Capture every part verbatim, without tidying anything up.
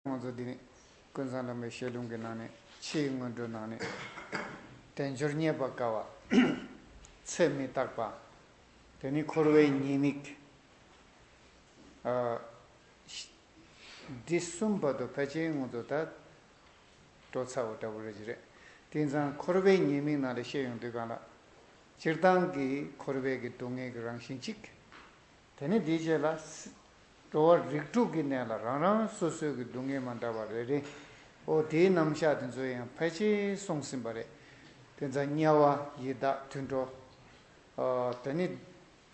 ང་ཚོ་འདི་ནི་ཀུན་བཟང་བླ་མའི་ཞལ་ལུང་གི་ནང་ནས་ཕྱིའི་སྔོན་འགྲོའི་ནང་ནས་དལ་འབྱོར་རྙེད་པར་དཀའ་བ། ཚེ་མི་རྟག་པ། དེ་ནི་འཁོར་བའི་ཉེས་དམིགས། ཨ། འདི་གསུམ་བར་དུ་ཕལ་ཆེར་ང་ཚོ་ད་འགྲོ་ཚར་བ་འདྲ་བོ་རེད་ཀྱི་རེད། དེང་སང་འཁོར་བའི་ཉེས་དམིགས་ནང་ལ་བཤད་ཡོང་དུས་གང་ལ། སྤྱིར་བཏང་གི་འཁོར་བའི་གི་སྡུག་བསྔལ་གྱི་རང་བཞིན་གཅིག་དེ་ནི་འདིའི་རྗེས་ལ། འགྲོ་བ་རིགས་དྲུག་གི་གནས་ལ་རང་རང་སོ་སོའི་གི་སྡུག་བསྔལ་མ་འདྲ་བ་རེ་རེ། ཨོ་དེའི་རྣམ་གཞག་དེ་ཚོ་ཡང་ཕལ་ཆེར་གསུངས་ཟིན་པ་རེད། དེ་ཚ་དམྱལ་བ་ཡི་དྭགས་དུད་འགྲོ། ཨོ་དེ་ནི་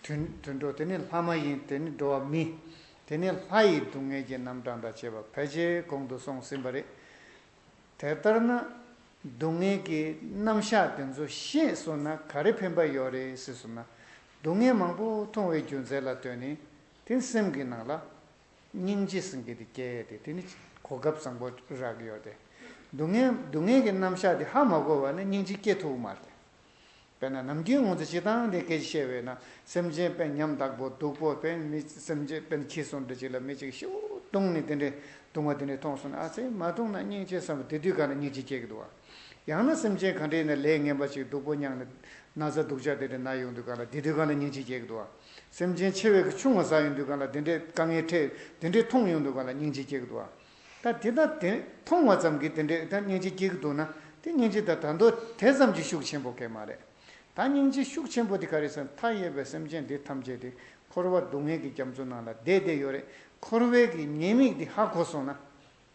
དུད་དུད་འགྲོ་དེ་ནི་ལྷ་མ་ཡིན་དེ་ནི་འགྲོ་བ་མི། དེ་ནི་ལྷ་ཡི་སྡུག་བསྔལ་གྱི་རྣམ་གྲངས་དང་བཅས་པ་ཕལ་ཆེར་གོང་དུ་སོང་ཟིན་པ་རེད། དེ་ལྟར་ན། སྡུག་བསྔལ་གྱི་རྣམ་གཞག་དེ་ཚོ་ཤེས་སོང་ན་ག་རེ་ཕན་པ་ཡོད་རེད་ཟེར་སོང་ན། སྡུག་བསྔལ་མང་པོ་མཐོང་བའི་རྒྱུ་མཚན་ལ་ལྟོས་ནས་དེ་སེམས་ཀྱི་ནང་ལ་སྙིང་རྗེ་ཟེར་མཁན་དེ་སྐྱེ་ཡས་དེ་དེ་ནི་གོ་སྐབས་བཟང་པོ་རག་གི་ཡོད་དེ། སྡུག་བསྔལ་སྡུག་བསྔལ་གྱི་རྣམ་གཞག་དེ་ཧ་མ་གོ་བ་ན་སྙིང་རྗེ་སྐྱེ་ཐུབ་ཀྱི་མ་རེད། དཔེར་ན་ནམ་རྒྱུན་ང་ཚོ་སྤྱིར་བཏང་དེ་སྐད་ཆ་བཤད་པས་ན་སེམས་ཅན་དཔེ་ཉམ་ཐག་པོ་སྡུག་པོ་དཔེ་མི་སེམས་ཅན་དཔེ་ཁྱི་སོང་འདྲ་ཅིག་ལ་མི་ཅིག་ཤུགས་བརྡུངས་ནས་དེ་འདྲའི་བརྡུངས་པ་དེ་འདྲའི་མཐོང་སོང་ན་ཨ་ཙི་མ་བརྡུངས་ན་སྙིང་རྗེ་བསམ་པ་དེ་དུས་ག་ལ་སྙིང་རྗེ་སྐྱེ་གི་འདུག་བ། ཡང་ན་སེམས་ཅན་ག་འདྲའི་ནས་ལས་ངན་པ་ཅིག་སྡུག་པོ་མྱངས་ནས་ན་ཚ་སྡུག་ཅག་དེ་འདྲ་ན་ཡོང་དུས་ག་ལ་དེ་དུས་ག་ལ་སྙིང་རྗེ་སྐྱེ་གི་འདུག་བ། སེམས་ཅན་འཆི་བའི་གི་ཆུང་བ་ཟ་ཡོང་དུས་ག་ལ་དེ་འདྲའི་དཀའ་ངལ་འཕྲད་དེ་འདྲའི་མཐོང་ཡོང་དུས་ག་ལ་སྙིང་རྗེ་སྐྱེ་གི་འདུག་བ། ད་དེ་ལྟ་དེ་མཐོང་བ་ཙམ་གྱིས་དེ་འདྲའི་ད་སྙིང་རྗེ་སྐྱེ་གི་འདུག་ན་དེ་སྙིང་རྗེ་ད་ད་མདོ་དེ་ཙམ་གྱིས་ཤུགས་ཆེན་པོ་གལ་མ་རེད། ད་སྙིང་རྗེ་ཤུགས་ཆེན་པོ་དེ་ག་རེ་ཟེར་ན་མཐའ་ཡས་པའི་སེམས་ཅན་འདི་ཐམས་ཅད་དེ་འཁོར་བ་སྡུག་བསྔལ་གྱི་རྒྱ་མཚོ་ནང་ལ་བསྡད་བསྡད་ཡོད་རེད། འཁོར་བའི་གི་ཉེས་དམིགས་དེ་ཧ་གོ་སོང་ན།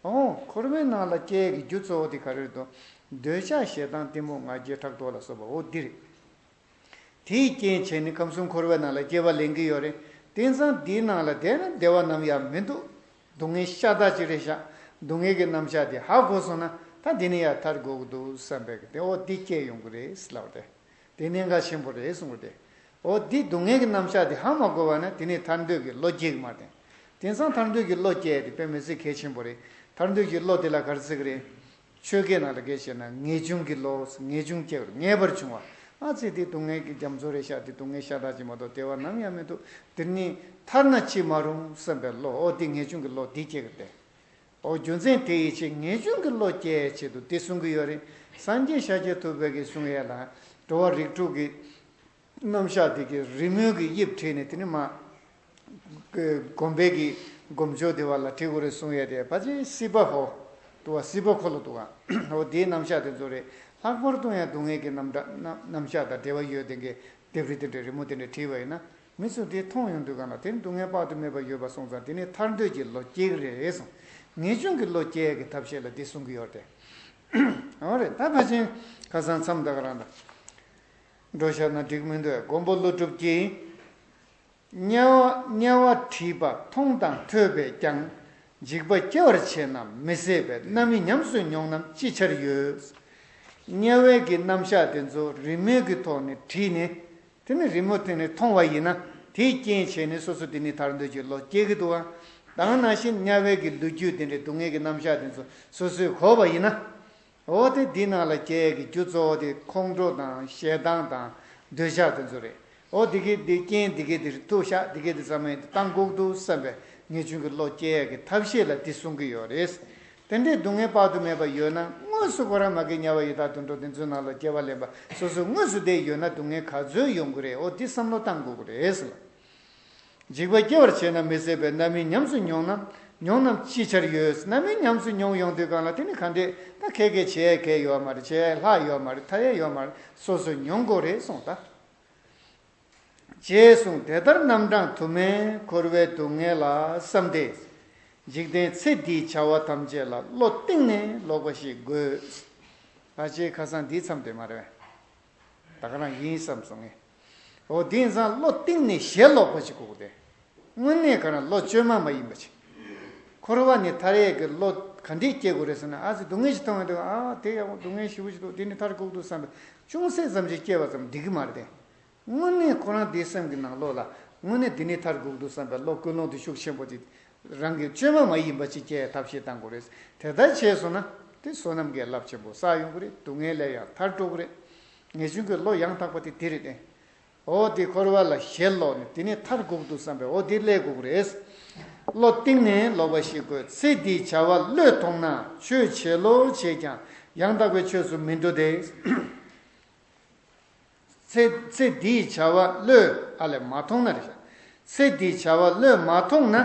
ཨོ་འཁོར་བའི་ནང་ལ་སྐྱེ་ཡས་ཀྱི་རྒྱུ་གཙོ་བོ་དེ་ག་རེ་རེད་དོ། འདོད་ཆགས་ཞེ་སྡང་གཏི་མུག་ང་རྒྱལ་ཕྲག་དོག་ལ་སོགས་པ་འོ་འདི་རེད། དེའི་རྐྱེན་བྱས་ནས་ཁམས་གསུམ་འཁོར་བའི་ནང་ལ་སྐྱེ་བ་ལེན་གྱི་ཡོད་རེད། དེང་སང་འདིའི་ནང་ལ་བསྡད་ན་བདེ་བ་ནམ་ཡང་མི་འདུག་སྡུག་བསྔལ་ཤ་སྟག་ཅིག་རེད་ཤག་སྡུག་བསྔལ་གྱི་རྣམ་གཞག་དེ་ཧ་གོ་སོང་ན་ད་འདི་ནས་ཡར་ཐར་དགོས་ཀྱི་འདུག་བསམ་པའི་གི་དེ་འོ་འདི་སྐྱེ་ཡོང་གི་རེད་ཟེར་ལབ་རེད། དེ་གནད་འགག་ཆེན་པོ་རེད་གསུངས་པ་རེད། འོ་འདི་སྡུག་བསྔལ་གྱི་རྣམ་གཞག་དེ་ཧ་མ་གོ་བ་ན་དེ་ནས་ཐར་འདོད་ཀྱི་བློ་སྐྱེ་གི་མ་རེད། དེང་སང་ཐར་འདོད་ཀྱི་བློ་སྐྱེ་དེ་དཔེ་མི་སྲིད་གལ་ཆེན་པོ་རེད། ཐར་འདོད་ཀྱི་བློ་དེ་ལ་ག་རེ་ཟེར་གི་རེད། ཆོས་སྐད་ནང་ལ་སྐད་བཤད་ན་ངེས་འབྱུང་གི་བློ། ངེས་འབྱུང་སྐྱེ་བར་ངེས་པར་འབྱུང་བ། ཨ་ཙི་དེ་སྡུག་བསྔལ་གྱི་རྒྱ་མཚོ་རེད་ཤག་དེ་སྡུག་བསྔལ་ཤ་སྟག་ཅིག་མ་གཏོགས་བདེ་བ་ནམ་ཡང་མི་འདུག་དེ་ནི་ཐར་ན་ཅི་མ་རུང་བསམ་པའི་བློ་འོ་དེ་ངེས་འབྱུང་གི་བློ་དེ་སྐྱེ་གི་རེད། འོ་རྒྱུ་མཚན་དེ་ཡི་ཕྱིར་ངེས་འབྱུང་གི་བློ་སྐྱེ་ཡའི་ཆེད་དུ་དེ་གསུང་གི་ཡོད་རེད། སངས་རྒྱས་ཤཱཀྱ་ཐུབ་པའི་གི་གསུང་ཡས་ལ་འགྲོ་བ་རིགས་དྲུག་གི་རྣམ་གཞག་དེ་གི་རི་མོའི་གི་དབྱིབས་བྲིས་ནས་དེ་ནི་མ། གི་དགོན་པའི་གི་སྒོམ་ཆོག་དེ་བ་ལ་བྲིས་དགོས་རེད་གསུང་ཡས་དེ་ཕལ་ཆེར་སྲིད་པ་ཧོ། དུ་བ་སྲིད་པ་ཁོ་ལ་འདུག་ག་འོ་དེའི་རྣམ་གཞག་དེ་ཚོ་རེད། ལྷག་པར་དུ་ཡང་སྡུག་བསྔལ་གྱི་རྣམ་གྲངས་རྣམ་རྣམ་གཞག་དང་འབྲེལ་བ་ཡོད་དེ་གི་ལྡེབས་རིས་དེ་འདྲའི་རི་མོ་དེ་འདྲ་བྲིས་པ་ཡིན་ན། མི་ཚོས་དེ་མཐོང་ཡོང་དུས་གང་ལ་དེ་ནི་སྡུག་བསྔལ་དཔག་ཏུ་མེད་པ་ཡོད་པ་སོང་ཙང་དེ་ནི་ཐར་འདོད་ཀྱི་བློ་སྐྱེ་གི་རེད་གསུངས། ངེས་འབྱུང་གི་བློ་སྐྱེ་ཡས་ཀྱི་ཐབས་ཤེས་ལ་འདི་གསུང་གི་ཡོད་རེད། འོ་རེད་ད་ཕལ་ཆེར་ཁ་སང་མཚམས་ད་ག་རང་དང་། འགྲོ་བཞག་ན་འགྲིག་མི་འདུག་མགོན་པོ་ཀླུ་སྒྲུབ་ཀྱིས། དམྱལ་བ་དམྱལ་བ་བྲིས་པ་མཐོང་དང་ཐོས་པས་ཀྱང་། འཇིགས་པ་སྐྱེ་བར་བྱེད་ན་མི་བཟད་པའི། རྣམ་སྨིན་ཉམས་སུ་མྱོང་རྣམས་ཅི་ཆར་ཡོད། དམྱལ་བའི་གི་རྣམ་གཞག་དེ་ཚོ་རི་མོའི་གི་ཐོག་ནས་བྲིས་ནས། དེ་ནི་རི་མོ་དེ་ནས་མཐོང་བ་ཡིན་ན་དེའི་རྐྱེན་བྱས་ནས་སོ་སོ་དེ་ནི་ཐར་འདོད་ཀྱི་བློ་སྐྱེ་གི་འདུག་བ། ད་ག་ནང་བཞིན་དམྱལ་བའི་གི་ལོ་རྒྱུས་དེ་འདྲའི་སྡུག་བསྔལ་གྱི་རྣམ་གཞག་དེ་ཚོ་སོ་སོས་གོ་བ་ཡིན་ན། འོ་དེ་འདི་ནང་ལ་སྐྱེ་ཡས་ཀྱི་རྒྱུ་གཙོ་བོ་དེ་ཁོང་ཁྲོ་དང་ཞེ་སྡང་དང་འདོད་ཆགས་དེ་ཚོ་རེད། འོ་དེ་གི་དེ་རྐྱེན་དེ་གི་དེ་ཐུག་ཤག་དེ་གི་དེ་ཚང་མས་བཏང་དགོས་འདུག་བསམ་པའི་ངེས་འབྱུང་གི་བློ་སྐྱེ་ཡས་ཀྱི་ཐབས་ཤེས་ལ་དེ་གསུང་གི་ཡོད་རེད། དེ་འདྲའི་སྡུག་བསྔལ་དཔག་ཏུ་མེད་པ་ཡོད་ན་དངོས་སུ་ཁོ་རང་མ་གི་དམྱལ་བ་ཡི་དྭགས་དུད་འགྲོ་དེ་ཚོའི་ནང་ལ་སྐྱེ་བ་ལེན་པ་སོ་སོ་དངོས་སུ་བསྡད་ཡོད་ན་སྡུག་བསྔལ་ག་ཚོད་ཡོང་གི་རེད། འོ་འདི་བསམ་བློ་བཏང་དགོས་ཀྱི་རེད་ཟེར་ལ། འཇིགས་པ་སྐྱེ་བར་བྱེད་ན་མི་བཟད་པའི། རྣམ་སྨིན་ཉམས་སུ་མྱོང་ན་མྱོང་རྣམས་ཅི་ཆར་ཡོད། རྣམ་སྨིན་ཉམས་སུ་མྱོང་ཡོང་དུས་གང་ལ་དེ་ནི་ག་འདྲས་ད་ཁེ་ཁེ་བྱེད་ཡས་གལ་ཡོད་མ་རེད། བྱེད་ཡས་ལྷག་ཡོད་མ་རེད། ཐར་ཡས་ཡོད་མ་རེད། སོ་སོ་མྱོང་དགོས་རེད་གསུངས་ད། ཅེས་གསུངས། དེ་ལྟར་རྣམ་གྲངས་དུ་མས་འཁོར་བའི་སྡུག་བསྔལ་ལ་བསམས་ཏེ། འཇིག་རྟེན་ཚེ་འདིའི་བྱ་བ་ཐམས་ཅད་ལ་བློ་གཏིང་ནས་ལོག་པ་ཞིག་དགོས། ད་ཅེས་ཁ་སང་འདིའི་མཚམས་དེ་མ་རེད་པས། ད་ག་རང་ཡིན་བསམ་སོང་ངས། འོ་དེ་ཡིན་ཙང་བློ་གཏིང་ནས་ཞེ་ལོག་པ་ཞིག་དགོས་ཀྱི་རེད། དངོས་གནས་ག་རང་བློ་བཅོས་མ་མ་ཡིན་པ་ཞིག་འཁོར་བ་ནས་ཐར་ཡས་ཀྱི་བློ་ག་འདྲས་སྐྱེ་དགོས་རེད་ཟེར་ན། ཨ་ཙི་སྡུག་བསྔལ་ཞིག་མཐོང་ཡོང་དུས་ཨ་དེ་ཡག་པོ་སྡུག་བསྔལ་ཞེ་པོ་ཞིག་འདུག་དེ་ནས་ཐར་དགོས་ཀྱི་འདུག་བསམ་པའི་ཅུང་ཟད་ཙམ་ཞིག་སྐྱེ་བ་ཙམ་འགྲིག་གི་མ་རེད་དེ། དངོས་གནས་ཁོ་རང་དེའི་སེམས་ཀྱི་ནང་ལོགས་ལ་དངོས་གནས་འདི་ནས་ཐར་དགོས་ཀྱི་འདུག་བསམ་པའི་བློ་ཀུན་སློང་དེ་ཤུགས་ཆེན་པོ་དེ་རང་གི་བཅོས་མ་མ་ཡིན་པ་ཅིག་སྐྱེ་ཐབས་ཤེས་གཏང་དགོས་རེད། དེ་ལྟར་བྱས་སོང་ན་དེ་བསོད་ནམས་ཀྱི་རླབས་ཆེན་པོ་བསགས་ཡོང་གི་རེད། སྡུག་བསྔལ་ལས་ཡང་ཐར་འགྲོ་གི་རེད། ངེས་འབྱུང་གི་བློ་ཡང་དག་པ་དེ་དེ་རེད་དེ། འོ་དེ་འཁོར་བ་ལ་ཞེ་ལོག་ནས་དེ་ནས་ཐར་དགོས་ཀྱི་འདུག་བསམ་པའི་འོ་དེ་སླེབས་དགོས་ཀྱི་རེད། བློ་གཏིང་ནས་ལོག་པ་ཞིག་དགོས། ཚེ་འདིའི་བྱ་བ་བློས་ཐོངས་ན། ཆོས་བྱེད་ལོ་བྱས་ཀྱང་ཡང་དག་པའི་ཆོས་སུ་མི་འགྲོ་སྟེ། ཚེ་ཚེ་འདིའི་བྱ་བ་བློས་ཨ་ལས་མ་ཐོངས་ན་རེད་ཤག་ཚེ་འདིའི་བྱ་བ་བློས་མ་ཐོངས་ན།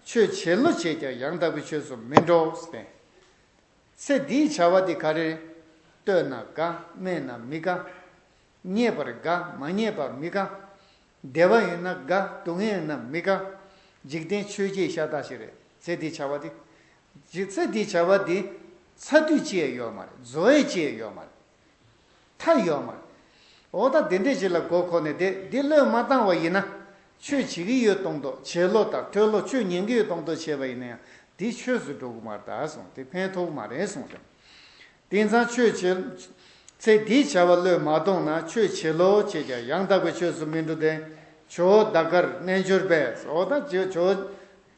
ཆོས་བྱེད་ལོ་བྱས་ཀྱང་ཡང་དག་པའི་ཆོས་སུ་མི་འགྲོ་ཟེར། ཚེ་འདིའི་བྱ་བ་འདི་ག་རེ་རེད། བསྟོད་ན་དགའ། སྨད་ན་མི་དགའ། རྙེད་པར་དགའ། མ་རྙེད་པར་མི་དགའ། བདེ་བ་ཡོད་ན་དགའ། སྡུག་བསྔལ་ཡོད་ན་མི་དགའ། འཇིག་རྟེན་ཆོས་བརྒྱད་ཤ་སྟག་ཞིག་རེད། ཚེ་འདིའི་བྱ་བ་འདི། ཚེ་འདིའི་བྱ་བ་འདི་ཚར་དུས་ཅི་ཡང་ཡོད་མ་རེད། རྫོགས་ཡས་ཅི་ཡང་ཡོད་མ་རེད། མཐའ་ཡོད་མ་རེད། འོ་ད་དེ་འདྲས་ཅིག་ལ་མགོ་འཁོར་ནས་དེ་འདི་བློས་མ་བཏང་བ་ཡིན་ན། ཆོས་བྱེད་ཀྱི་ཡོད་སྟོང་ཏོ། བྱེད་ལོ་དང་ཐོས་ལོ། ཆོས་ཉན་གྱི་ཡོད་སྟོང་ཏོ་བྱས་པ་ཡིན་ན་ཡང་འདི་ཆོས་སུ་འགྲོ་གི་མ་རེད་ད་གསུངས། དེ་ཕན་ཐོགས་མ་རེད་གསུངས་ཏེ། དེང་སང་ཆོས་བྱེད། ཚེ་འདིའི་བྱ་བ་བློས་མ་ཐོངས་ན། ཆོས་བྱེད་ལོ་བྱས་ཀྱང་ཡང་དག་པའི་ཆོས་སུ་མི་འགྲོ་སྟེ། ཇོ་བོ་དཱ་ཀར་རྣལ་འབྱོར་པས། འོ་ད་ཇོ་ཇོ་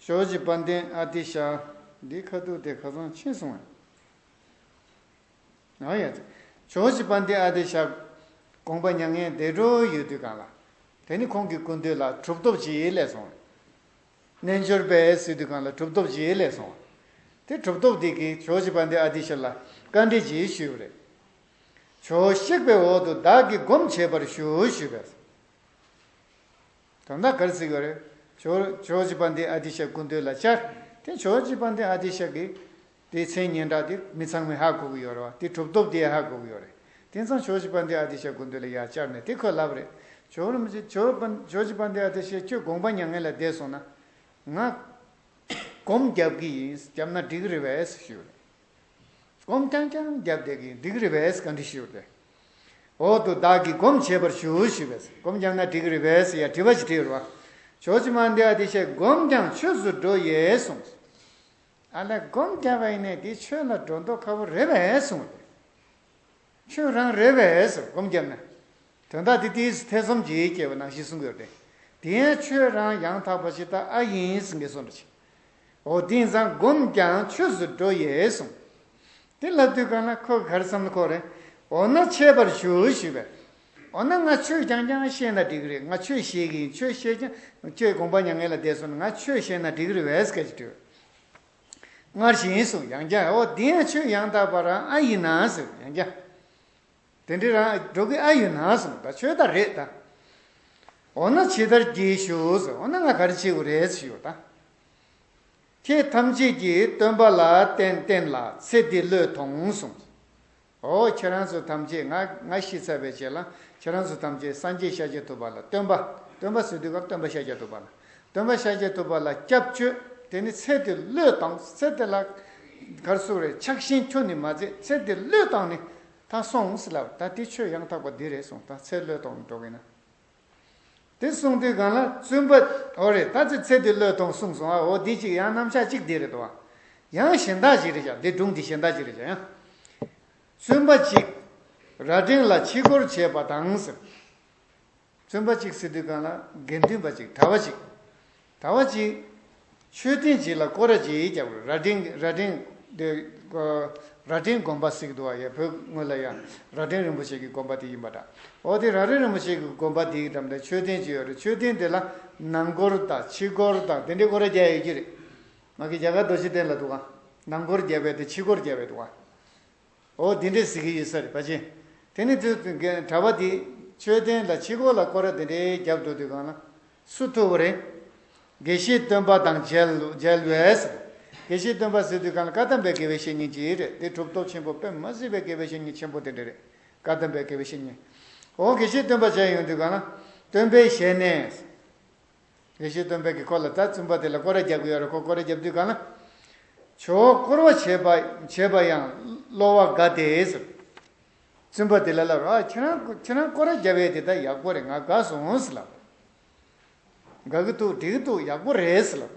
ཇོ་བོ་རྗེ་དཔལ་ལྡན་ཨ་ཏི་ཤ། འདི་ཁ་ཐུག་དེ་ཁ་སང་ཕྱིན་སོང་ངས། ཨ་ཡ། ཇོ་བོ་རྗེ་དཔལ་ལྡན་ཨ་ཏི་ཤ་དགོངས་པ་མྱ་ངན་འདས་འགྲོ་ཡོད་དུས་གང་ལ། དེ་ནི་ཁོང་གི་སྐུ་མདུན་ལ་གྲུབ་ཐོབ་ཅིག་སླེབས་སོང་། རྣལ་འབྱོར་པས་ཟེར་དུས་གང་ལ་གྲུབ་ཐོབ་ཅིག་སླེབས་སོང་། དེ་གྲུབ་ཐོབ་དེ་གིས་ཇོ་བོ་རྗེ་དཔལ་ལྡན་ཨ་ཏི་ཤ་ལ་བཀའ་འདྲི་ཅིག་ཞུས་པ་རེད། ཇོ་བོ་གཤེགས་པའི་འོག་ཏུ་བདག་གིས་སྒོམ་བྱེད་པར་ཞུ་ཞུས་པས། དོན་དག་ག་རེ་ཟེར་གྱི་ཡོད་རེད། ཇོ་ཇོ་བོ་རྗེ་དཔལ་ལྡན་ཨ་ཏི་ཤ་སྐུ་མདུན་ལ་བཅར། དེ་ཇོ་བོ་རྗེ་དཔལ་ལྡན་ཨ་ཏི་ཤ་གིས་དེའི་མཚན་སྙན་གྲགས་དེ་མི་ཚང་མས་ཧ་གོ་གི་ཡོད་རེད་བ། དེ་གྲུབ་ཐོབ་དེས་ཧ་གོ་གི་ཡོད་རེད། དེང་སང་ཇོ་བོ་རྗེ་དཔལ་ལྡན་ཨ་ཏི་ཤ་སྐུ་མདུན་ལ་ཡར་བཅར་ནས་དེ་ཁོས་ལབ་རེད། ཇོ་བོ་རིན་པོ་ཆེ་ཇོ་བོ་དཔལ་ཇོ་བོ་རྗེ་དཔལ་ལྡན་ཨ་ཏི་ཤ་ཁྱོད་དགོངས་པ་མྱ་ངན་ལ་འདས་སོང་ན། ང་སྒོམ་རྒྱབ་ཀྱི་ཡིན། རྒྱབ་ན་འགྲིག་གི་རེད་པས་ཞུས་རེད། སྒོམ་རྐྱང་རྐྱང་རྒྱབ་བསྡད་ཀྱི་འགྲིག་གི་རེད་པས་བཀའ་འདྲི་ཞུས་ཏེ། འོག་ཏུ་བདག་གིས་སྒོམ་བྱེད་པར་ཞུ་ཞུས་པས། སྒོམ་རྒྱབ་ན་འགྲིག་གི་རེད་པས་ཡ་དྲི་བ་ཞིག་དྲིས་པ་རེད་བ། ཇོ་བོ་རྗེ་དཔལ་ལྡན་ཨ་ཏི་ཤས་སྒོམ་ཀྱང་ཆོས་སུ་འགྲོ་ཡས་གསུངས། ཨ་ལས་སྒོམ་རྒྱབ་པ་ཡིན་ནས་དེ་ཆོས་ལ་འགྲོ་མདོག་ཁ་པོ་རེད་པས་གསུངས་ཏེ། ཆོས་རང་རེད་པས་ཟེར་སྒོམ་བརྒྱབ་ན། དོན་དག་འདི་དེས་ཐེ་ཚོམ་གྱིས་སྐྱེ་བ་ནང་བཞིན་གསུང་གི་ཡོད་དེ། དེ་ཡང་ཆོས་རང་ཡང་དག་པ་ཞིག་ད་ཨ་ཡིན་ཟེར་གྱི་སོང་འདྲ་ཅིག་འོ་དེང་སང་སྒོམ་ཀྱང་ཆོས་སུ་འགྲོ་ཡས་གསུངས། དེ་ལབ་དུས་གང་ལ་ཁོ་ག་རེ་བསམ་བློ་འཁོར་རེད། འོ་ན་འཆད་པར་ཞུ་ཞུས་པས། འོ་ན་ང་ཆོས་རྐྱང་རྐྱང་བཤད་ན་འགྲིག་གི་རེད། ང་ཆོས་བཤད་ཀྱི་ཡིན། ཆོས་བཤད་ཀྱང་ཁྱོད་དགོངས་པ་མྱ་ངན་ལ་འདས་སོང་ན་ང་ཆོས་བཤད་ན་འགྲིག་གི་རེད་པས་སྐད་ཅིག་དྲིས། སྔར་བཞིན་གསུངས། ཡང་བསྐྱར་འོ་དེ་ཡང་ཆོས་ཡང་དག་པ་རང་ཨ་ཡིན་ན་ཟེར་ཡང་བསྐྱར། དེ་འདྲའི་རང་འགྲོ་གི་ཨ་ཡིན་ན་གསུངས། ད་ཆོས་ད་རེད་ད། འོ་ན་ཇི་ལྟར་བགྱིད་ཞུ་ཟེར། འོ་ན་ང་ག་རེ་བྱེད་དགོས་རེད་ཞུ་ད། ཁྱེད་ཐམས་ཅད་ཀྱིས་སྟོན་པ་ལ་བསྟན་བསྟན་ལ་ཚེ་འདི་བློས་ཐོངས་གསུངས། འོ་ཁྱེད་རང་ཚོ་ཐམས་ཅད་ང་ང་ཤི་ཚར་བའི་རྗེས་ལ་ཁྱེད་རང་ཚོ་ཐམས་ཅད་སངས་རྒྱས་ཤཱཀྱ་ཐུབ་པ་ལ་སྟོན་པ་སྟོན་པ་ཟེར་དུས་སྐབས་སྟོན་པ་ཤཱཀྱ་ཐུབ་པ་ལ་སྟོན་པ་ཤཱཀྱ་ཐུབ་པ་ལ་སྐྱབས་བཅོལ། དེ་ནི་ཚེ་འདི་བློས་བཏང་། ཚེ་འདི་ལ་གར་སུ་རེ་ཆགས་ཞེན་ཁྱོན་ནས་མ་མཛད། ཚེ་འདི་བློས་བཏང་ནས་ད་སོང་ཟེར་ལབ། ད་དེ་ཆོས་ཡང་དག་པ་འདི་རེད་གསུངས། ད་ཚེ་བློས་བཏང་ནས་འགྲོ་གི་ན། དེ་གསུང་དུས་གང་ལ་བཙུན་པ། འོ་རེད། ད་ཚེ་ཚེ་འདི་བློས་ཐོངས་གསུངས་སོང་ཨ། འོ་འདི་གཅིག་ཡང་རྣམ་གཞག་གཅིག་འདི་རེད་དོ། ཡང་གཞན་དག་ཅིག་རེད་བཞག་འདི་སྒྲུང་འདི་གཞན་དག་ཅིག་རེད་བཞག་ཡང་། བཙུན་པ་གཅིག་རྭ་སྒྲེང་ལ་ཕྱི་སྐོར་བྱས་པ་དང་ཟེར། བཙུན་པ་གཅིག་ཟེར་དུས་གང་ལ་དགེ་འདུན་པ་གཅིག་གྲྭ་པ་གཅིག་གྲྭ་པ་གཅིག་མཆོད་རྟེན་གཅིག་ལ་སྐོར་ར་གཅིག་རྒྱབ། རྭ་སྒྲེང་རྭ་སྒྲེང་དེ་རྭ་སྒྲེང་དགོན་པ་ཟེར་གྱི་འདུག་བ། ཡ་བོད་སྔོན་ལ་ཡ་རྭ་སྒྲེང་རིན་པོ་ཆེ་གི་དགོན་པ་དེ་ཡིན་པ་འདྲ། འོ་དེ་རྭ་སྒྲེང་རིན་པོ་ཆེ་གི་དགོན་པ་དེའི་འགྲམ་དུ་མཆོད་རྟེན་གཅིག་ཡོད་རེད། མཆོད་རྟེན་དེ་ལ་ནང་སྐོར་དང་ཕྱི་སྐོར་དང་དེ་འདྲའི་སྐོར་ར་རྒྱག་ཡོད་ཀྱི་རེད། ང་གི་རྒྱ་གར་རྡོ་རྗེ་གདན་ལ་འདུག་ག་ནང་སྐོར་རྒྱབ་པའི་དེ་ཕྱི་སྐོར་རྒྱབ་པའི་འདུག་ག་འོ་དེ་འདྲས་ཟེར་གྱི་ཡོད་ས་རེད་ཕལ་ཆེར། དེ་ནི་དུས་གྲྭ་པ་དེ་མཆོད་རྟེན་ལ་ཕྱི་སྐོར་ལ་སྐོར་ར་དེ་འདྲས་རྒྱབ་འགྲོ་དུས་གང་ལ་སུ་ཐུག་པ་རེད། དགེ་བཤེས་སྟོན་པ་དང་མཇལ་མཇལ་བས། དགེ་བཤེས་སྟོན་པ་ཟེར་དུས་གང་ལ་བཀའ་གདམས་པའི་དགེ་བའི་བཤེས་གཉེན་གྱིས་རེད། དེ་གྲུབ་ཐོབ་ཆེན་པོ་དཔེ་མ་སྲིད་པའི་དགེ་བའི་བཤེས་གཉེན་ཆེན་པོ་དེ་འདྲས་རེད། བཀའ་གདམས་པའི་དགེ་བའི་བཤེས་གཉེན། འོ་དགེ་བཤེས་སྟོན་པ་མཇལ་ཡོང་དུས་གང་ལ་སྟོན་པའི་ཞལ་ནས། དགེ་བཤེས་སྟོན་པས་ཀྱིས་ཁོ་ལ་ད་བཙུན་པ་དེ་ལ་སྐོར་ར་རྒྱབ་ཀྱི་ཡོད་རེད། ཁོ་སྐོར་ར་རྒྱབ་དུས་གང་ལ། ཇོ་བོ་སྐོར་བ་བྱེད་པ་བྱེད་པ་ཡང་བློ་བ་དགའ་སྟེ་ཟེར། བཙུན་པ་དེ་ལ་ལབ་ར། ཨ་ཁྱེད་རང་ཁྱེད་རང་སྐོར་ར་རྒྱབ་ཡས་དེ་ད་ཡག་པོ་རེད། ང་དགའ་སོང་ཟེར་ལབ། དགའ་གི་འདུག་འགྲིག་གི་འདུག་ཡག་པོ་རེད་ཟེར་ལབ།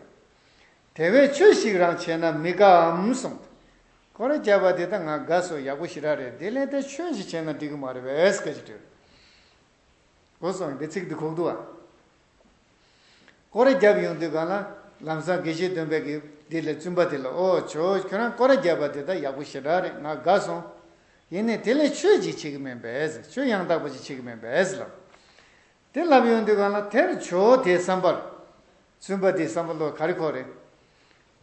དེ་བས་ཆོས་ཤིག་རང་བྱས་ན་མི་དགའ་འམ་གསུངས། སྐོར་ར་རྒྱབ་པ་དེ་ད་ང་དགའ་སོང་། ཡག་པོ་ཞེ་དྲག་རེད། དེ་ལས་ད་ཆོས་ཤིག་བྱས་ན་འགྲིག་གི་མ་རེད་པས་སྐད་ཆ་དྲིས། གོ་སོང་། འདི་ཚིག་འདི་གོ་གི་འདུག་བ། སྐོར་ར་རྒྱབ་ཡོང་དུས་གང་ལ་ལམ་སང་དགེ་བཤེས་སྟོན་པས་ཀྱིས་འདི་ལ་བཙུན་པ་དེ་ལ། ཨོ་ཇོ་བོ་ཁྱོད་རང་སྐོར་ར་རྒྱབ་པ་དེ་ད་ཡག་པོ་ཞེ་དྲག་རེད། ང་དགའ་སོང་། ཡིན་ནའི་དེ་ལས་ཆོས་ཅིག་བྱེད་ཀྱི་མིན་པས། ཆོས་ཡང་དག་པ་ཅིག་བྱེད་ཀྱི་མིན་པས་ལབ། དེ་ལབ་ཡོང་དུས་གང་ལ་དེར་ཇོ་བོ་དེའི་བསམ་པར། བཙུན་པ་དེའི་བསམ་པ་ལ་ག་རེ་འཁོར་རེད།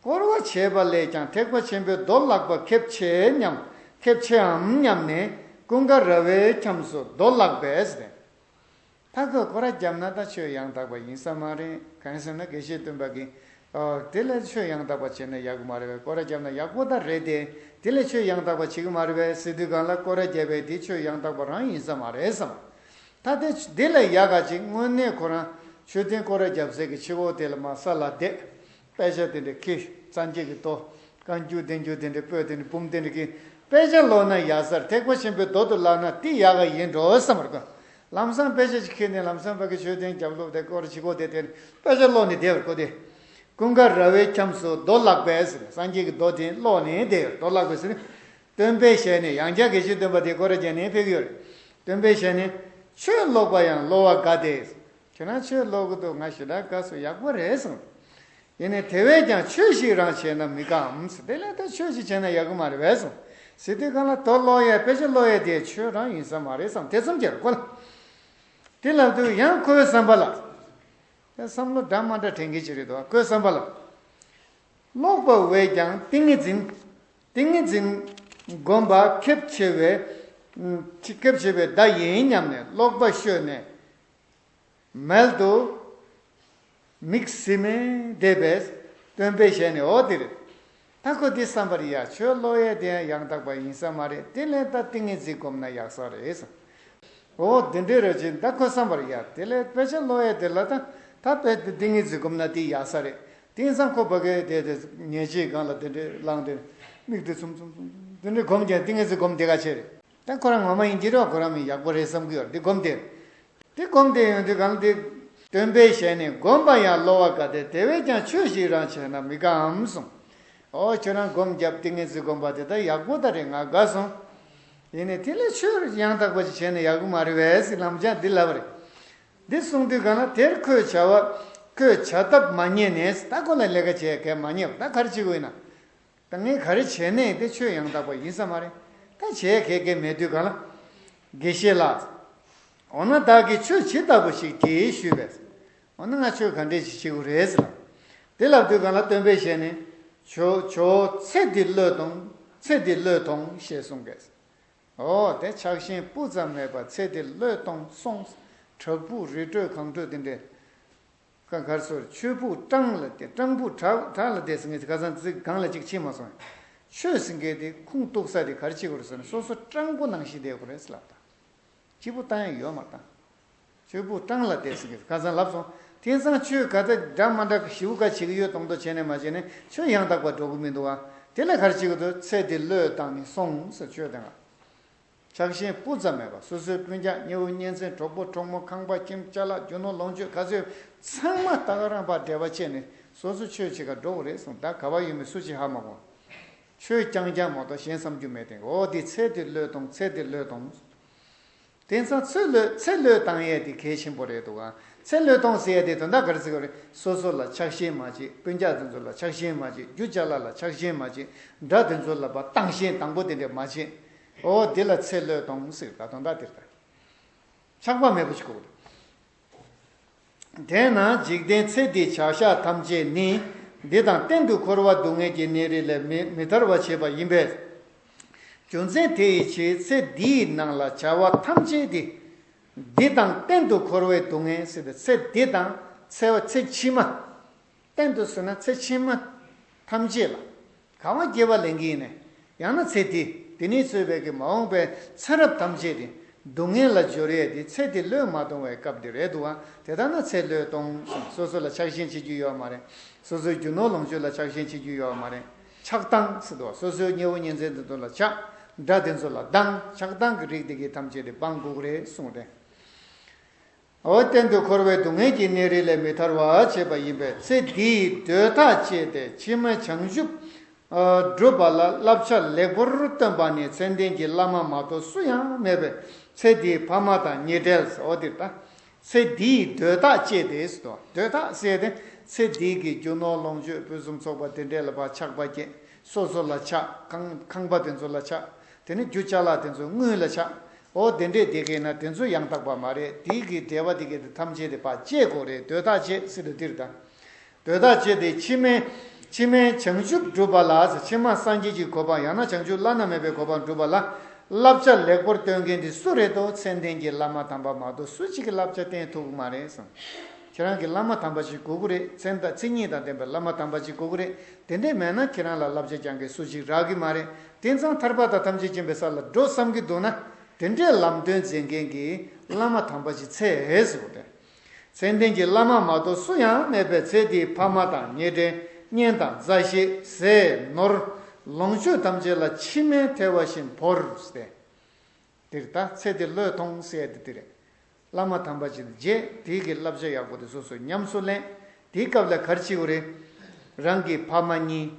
བསྐོར་བ་བྱས་པ་ལས་ཀྱང་ཐེག་པ་ཆེན་པོའི་མདོ་ལྷག་པ་ཁེབས་ཆེ་སྙམ། ཁེབས་ཆེའམ་སྙམ་ནས་ཀུན་དགའ་ར་བའི་ཁྱམས་སུ་མདོ་ལྷག་པས་ཟེར། ད་ཁོས་སྐོར་ར་བརྒྱབ་ན་ད་ཆོས་ཡང་དག་པ་ཡིན་ས་མ་རེད། གང་ཡིན་ཟེར་ན་དགེ་བཤེས་སྟོན་པ་གིས། ཨོ། དེ་ལས་ཆོས་ཡང་དག་པ་བྱས་ན་ཡག་གི་མ་རེད་པས། སྐོར་ར་བརྒྱབ་ན་ཡག་པོ་ད་རེད་དེ། དེ་ལས་ཆོས་ཡང་དག་པ་བྱེད་ཀྱི་མ་རེད་པས་ཟེར་དུས་སྒང་ལ། སྐོར་ར་བརྒྱབ་པས་དེ་ཆོས་ཡང་དག་པ་རང་ཡིན་ས་མ་རེད་བསམ། ད་དེ་དེ་ལས་ཡག་ག་ཅིག་དངོས་གནས་ཁོ་རང་མཆོད་རྟེན་སྐོར་ར་བརྒྱབ་སའི་གི་ཕྱི་ལོགས་དེ་ལ་མར་ས་ལ་བསྡད། དཔེ་ཆ་དེ་འདྲ་ཁྱེར། སངས་རྒྱས་ཀྱི་མདོ། བཀའ་འགྱུར་བསྟན་འགྱུར་དེ་འདྲ་པོད་དེ་འདྲ་འབུམ་དེ་འདྲ་གི་དཔེ་ཆ་ཀློག་ན་ཡག་ས་རེད། ཐེག་པ་ཆེན་པོའི་མདོ་དེ་བཀླགས་ན་དེ་ཡག་ག་ཡིན་འགྲོ་བསམ་པར་དགོས། ལམ་སང་དཔེ་ཆ་ཅིག་ཁྱེར་ནས་ལམ་སང་ཕ་གི་མཆོད་རྟེན་རྒྱབ་ལོགས་དེ་སྐོར་ར་བྱེད་དགོས་དེ། དེ་དཔེ་ཆ་ཀློག་ནས་བསྡད་པར་དགོས་དེ། ཀུན་དགའ་ར་བའི་ཁྱམས་སུ་མདོ་ལྷག་པས་ཟེར། སངས་རྒྱས་ཀྱི་མདོ་དེ་ཀློག་ནས་བསྡད་པར། མདོ་ལྷག་པས་ཟེར་ནས། སྟོན་པའི་ཞལ་ནས། ཡང་བསྐྱར་དགེ་བཤེས་སྟོན་པ་དེ་སྐོར་ར་བརྒྱབ་ནས་ཕེབས་ཀྱི་ཡོད་རེད། སྟོན་པའི་ཞལ་ནས། ཆོས་ཀློག་པ་ཡང་གློ་བ་དགའ་སྟེ། ཁྱོད་རང་ཆོས་ཀློག་གི་འདུག་ང་ཞེ་དྲག་དགའ་སོང་། ཡག་པོ་རེད་གསུངས། ཡིན་ནའི་དེ་བས་ཀྱང་ཆོས་ཤིག་རང་བྱས་ན་མི་དགའ་འམ་ཟེར། དེ་ལས་ད་ཆོས་ཤིག་བྱས་ན་ཡག་གི་མ་རེད་པས་གསུངས། ཟེར་དུས་སྒང་ལ་མདོ་ཀློག་ཡས། དཔེ་ཆ་ཀློག་ཡས་དེ་ཆོས་རང་ཡིན་ས་མ་རེད་བསམ། དེ་ཙམ་གྱིས་ཁོ་ལ། དེ་ལབ་དུས་ཡང་ཁོའི་བསམ་པ་ལ། དེ་བསམ་བློ་འདྲ་མ་འདྲ་དྲན་གྱི་ཅིག་རེད་འདུག་ཁོའི་བསམ་པ་ལ། ཀློག་པ་བས་ཀྱང་ཏིང་ངེ་འཛིན། ཏིང་ངེ་འཛིན་སྒོམ་པ་ཁེབས་ཆེ་བས། ཁེབས་ཆེ་བའི་བརྡ་ཡིན་སྙམ་ནས་ཀློག་པ་བཤོལ་ནས། མལ་དུ་མིག་ཟིམ་མེ་བསྡད་པས། སྟོན་པའི་ཞལ་ནས། འོ་དེ་རེད། ད་ཁོ་འདི་བསམ་པར་ཡ། ཆོས་ཀློག་ཡས་དེ་ཡང་ཡང་དག་པ་ཡིན་ས་མ་རེད། དེ་ལས་ད་ཏིང་ངེ་འཛིན་སྒོམ་ན་ཡག་ས་རེད་བསམ། འོ་དེ་འདྲའི་རེད་ཅེས་ད་ཁོ་བསམ་པར་ཡ། དེ་ལས་དཔེ་ཆ་ཀློག་ཡས་དེ་ལ་ད་ད་དཔེ་ཏིང་ངེ་འཛིན་སྒོམ་ན་དེ་ཡག་ས་རེད། དེང་སང་ཁོ་ཕ་གིར་དེ་དེ་ཉལ་ཆས་སྒང་ལ་དེ་འདྲའི་བླངས་ཏེ། མིག་དེ་ཚུམ་ཚུམ་ཚུམ་དེ་འདྲའི་སྒོམ་ཀྱང་ཏིང་ངེ་འཛིན་སྒོམ་དེ་ག་བྱས་རེད། ད་ཁོ་རང་ངོ་མ་ཡིན་གྱི་རེད་བ། ཁོ་རང་མི་ཡག་པོ་རེད་བསམ་གྱི་ཡོད་རེད། འདི་སྒོམ་དེ། འདི་སྒོམ་དེ་ཡོང་དུས་གང་དེ། སྟོན་པའི་ཞལ་ནས། སྒོམ་པ་ཡང་གློ་བ་དགའ་སྟེ། དེ་བས་ཀྱང་ཆོས་ཤིག་རང་བྱས་ན་མི་དགའ་འམ་གསུངས། ཨོ། ཁྱོད་རང་སྒོམ་བརྒྱབ། ཏིང་ངེ་འཛིན་སྒོམ་པ་དེ་ད་ཡག་པོ་ད་རེད། ང་དགའ་སོང་། ཡིན་ནའི་དེ་ལས་ཆོས་ཡང་དག་པ་ཅིག་བྱས་ན་ཡག་གི་མ་རེད་པས་ཟེར་ལམ་སང་འདི་ལབ་པ་རེད། འདི་གསུངས་དུས་གང་ལ་དེར་ཁོས་བྱ་བ། ཁོས་བྱ་ཐབས་མ་རྙེད་ནས། ད་ཁོ་ལ་ལས་ཀ་བྱེད་གལ་མ་རྙེད་པ། ད་ག་རེ་བྱེད་དགོས་ཡིན་ན། ད་ངས་ག་རེ་བྱས་ནའི་དེ་ཆོས་ཡང་དག་པ་ཡིན་ས་མ་རེད། ད་བྱས་གལ་གལ་མེད་དུས་གང་ལ། དགེ་བཤེས་ལགས། འོ་ན་བདག་གིས་ཆོས་ཇི་ལྟ་བུ་ཞིག་བགྱི་ཞུས་པས། འོ་ན་ང་ཆོས་ག་འདྲས་ཞིག་བྱེད་དགོས་རེད་ཟེར་ལ། དེ་ལབ་དུས་གང་ལ་སྟོན་པའི་ཞལ་ནས། ཇོ་ཇོ་བོ་ཚེ་འདི་བློས་ཐོངས། ཚེ་འདི་བློས་ཐོངས་ཞེས་གསུངས་པས། འོ་དེ་ཆགས་ཞེན་སྤུ་ཙམ་མེད་པར་ཚེ་འདི་བློས་ཐོངས་སོང་། བྲག་ཕུག་རི་ཁྲོད་གངས་ཁྲོད་དེ་འདྲས། ཁ་གར་སོར་ཆོས་ཕུག་སྤྲང་ལ་བསྡད། སྤྲང་ཕུག་བྲག་བྲག་ལ་བསྡད་ཟེར་མཁན་དེ་ཁ་སང་ཚིག་སྒང་ལ་གཅིག་ཕྱིན་མ་སོང་། ཆོས་ཟེར་མཁན་དེ་ཁུངས་གཏུགས་ས་དེ་ག་རེ་བྱེད་དགོས་རེད་ཟེར་ན། སོ་སོ་སྤྲང་པོ་ནང་བཞིན་བསྡད་དགོས་རེད་ཟེར་ལབ་ད། སྐྱིད་པོ་བཏང་ཡ་ཡོད་མ་རེད་ད། ཆོས་ཕུག་སྤྲང་ལ་བསྡད་ཟེར་མཁན་དེ་ཁ་སང་ལབ་སོང་། དེང་སང་ཆོས་ག་ཚད་འདྲ་མ་འདྲ་ཞིབ་ག་བྱེད་ཀྱི་ཡོད་མདོག་མདོག་བྱས་ནས་མ་བྱས་ནས་ཆོས་ཡང་དག་པ་འགྲོ་གི་མི་འདུག་ཨ། དེ་ལ་ག་རེ་བྱེད་ཀྱི་འདུག་ཚེ་འདི་བློས་བཏང་ནས་སོང་ཟེར། ཆོས་དེ་ལ། ཆགས་ཞེན་སྤུ་ཙམ་མེད་པར། སོ་སོའི་སྤུན་ཀྱག་ཉེ་བོ་གཉེན་ཚན། གྲོགས་པོ་གྲོགས་མོ། ཁང་པ་ཁྱིམ། ཅ་ལག་རྒྱུ་ནོར་ལོངས་སྤྱོད་ག་ཚོད་ཚང་མ་ད་ག་རང་ཕར་འབྲེལ་བ་བྱས་ནས་སོ་སོ་ཆོས་བྱེད་ག་འགྲོ་དགོས་རེད་གསུངས། ད་ག་པར་ཡོད་མེད་སུ་གཅིག་ཧ་མ་གོ། ཆོས་རྐྱང་རྐྱང་མ་གཏོགས་གཞན་བསམ་རྒྱུ་མེད་དེ། འོ་དེ་ཚེ་འདི་བློས་ཐོངས། ཚེ་འདི་བློས་ཐོངས། དེང་སང་ཚེ་བློས་ཚེ་བློས་བཏང་ཡས་དེ་གལ་ཆེན་པོ་རེད་འདུག་ག་ཚེ་བློས་གཏོང་ཟེར་ཡས་དེ་དོན་དག་ག་རེ་ཟེར་གི་རེད། སོ་སོ་ལ་ཆགས་ཞེན་མ་བྱེད། སྤུན་ཀྱག་དེ་ཚོ་ལ་ཆགས་ཞེན་མ་བྱེད། རྒྱུ་ཅ་ལག་ལ་ཆགས་ཞེན་མ་བྱེད། དགྲ་དེ་ཚོ་ལ་བ་བཏང་ཞེན་དང་པོ་དེ་འདྲ་མ་བྱེད། འོ་དེ་ལ་ཚེ་བློས་གཏོང་ཟེར། ད་དོན་དག་དེ་རེད། ད་ཆགས་པ་མེད་པ་ཞིག་དགོས་རེད། དེས་ན་འཇིག་རྟེན་ཚེ་འདིའི་བྱ་བཞག་ཐམས་ཅད་ནི། འདི་དང་གཏན་དུ་འཁོར་བ་སྡུག་བསྔལ་གྱི་གནས་རིས་ལས་མི་མི་ཐར་བར་བྱེད་པ་ཡིན་པས། རྒྱུ་མཚན་དེ་ཡི་ཕྱིར་ཚེ་འདིའི་ནང་ལ་བྱ་བ་ཐམས་ཅད་དེ། འདི་དང་གཏན་དུ་འཁོར་བའི་སྡུག་བསྔལ་ཟེར་ཏེ། ཚེ་འདི་དང་ཚེ་བ་ཚེ་ཕྱི་མ། གཏན་དུ་ཟེར་ན་ཚེ་ཕྱི་མ་ཐམས་ཅད་ལ་གང་བ་སྐྱེ་བ་ལེན་གྱི་ཡིན་ནས། ཡང་ན་ཚེ་འདི་འདི་ནས་ཚུད་པའི་གི་མ་འོངས་པའི་ཚེ་རབས་ཐམས་ཅད་དེ་སྡུག་བསྔལ་ལ་སྦྱོར་ཡས་དེ་ཚེ་འདི་བློས་མ་གཏོང་བའི་སྐབས་དེ་རེད་འདུག་ཨ། དེ་ལྟར་ན་ཚེ་བློས་གཏོང་གསུངས། སོ་སོ་ལ་ཆགས་ཞེན་བྱེད་རྒྱུ་ཡོད་མ་རེད། སོ་སོའི་རྒྱུ་ནོར་ལོངས་སྤྱོད་ལ་ཆགས་ཞེན་བྱེད་རྒྱུ་ཡོད་མ་རེད། ཆགས་སྡང་ཟེར་འདུག་སོ་སོའི་ཉེ་བོ་གཉེན་ཚན་དེ་ཚོ་ལ་ཆགས། དགྲ་དེ་ཚོ་ལ་སྡང་། ཆགས་སྡང་གི་རིགས་དེ་གའི་ཐམས་ཅད་དེ་སྤང་དགོས་ཀྱི་རེད་གསུངས་ཏེ། འོ་གཏན་དུ་འཁོར་བའི་སྡུག་བསྔལ་གྱི་གནས་རིས་ལས་མི་ཐར་བར་བྱེད་པ་ཡིན་པས། ཚེ་འདིའི་འདོད་ཐག་བཅད་དེ་ཕྱི་མའི་བྱང་ཆུབ་སྒྲུབ་པ་ལ་བསླབ་བྱ་ལེགས་པོར་སྟོན་པ་ནི་མཚན་ལྡན་གྱི་བླ་མ་མ་གཏོགས་སུ་ཡང་མེད་པས། ཚེ་འདིའི་ཕ་མ་དང་ཉེ་འབྲེལ། འོ་འདིར་ད། ཚེ་འདིའི་འདོད་ཐག་བཅད་དེ་ཟེར་དོ། འདོད་ཐག་ཟེར་ཏེ་ཚེ་འདིའི་གི་རྒྱུ་ནོར་ལོངས་སྤྱོད་ཕུན་སུམ་ཚོགས་པ་དེ་འདྲས་ལ་ཕར་ཆགས་པ་སྐྱེ། སོ་སོ་ལ་ཆགས། ཁང་ཁང་པ་དེ་ཚོ་ལ་ཆགས། དེ་ནས་རྒྱུ་ཅ་ལག་དེ་ཚོ་དངུལ་ལ་ཆགས། འོ་དེ་འདྲས་དེ་གས་ན་དེ་ཚོ་ཡང་དག་པ་མ་རེད། དེའི་གི་འབྲེལ་བ་དེ་གས་དེ་ཐམས་ཅད་དེ་ཕར་བཅད་དགོས་རེད། འདོད་ཐག་བཅད་ཟེར་དུས་འདིར་ད། འདོད་ཐག་བཅད་དེ་ཕྱི་མའི་ ཕྱི་མའི་བྱང་ཆུབ་སྒྲུབ་པ་ལ། ཕྱི་མ་སངས་རྒྱས་ཀྱི་གོ་འཕང་ཡང་ན་བྱང་ཆུབ་བླ་ན་མེད་པའི་གོ་འཕང་སྒྲུབ་པ་ལ་བསླབ་བྱ་ལེགས་པོར་སྟོན་མཁན་དེ་སུ་རེད་དོ། མཚན་ལྡན་གྱི་བླ་མ་དམ་པ་མ་གཏོགས་སུ་གཅིག་གིས་བསླབ་བྱ་བསྟན་ཐུབ་ཀྱི་མ་རེད་གསུངས། ཁྱེད་རང་གི་བླ་མ་དམ་པ་ཅིག་དགོས་ཀྱི་རེད། མཚན་དང་མཚན་ཉིད་དང་ལྡན་པའི་བླ་མ་དམ་པ་ཅིག་དགོས་ཀྱི་རེད། དེ་འདྲས་མེད་ན་ཁྱེད་རང་ལ་བསླབ་བྱ་སྦྱང་མཁན་སུ་གཅིག་རག་གི་མ་རེད། དེང་སང་ཐར་པ་དང་ཐམས་ཅད་མཁྱེན་པའི་ས་ལ་འགྲོ་བསམ་གྱི་འདུག་ན། དེ་འདྲའི་ལམ་སྟོན་མཛད་མཁན་གྱི་བླ་མ་དམ་པ་ཅིག་འཚོལ་ཟེར་བ་དེ། མཚན་ལྡན་གྱི་བླ་མ་མ་གཏོགས་སུ་ཡང་མེད་པའི་ཚེ་འདིའི་ཕ་མ་དང་ཉེ་འབྲེལ་གཉེན་དང་མཛའ་བཤེས་ཟས་ནོར་ལོངས་སྤྱོད་ཐམས་ཅད་ལ་མཆི་མས་ཐལ་བ་བཞིན་བོར་ཏེ། འདིར་ད་ཚེ་འདི་བློས་ཐོངས་ཟེར་ཡ་དེ་འདི་རེད། བླ་མ་དམ་པ་ཅིག་ལ་མཇལ། དེའི་གི་བསླབ་བྱ་ཡག་པོ་དེ་སོ་སོས་ཉམས་སུ་ལེན། དེའི་སྐབས་ལ་ག་རེ་བྱེད་དགོས་རེད། རང་གི་ཕ་མ་གཉིས།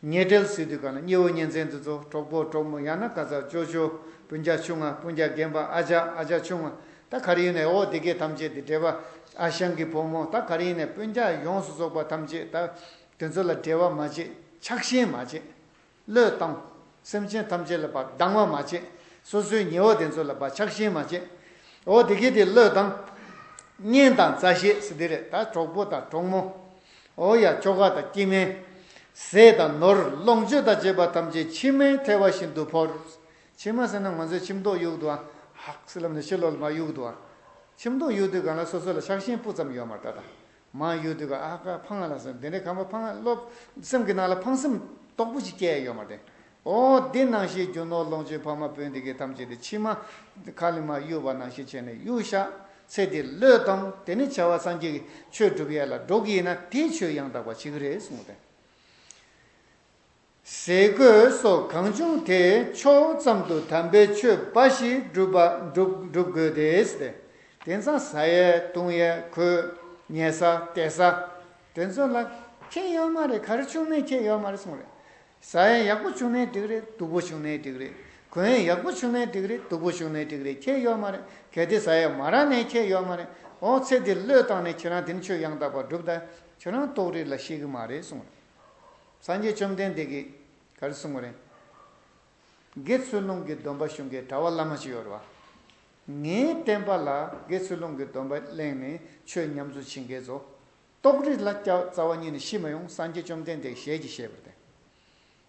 ཉེ་འབྲེལ་ཟེར་དུས་གང་ལ་གཉེ་བོ་གཉེན་ཚན་དེ་ཚོ། གྲོགས་པོ་གྲོགས་མོ། ཡང་ན་ག་ཚ་ཅོ་ཅོ། སྤུན་ཀྱག་ཆུང་ང་། སྤུན་ཀྱག་རྒན་པ། ཨ་ཅག་ཨ་ཅག་ཆུང་ང་། ད་ག་རེ་ཡིན་ནའི་འོ་དེ་གས་ཐམས་ཅད་དེ། འབྲེལ་བ། ཨ་ཞང་གི་བུ་མོ། ད་ག་རེ་ཡིན་ནའི་སྤུན་ཀྱག་ཡོངས་སུ་རྫོགས་པ་ཐམས་ཅད་ད་དེ་ཚོ་ལ་འབྲེལ་བ་མ་བྱེད། ཆགས་ཞེན་མ་བྱེད། བློས་བཏང་། སེམས་ཅན་ཐམས་ཅད་ལ་ཕར་སྡང་བ་མ་བྱེད། སོ་སོའི་ཉེ་བོ་དེ་ཚོ་ལ་ཕར་ཆགས་ཞེན་མ་བྱེད། འོ་དེ་གས་དེ་བློས་བཏང་། གཉེན་དང་མཛའ་བཤེས་ཟེར་དེ་རེད། ད་གྲོགས་པོ་དང་གྲོགས་མོ། འོ་ཡ། ཁྱོ་ག་དང་སྐྱེ་དམན། ཟས་དང་ནོར་ལོངས་སྤྱོད་དང་བཅས་པ་ཐམས་ཅད་མཆི་མས་ཐལ་བ་བཞིན་དུ་བོར། མཆི་མ་ཟེར་ན་ང་ཚོས་མཆིམས་ཐོག་གཡུག་འདུག་ཨ། ཧག་སི་ལབ་ནས་ཕྱི་ལོགས་ལ་མར་གཡུག་འདུག་ཨ། མཆིམས་ཐོག་གཡུག་དུས་གང་ལ་སོ་སོ་ལ་ཆགས་ཞེན་སྤུ་ཙམ་ཡོད་མ་རེད་ད། ད་མར་གཡུག་དུས་ག་ཨ་ཀ་ཕངས་ལ་ཟེར། དེ་འདྲའི་ཁང་པ་ཕངས་ལ། སེམས་ཀྱི་ནང་ལ་ཕངས་སེམས་དོག་པོ་ཞིག་སྐྱེ་ཡ་ཡོད་མ་རེད། འོ་དེ་ནང་བཞིན་རྒྱུ་ནོར་ལོངས་སྤྱོད་ཕ་མ་སྤུན་དེ་གས་ཐམས་ཅད་དེ་མཆི་མ་ཁ་ལ་མར་གཡུག་པ་ནང་བཞིན་བྱས་ནས་གཡུག་བཞག། ཚེ་འདི་བློས་བཏང་། དེ་ནས་བྱ་བ་སངས་རྒྱས་ཀྱི་ཆོས་སྒྲུབ་ཡས་ལ་འགྲོ་གི་ཡིན་ན་དེའི་ཆོས་ཡང་དག་པ་བྱེད་ཀྱི་རེད་གསུངས་ཏེ། ཟས་གོས་སོགས་གང་བྱུང་དེ། ཕྱོགས་ཙམ་དུ་དམ་པའི་ཆོས་འབའ་ཞིག་སྒྲུབ་པ་སྒྲུབ་སྒྲུབ་དགོས་ཏེ། དེང་སང་ཟ་ཡས་བཏུང་ཡས་གོས་ཉལ་ས་བསྡད་ས་དེ་ཚོ་ལ་ཁྱད་ཡོད་མ་རེད། ག་རེ་བྱུང་ནའི་ཁྱད་ཡོད་མ་རེད་གསུངས་རེད། ཟ་ཡས་ཡག་པོ་བྱུང་ནའི་འགྲིག་རེད། སྡུག་པོ་བྱུང་ནའི་འགྲིག་རེད། གོན་ཡས་ཡག་པོ་བྱུང་ནའི་འགྲིག་རེད། སྡུག་པོ་བྱུང་ནའི་འགྲིག་རེད། ཁྱད་ཡོད་མ་རེད། གལ་ཏེ་ཟ་ཡས་མ་རག་ནའི་ཁྱད་ཡོད་མ་རེད། འོ་ཚེ་འདི་བློས་བཏང་ནས་ཁྱེད་རང་དེ་ནས་ཆོས་ཡང་དག་པ་སྒྲུབ་ད། ཁྱེད་རང་རྟོགས་རིགས་ལ་ཤེས་ཀྱི་མ་རེད་གསུངས་རེད། སངས་རྒྱས་བཅོམ་ལྡན་འདས་ཀྱིས་ག་རེ་གསུངས་པ་རེད། དགེ་ཚུལ་སློང་གི་སྡོམ་པ་ཞུ་མཁན་གྲྭ་པ་བླ་མ་ཅིག་ཡོད་རེད་བ། ངའི་བསྟན་པ་ལ་དགེ་ཚུལ་སློང་གི་སྡོམ་པ་གླེང་ནས་ཆོས་ཉམས་སུ་བྱེད་མཁན་ཚོ། རྟོགས་རིགས་ལ་རྩ་བ་ཉིད་ནས་ཤི་མ་ཡོང་། སངས་རྒྱས་བཅོམ་ལྡན་འདས་ཞལ་གྱིས་བཞེས་པ་རེད།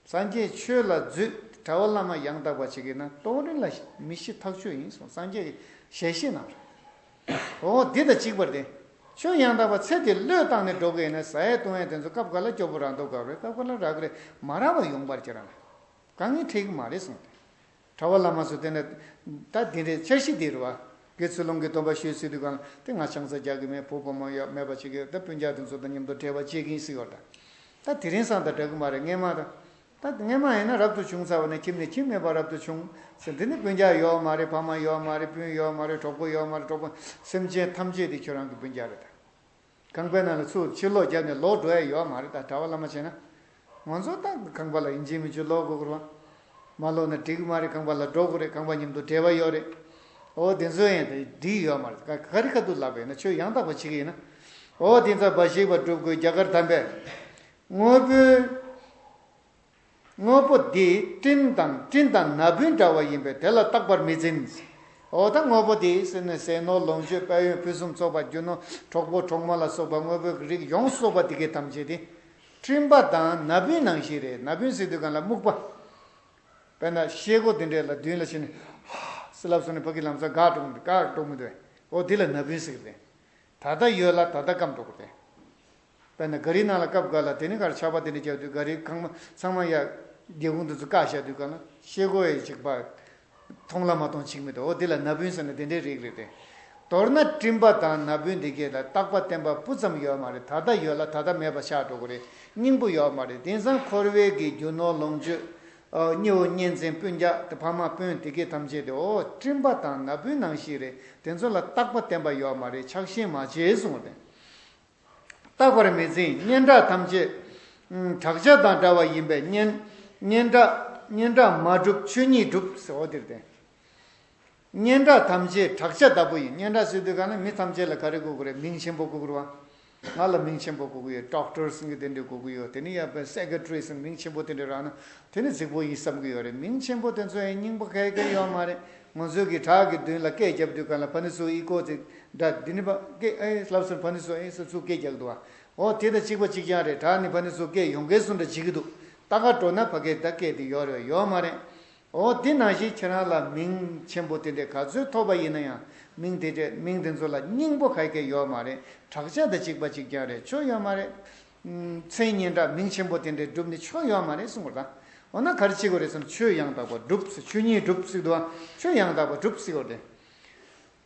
སངས་རྒྱས་ཆོས་ལ་འཛུད། གྲྭ་པ་བླ་མ་ཡང་དག་པ་བྱེད་ཀྱི་ན་རྟོགས་རིགས་ལ་མི་ཤི་ཐག་ཆོད་ཡིན་གསུངས། སངས་རྒྱས་ཀྱི་ཞལ་བཞེས་གནང་རེད། འོ་འདི་དང་གཅིག་པ་རེད། ཆོས་ཡང་དག་པ་ཚེ་འདི་བློས་བཏང་ནས་འགྲོ་གི་ཡིན་ན་ཟ་ཡས་བཏུང་ཡས་དེ་ཚོ་སྐབས་འགའ་ལ་སྐྱོ་པོ་རག་མདོག་ཁ་པོ་རེད། སྐབས་འགའ་ལ་རག་གི་རེད། མ་རག་པ་ཡོང་བར་ཁྱེད་རང་ལ་དཀའ་ངལ་འཕྲད་ཀྱི་མ་རེད་གསུངས་ཏེ། གྲྭ་པ་བླ་མ་ཚོ་དེ་ནས་ད་དེ་འདྲའི་འཆར་གཞི་དེ་རེད་བ། དགེ་ཚུལ་སློང་གི་སྡོམ་པ་ཞུས་ཟེར་དུས་གང་དེ་ང་ཆང་ས་རྒྱག་གི་མེད། བུ་བུ་མོ་ཡོད་མེད་པ་བྱེད་ཀྱི་ཡོད། ད་སྤུན་ཀྱག་དེ་ཚོ་དང་མཉམ་དུ་འབྲེལ་བ་བྱེད་ཀྱི་ཡིན་ཟེར་ཡོད་ད། ད་དེ་རིང་སང་ད་འདྲ་གི་མ་རེད། སྔས་མ་ད། ད་སྔས་མ་ཡིན་ན་རབ་ཏུ་བྱུང་ཚར་བ་ནས་ཁྱིམ་ནས་ཁྱིམ་མེད་པར་རབ་ཏུ་བྱུང་ཟེར། འདི་ནི་སྤུན་ཀྱག་ཡོད་མ་རེད། ཕ་མ་ཡོད་མ་རེད། སྤུན་ཡོད་མ་རེད། གྲོགས་པོ་ཡོད་མ་རེད། གྲོགས་པོ་སེམས་ཅན་ཐམས་ཅད་དེ་ཁྱོད་རང་གི་སྤུན་ཀྱག་རེད་ད། ཁང་པའི་ནང་ལ་ཚུར་ཕྱིར་ལོག་བརྒྱབ་ནས་ལོག་འགྲོ་ཡ་ཡོད་མ་རེད། ད་གྲྭ་པ་བླ་མ་བྱས་ན། ང་ཚོ་ད་ཁང་པ་ལ་ཡིན་གཅིག་མིན་གཅིག་ལོག་དགོས་ཀྱི་རེད་བ། མ་ལོག་ན་འགྲིག་གི་མ་རེད། ཁང་པ་ལ་འགྲོ་དགོས་རེད། ཁང་པ་མཉམ་དུ་འབྲེལ་བ་ཡོད་རེད། འོ་དེ་ཚོ་ཡིན་ད་འགྲིག་ཡོད་མ་རེད། ག་ག་རེ་ཁ་ཐུག་ལབ་པ་ཡིན་ན་ཆོས་ཡང་དག་པ་བྱེད་ཀྱི་ཡིན་ན། འོ་དེ་ཚོ་འབའ་ཞིག་པ་སྒྲུབ་དགོས། རྒྱ་གར་དམ་པས། དངོས་པོའི། དངོས་པོ་འདི་སྤྲིན་དང་སྤྲིན་དང་ན་བུན་འདྲ་བ་ཡིན་པས་དེ་ལ་རྟག་པར་མི་འཛིན། འོ་ད་དངོས་པོ་འདི་ཟེར་ནས་ཟས་ནོར་ལོངས་སྤྱོད་དཔལ་ཡོན་ཕུན་སུམ་ཚོགས་པ་རྒྱུ་ནོར་གྲོགས་པོ་གྲོགས་མོ་ལ་སོགས་པ་དངོས་པོའི་རིགས་ཡོངས་སུ་རྫོགས་པ་འདི་གའི་ཐམས་ཅད་དེ། སྤྲིན་པ་དང་ན་བུན་ནང་བཞིན་རེད། ན་བུན་ཟེར་དུས་གང་ལ་སྨུག་པ། དཔེར་ན་ཤེལ་སྒོ་འདི་འདྲས་ལ་མདུན་ལ་ཕྱིན་ནས་ཧ་ཟེར་ལབ་སོང་ནས་ཕ་གི་ལམ་སང་འགག་འགྲོ་གི་འདུག་འགག་འགྲོ་གི་འདུག་འོ་འདི་ལ་ན་བུན་ཟེར་གི་རེད། ད་ལྟ་ཡོད་ལ་ད་ལྟ་སྐམ་འགྲོ་གི་རེད། དཔེར་ན་ག་རི་ནང་ལ་སྐབས་འགའ་ལ་དེ་ནི་གར་ཆར་པ་དེ་འདྲ་རྒྱག་དུས་ག་རི་ཁང་མ་ཚང་མ་ཡ་སྒེའུ་ཁུང་དེ་ཚོ་བཀག་བཞག་དུས་ག་ལ་ཤེལ་སྒོ་ཡི་ཅིག་པ་མཐོང་ལ་མ་མཐོང་ཅིག་མི་འདུག་འོ་དེ་ལ་ན་བུན་ཟེར་ན་དེ་འདྲའི་རིགས་རེད་དེ། མདོར་ན་སྤྲིན་པ་དང་ན་བུན་འདི་གས་ལ་རྟག་པ་བརྟན་པ་སྤུ་ཙམ་ཡོད་མ་རེད། ད་ལྟ་ཡོད་ལ་ད་ལྟ་མེད་པ་ཆགས་འགྲོ་གི་རེད། སྙིང་པོ་ཡོད་མ་རེད། དེང་སང་འཁོར་བའི་གི་རྒྱུ་ནོར་ལོངས་སྤྱོད། ཨ་གཉེན་བོ་གཉེན་ཚན་སྤུན་ཀྱག་དེ་ཕ་མ་སྤུན་དེ་གས་ཐམས་ཅད་དེ་འོ་སྤྲིན་པ་དང་ན་བུན་ནང་བཞིན་རེད། དེ་ཚོ་ལ་རྟག་པ་བརྟན་པ་ཡོད་མ་རེད། ཆགས་ཞེན་མ་བྱེད་གསུངས་པ་དེ། རྟག་པར་མི་འཛིན། སྙན་གྲགས་ཐམས་ཅད། ཨུམ། བྲག་ཆ་དང་འདྲ་བ་ཡིན་པས་སྙན། སྙན་གྲགས། སྙན་གྲགས་མ་གྲུབ་ཆོས་ཉིད་འགྲུབ་ཟེར་བ་འདིར་བསྟན། སྙན་གྲགས་ཐམས་ཅད་བྲག་ཆ་ལྟ་བུ་ཡིན། སྙན་གྲགས་ཟེར་དུས་ག་ནི་མི་ཐམས་ཅད་ལ་ག་རེ་དགོས་ཀྱི་རེད། མིང་ཆེན་པོ་དགོས་ཀྱི་རེད་བ། ང་ལ་མིང་ཆེན་པོ་དགོས་ཀྱི་ཡོད། ཌོག་ཊར་ཟེར་མཁན་དེ་འདྲ་དགོས་ཀྱི་ཡོད། དེ་ནི་ཡ་པའི་སེ་ཀེ་ཊ་རི་ཟེར་མིང་ཆེན་པོ་དེ་འདྲ་རག་ན་དེ་ནི་རྫིག་པོ་ཡིན་བསམ་གྱི་ཡོད་རེད། མིང་ཆེན་པོ་དེ་ཚོ་ཡང་སྙིང་པོ་ག་གེ་ཡོད་མ་རེད། ང་ཚོའི་གི་བྲག་གི་མདུན་ལ་སྐད་རྒྱབ་དུས་ག་ལ་ཕ་ནི་སུ་ཨི་ཀོ་ཙི་འདྲ་འདི་ནི་པ་སྐད་ཨེ་ལབ་སོང་། ཕ་ནི་སུ་ཨེ་སུ་ཚུགས་སྐད་རྒྱག་འདུག་བ། འོ་དེ་དང་གཅིག་པ་གཅིག་རྐྱང་རེད། བྲག་ནི་བ་ནི་ཚོ་སྐད་ཡོང་གི་གསུང་འདྲ་བྱེད་ཀྱི་འདུག། ད་ག་འགྲོ་ན་ཕ་གི་ད་སྐད་དེ་ཡོད་རེད་ཡོད་མ་རེད། འོ་དེ་ནང་བཞིན་ཁྱེད་རང་ལ་མིང་ཆེན་པོ་དེ་འདྲས་ག་ཚོད་ཐོབ་པ་ཡིན་ན་ཡང་མིང་དེ་འདྲས་མིང་དེ་ཚོ་ལ་སྙིང་པོ་ག་གེ་ཡོད་མ་རེད། བྲག་ཅ་དང་གཅིག་པ་གཅིག་རྐྱང་རེད། ཆོ་ཡོད་མ་རེད། མཚན་སྙན་གྲགས་མིང་ཆེན་པོ་དེ་འདྲས་སྒྲུབ་ནི་ཆོ་ཡོད་མ་རེད་གསུང་བར་ད། འོ་ན་ག་རེ་བྱེད་དགོས་རེད་བསམ། ཆོས་ཡང་དག་པ་སྒྲུབ་ཟེར། ཆོས་ཉིད་སྒྲུབ་ཟེར་འདུག་ཨ། ཆོས་ཡང་དག་པ་སྒྲུབ་ཟེར་བ་རེད།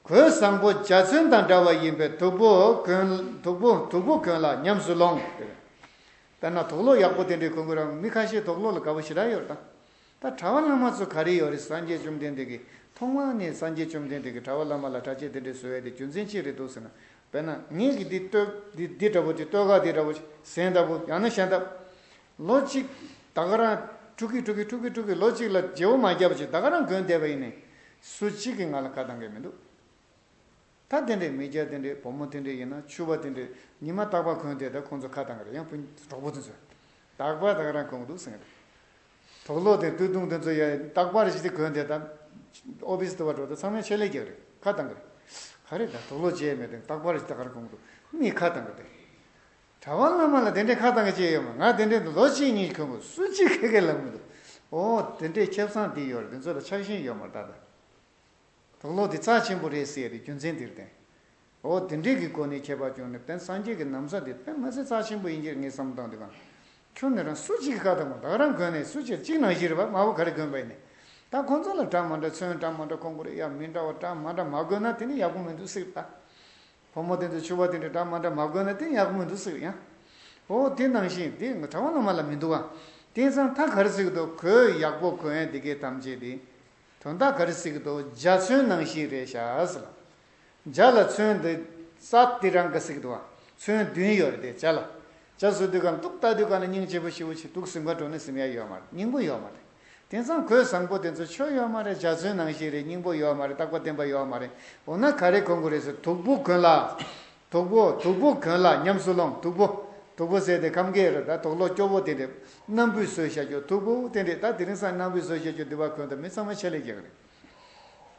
གོས་བཟང་པོ་འཇའ་ཚོན་དང་འདྲ་བ་ཡིན་པས་དུག་པོ་གོན་དུག་པོ་དུག་པོ་གོན་ལ་ཉམས་སུ་ལོངས། དཔེར་ན་དུག་ལོག་ཡག་པོ་དེ་འདྲའི་གོན་དགོས་ར། མི་ཁ་ཤས་དུག་ལོག་ལ་དགའ་པོ་ཞེ་དྲག་ཡོད་རེད་ད། ད་གྲྭ་པ་བླ་མ་ཚོ་ག་རེ་ཡོད་རེད། སངས་རྒྱས་བཅོམ་ལྡན་འདས་ཀྱིས་ཐོག་མ་ནས་སངས་རྒྱས་བཅོམ་ལྡན་འདས་ཀྱིས་གྲྭ་པ་བླ་མ་ལ་གྲྭ་ཆས་དེ་འདྲ་བཟོ་ཡས་དེ་རྒྱུ་མཚན་ཅི་རེད་འདུག་ཟེར་ན། དཔེར་ན་ངེད་ཀྱིས་འདི་སྟོད་འདི་འདི་འདྲ་པོ་ཅིག་སྟོད་ཁ་འདི་འདྲ་པོ་ཅིག་གཟན་འདྲ་པོ་ཡང་ན་གཞན་འདྲ། ལོ་གཅིག་ད་ག་རང་འཁྲུག་གི་འཁྲུག་གི་འཁྲུག་གི་འཁྲུག་གི་ལོ་གཅིག་ལ་བརྗེ་པོ་མ་བརྒྱབ་པ་ཅིག་ད་ག་རང་གོན་བསྡད་པ་ཡིན་ནའི་སུ་གཅིག་གིས་ང་ལ་ཁ་བཏང་གི་མི་འདུག། ད་དེ་འདྲའི་མི་སྐྱ་དེ་འདྲའི་བུ་མོ་དེ་འདྲའི་ཡིན་ན་ཕྱུ་པ་དེ་འདྲའི་ཉི་མ་རྟག་པར་གོན་བསྡད་ད་ཁོང་ཚོ་ཁ་བཏང་གི་རེད། ཡང་བུ་གྲོགས་པོ་དེ་ཚོས་རྟག་པར་ད་ག་རང་གོན་གི་འདུག་ཟེར་གི་རེད། དུག་ལོག་དེ་སྟོད་ཐུང་དེ་ཚོ་ཡ་རྟག་པར་ཞིག་དེ་གོན་བསྡད་ད། ཨོ་ཕི་སི་དུ་བ་འགྲོ་ད་ཚང་མས་ཆེད་ལས་རྒྱག་གི་རེད། ཁ་བཏང་གི་རེད། ག་རེ་ད་དུག་ལོག་བྱས་མེད་དེ་རྟག་པར་ཞིག་ད་ག་རང་གོན་གི་འདུག། མིས་ཁ་བཏང་གི་རེད། གྲྭ་པ་བླ་མ་ལ་དེ་འདྲའི་ཁ་བཏང་གི་ཅི་ཡོད་མ། ང་དེ་འདྲའི་ལོ་གཅིག་གཉིས་གོན་དགོས་སུ་གཅིག་ཁ་སྐད་ལབ་མི་འདུག། ཨོ་དེ་འདྲའི་ཁེ་བཟང་འདི་ཡོད་རེད། དེ་ཚོ་ལ་ཆགས་ཞེན་ཡོད་མ་རེད་ད། ད་དུག་ལོག་འདི་རྩ་ཆེན་པོ་རེད་ཟེར་ཡ་དེ་རྒྱུ་མཚན་འདིར་བརྟེན། ཨོ་དེ་འདྲའི་གི་སྒོ་ནས་ཁྱད་པར་བྱུང་ནས་བརྟེན་སངས་རྒྱས་ཀྱི་ན་བཟའ་འདི་དཔེ་མི་སྲིད་རྩ་ཆེན་པོ་ཡིན་གྱི་རེད། ངས་བསམ་བཏང་དུས་གང་ཁྱོད་ནི་རང་སུ་གཅིག་གི་ཁ་བཏང་མ། ད་ག་རང་གོན་ནས་སུ་གཅིག་གཅིག་ནང་བཞིན་རེད་པ། མ་བུ་ག་རེ་གོན་པ་ཡིན་ནས། ད་ཁོང་ཚོ་ལ་འདྲ་མ་འདྲ་ཚོན་འདྲ་མ་འདྲ་གོན་དགོས་རེད་ཡ། མི་འདྲ་བ་འདྲ་མ་འདྲ་མ་གོན་ན་དེ་ནི་ཡག་པོ་མི་འདུག་ཟེར་ད། བུ་མོ་དེ་ཚོ་ཕྱུ་པ་དེ་འདྲ་འདྲ་མ་འདྲ་མ་གོན་ན་དེ་ཡག་པོ་མི་འདུག་ཟེར་ཡང་། འོ་དེ་ནང་བཞིན་དེ་ང་གྲྭ་པ་བླ་མ་ལ་མི་འདུག་ཨ། དེང་སང་ད་ག་རེ་ཟེར་གི་འདུག། གོས་ཡག་པོ་གོན་ཡ་དེ་གའི་ཐམས་ཅད་དེ། དོན་དག་ག་རེ་ཟེར་གི་འདུག། འཇའ་ཚོན་ནང་བཞིན་རེད་ཤག་ཟེར་ལ། འཇའ་ལ་ཚོན་འདི་རྩ་དེ་རང་ག་ཟེར་གི་འདུག་ཨ། ཚོན་བདུན་ཡོད་རེད་དེ་འཇའ་ལ། འཇའ་བཟོ་དུས་གང་ལ་འདུག་ལྟ་དུས་གང་ལ་སྙིང་རྗེ་པོ་ཞེ་པོ་ཞིག་འདུག། གཟིམ་ཁ་འགྲོ་ནས་གཟིམ་ཡ་ཡོད་མ་རེད། སྙིང་པོ་ཡོད་མ་རེད། དེང་སང་གོས་བཟང་པོ་དེ་ཚོ་ཆོ་ཡོད་མ་རེད། འཇའ་ཚོན་ནང་བཞིན་རེད། སྙིང་པོ་ཡོད་མ་རེད། རྟག་པ་བརྟན་པ་ཡོད་མ་རེད། འོ་ན་ག་རེ་གོན་དགོས་རེད་ཟེར། དུག་པོ་གོན་ལ། དུག་པོ་དུག་པོ་གོན་ལ་ཉམས་སུ་ལོངས། དུག་པོ་དུག་པོ་ཟེར་དེ་ཁམས་སྐད་རེད་ད། དུག་ལོག་སྐྱོ་པོ་དེ་འདྲས་སྣམ་བུས་བཟོས་བཞག་རྒྱུ་དུག་པོ་དེ་འདྲས་ད། དེ་རིང་སང་སྣམ་བུས་བཟོས་བཞག་རྒྱུ་འདི་བ་གོན་ད་མི་ཚང་མ་ཆེད་ལས་རྒྱག་གི་རེད།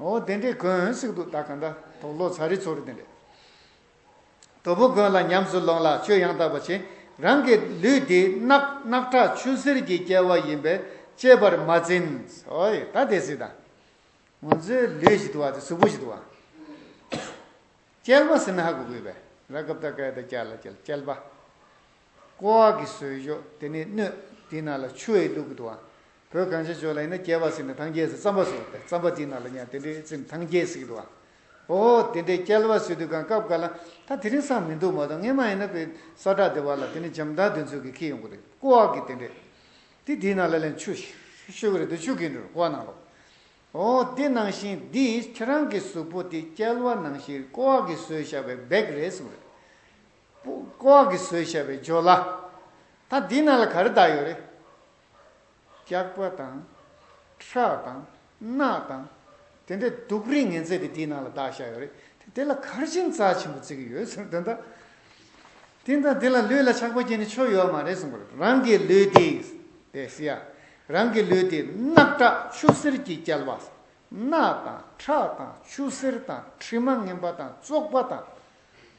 འོ་དེ་འདྲས་གོན་ཟེར་གི་འདུག། ད་གང་ད་དུག་ལོག་ཚ་རི་ཚོ་རི་དེ་འདྲས། དུག་པོ་གོན་ལ་ཉམས་སུ་ལོངས་ལ་ཆོས་ཡང་དག་པ་བྱེད། རང་གི་ལུས་འདི་རྣག་རྣག་ཁྲག་ཆུ་སེར་གྱི་སྐྱེ་བ་ཡིན་པས་གཅེས་པར་མ་འཛིན། ཨོ་ཡེ་ད་དེ་སྲིད་ད། ང་ཚོའི་ལུས་ཞིག་འདུག་བ་དེ་གཟུགས་པོ་ཞིག་འདུག་བ། གཅལ་པ་ཟེར་ན་ཧ་གོ་དགོས་པས། ར་གབ་ད་ཀ་ཡ་ད་ཀྱ་ལ་གཅལ། གཅལ་པ། ཀོ་བ་གིས་བཟོས་ཞོག། དེ་ནས་སྣོད་དེའི་ནང་ལ་ཆུ་ཡིས་བླུགས་ཀྱི་འདུག་བ། བོད་གངས་ཅན་ལྗོངས་ལ་ཡིན་ན་གཅལ་པ་ཟེར་ནས་ཐང་གཅལ་ཟེར་རྩམ་པ་བཟོ་བ་དེ། རྩམ་པ་དེའི་ནང་ལ་ཉར་དེ་འདྲའི་རྩིམ་ཐང་གཅལ་ཟེར་གྱི་འདུག་བ། ཨོ་དེ་འདྲའི་གཅལ་པ་བཟོས་དུས་གང་སྐབས་འགའ་ལ་ད་དེ་རིང་སང་མི་འདུག་མ་གཏོགས་སྔས་མ་ཡིན་ན་དཔེ་ས་བྲག་སྡེ་བ་ལ་དེ་ནས་འཇམ་ཐང་དེ་ཚོ་གིས་འཁྱེར་ཡོང་གི་རེད། ཀོ་བ་གིས་དེ་འདྲས། དེ་དེའི་ནང་ལ་ལན་ཆུ་ཤོད་ཀྱི་རེད་དེ། ཆུ་གིན་འགྲོ་ཀོ་བ་ནང་ལོགས། འོ་དེ་ནང་བཞིན་འདི་ཁྱེད་རང་གི་གཟུགས་པོ་དེ་གཅལ་པ་ནང་བཞིན་ཀོ་བ་གིས་བཟོས་བཞག་པའི་བེག་རེད་གསུངས་རེད། ཀོ་བ་གིས་བཟོས་བཞག་པའི་ཇོ་ལ། ད་འདི་ནང་ལ་ག་རེ་བཏགས་ཡོད་རེད། སྐྱག་པ་དང་། ཁྲག་དང་། རྣག་དང་། དེ་འདྲའི་དུག་རིགས་ངན་ཚད་དེ་འདིའི་ནང་ལ་བཏགས་བཞག་ཡོད་རེད། དེ་དེ་ལ་ག་རེ་བྱས་ནས་རྩ་ཆེན་པོ་བརྩི་གི་ཡོད་ཟེར་དོན་དག། དེ་འདྲ་དེ་ལ་ལུས་ལ་ཆགས་པ་སྐྱེས་ནས་ཆོ་ཡོད་མ་རེད་གསུངས་པ་རེད། རང་གི་ལུས་དེ། དེ་ཟེར་ཡ། རང་གི་ལུས་དེ་རྣག་ཁྲག་ཆུ་སེར་གྱིས་བསྐྱལ་བ། རྣག་དང་ཁྲག་དང་ཆུ་སེར་དང་དྲི་མ་ངན་པ་དང་བཙོག་པ་དང་།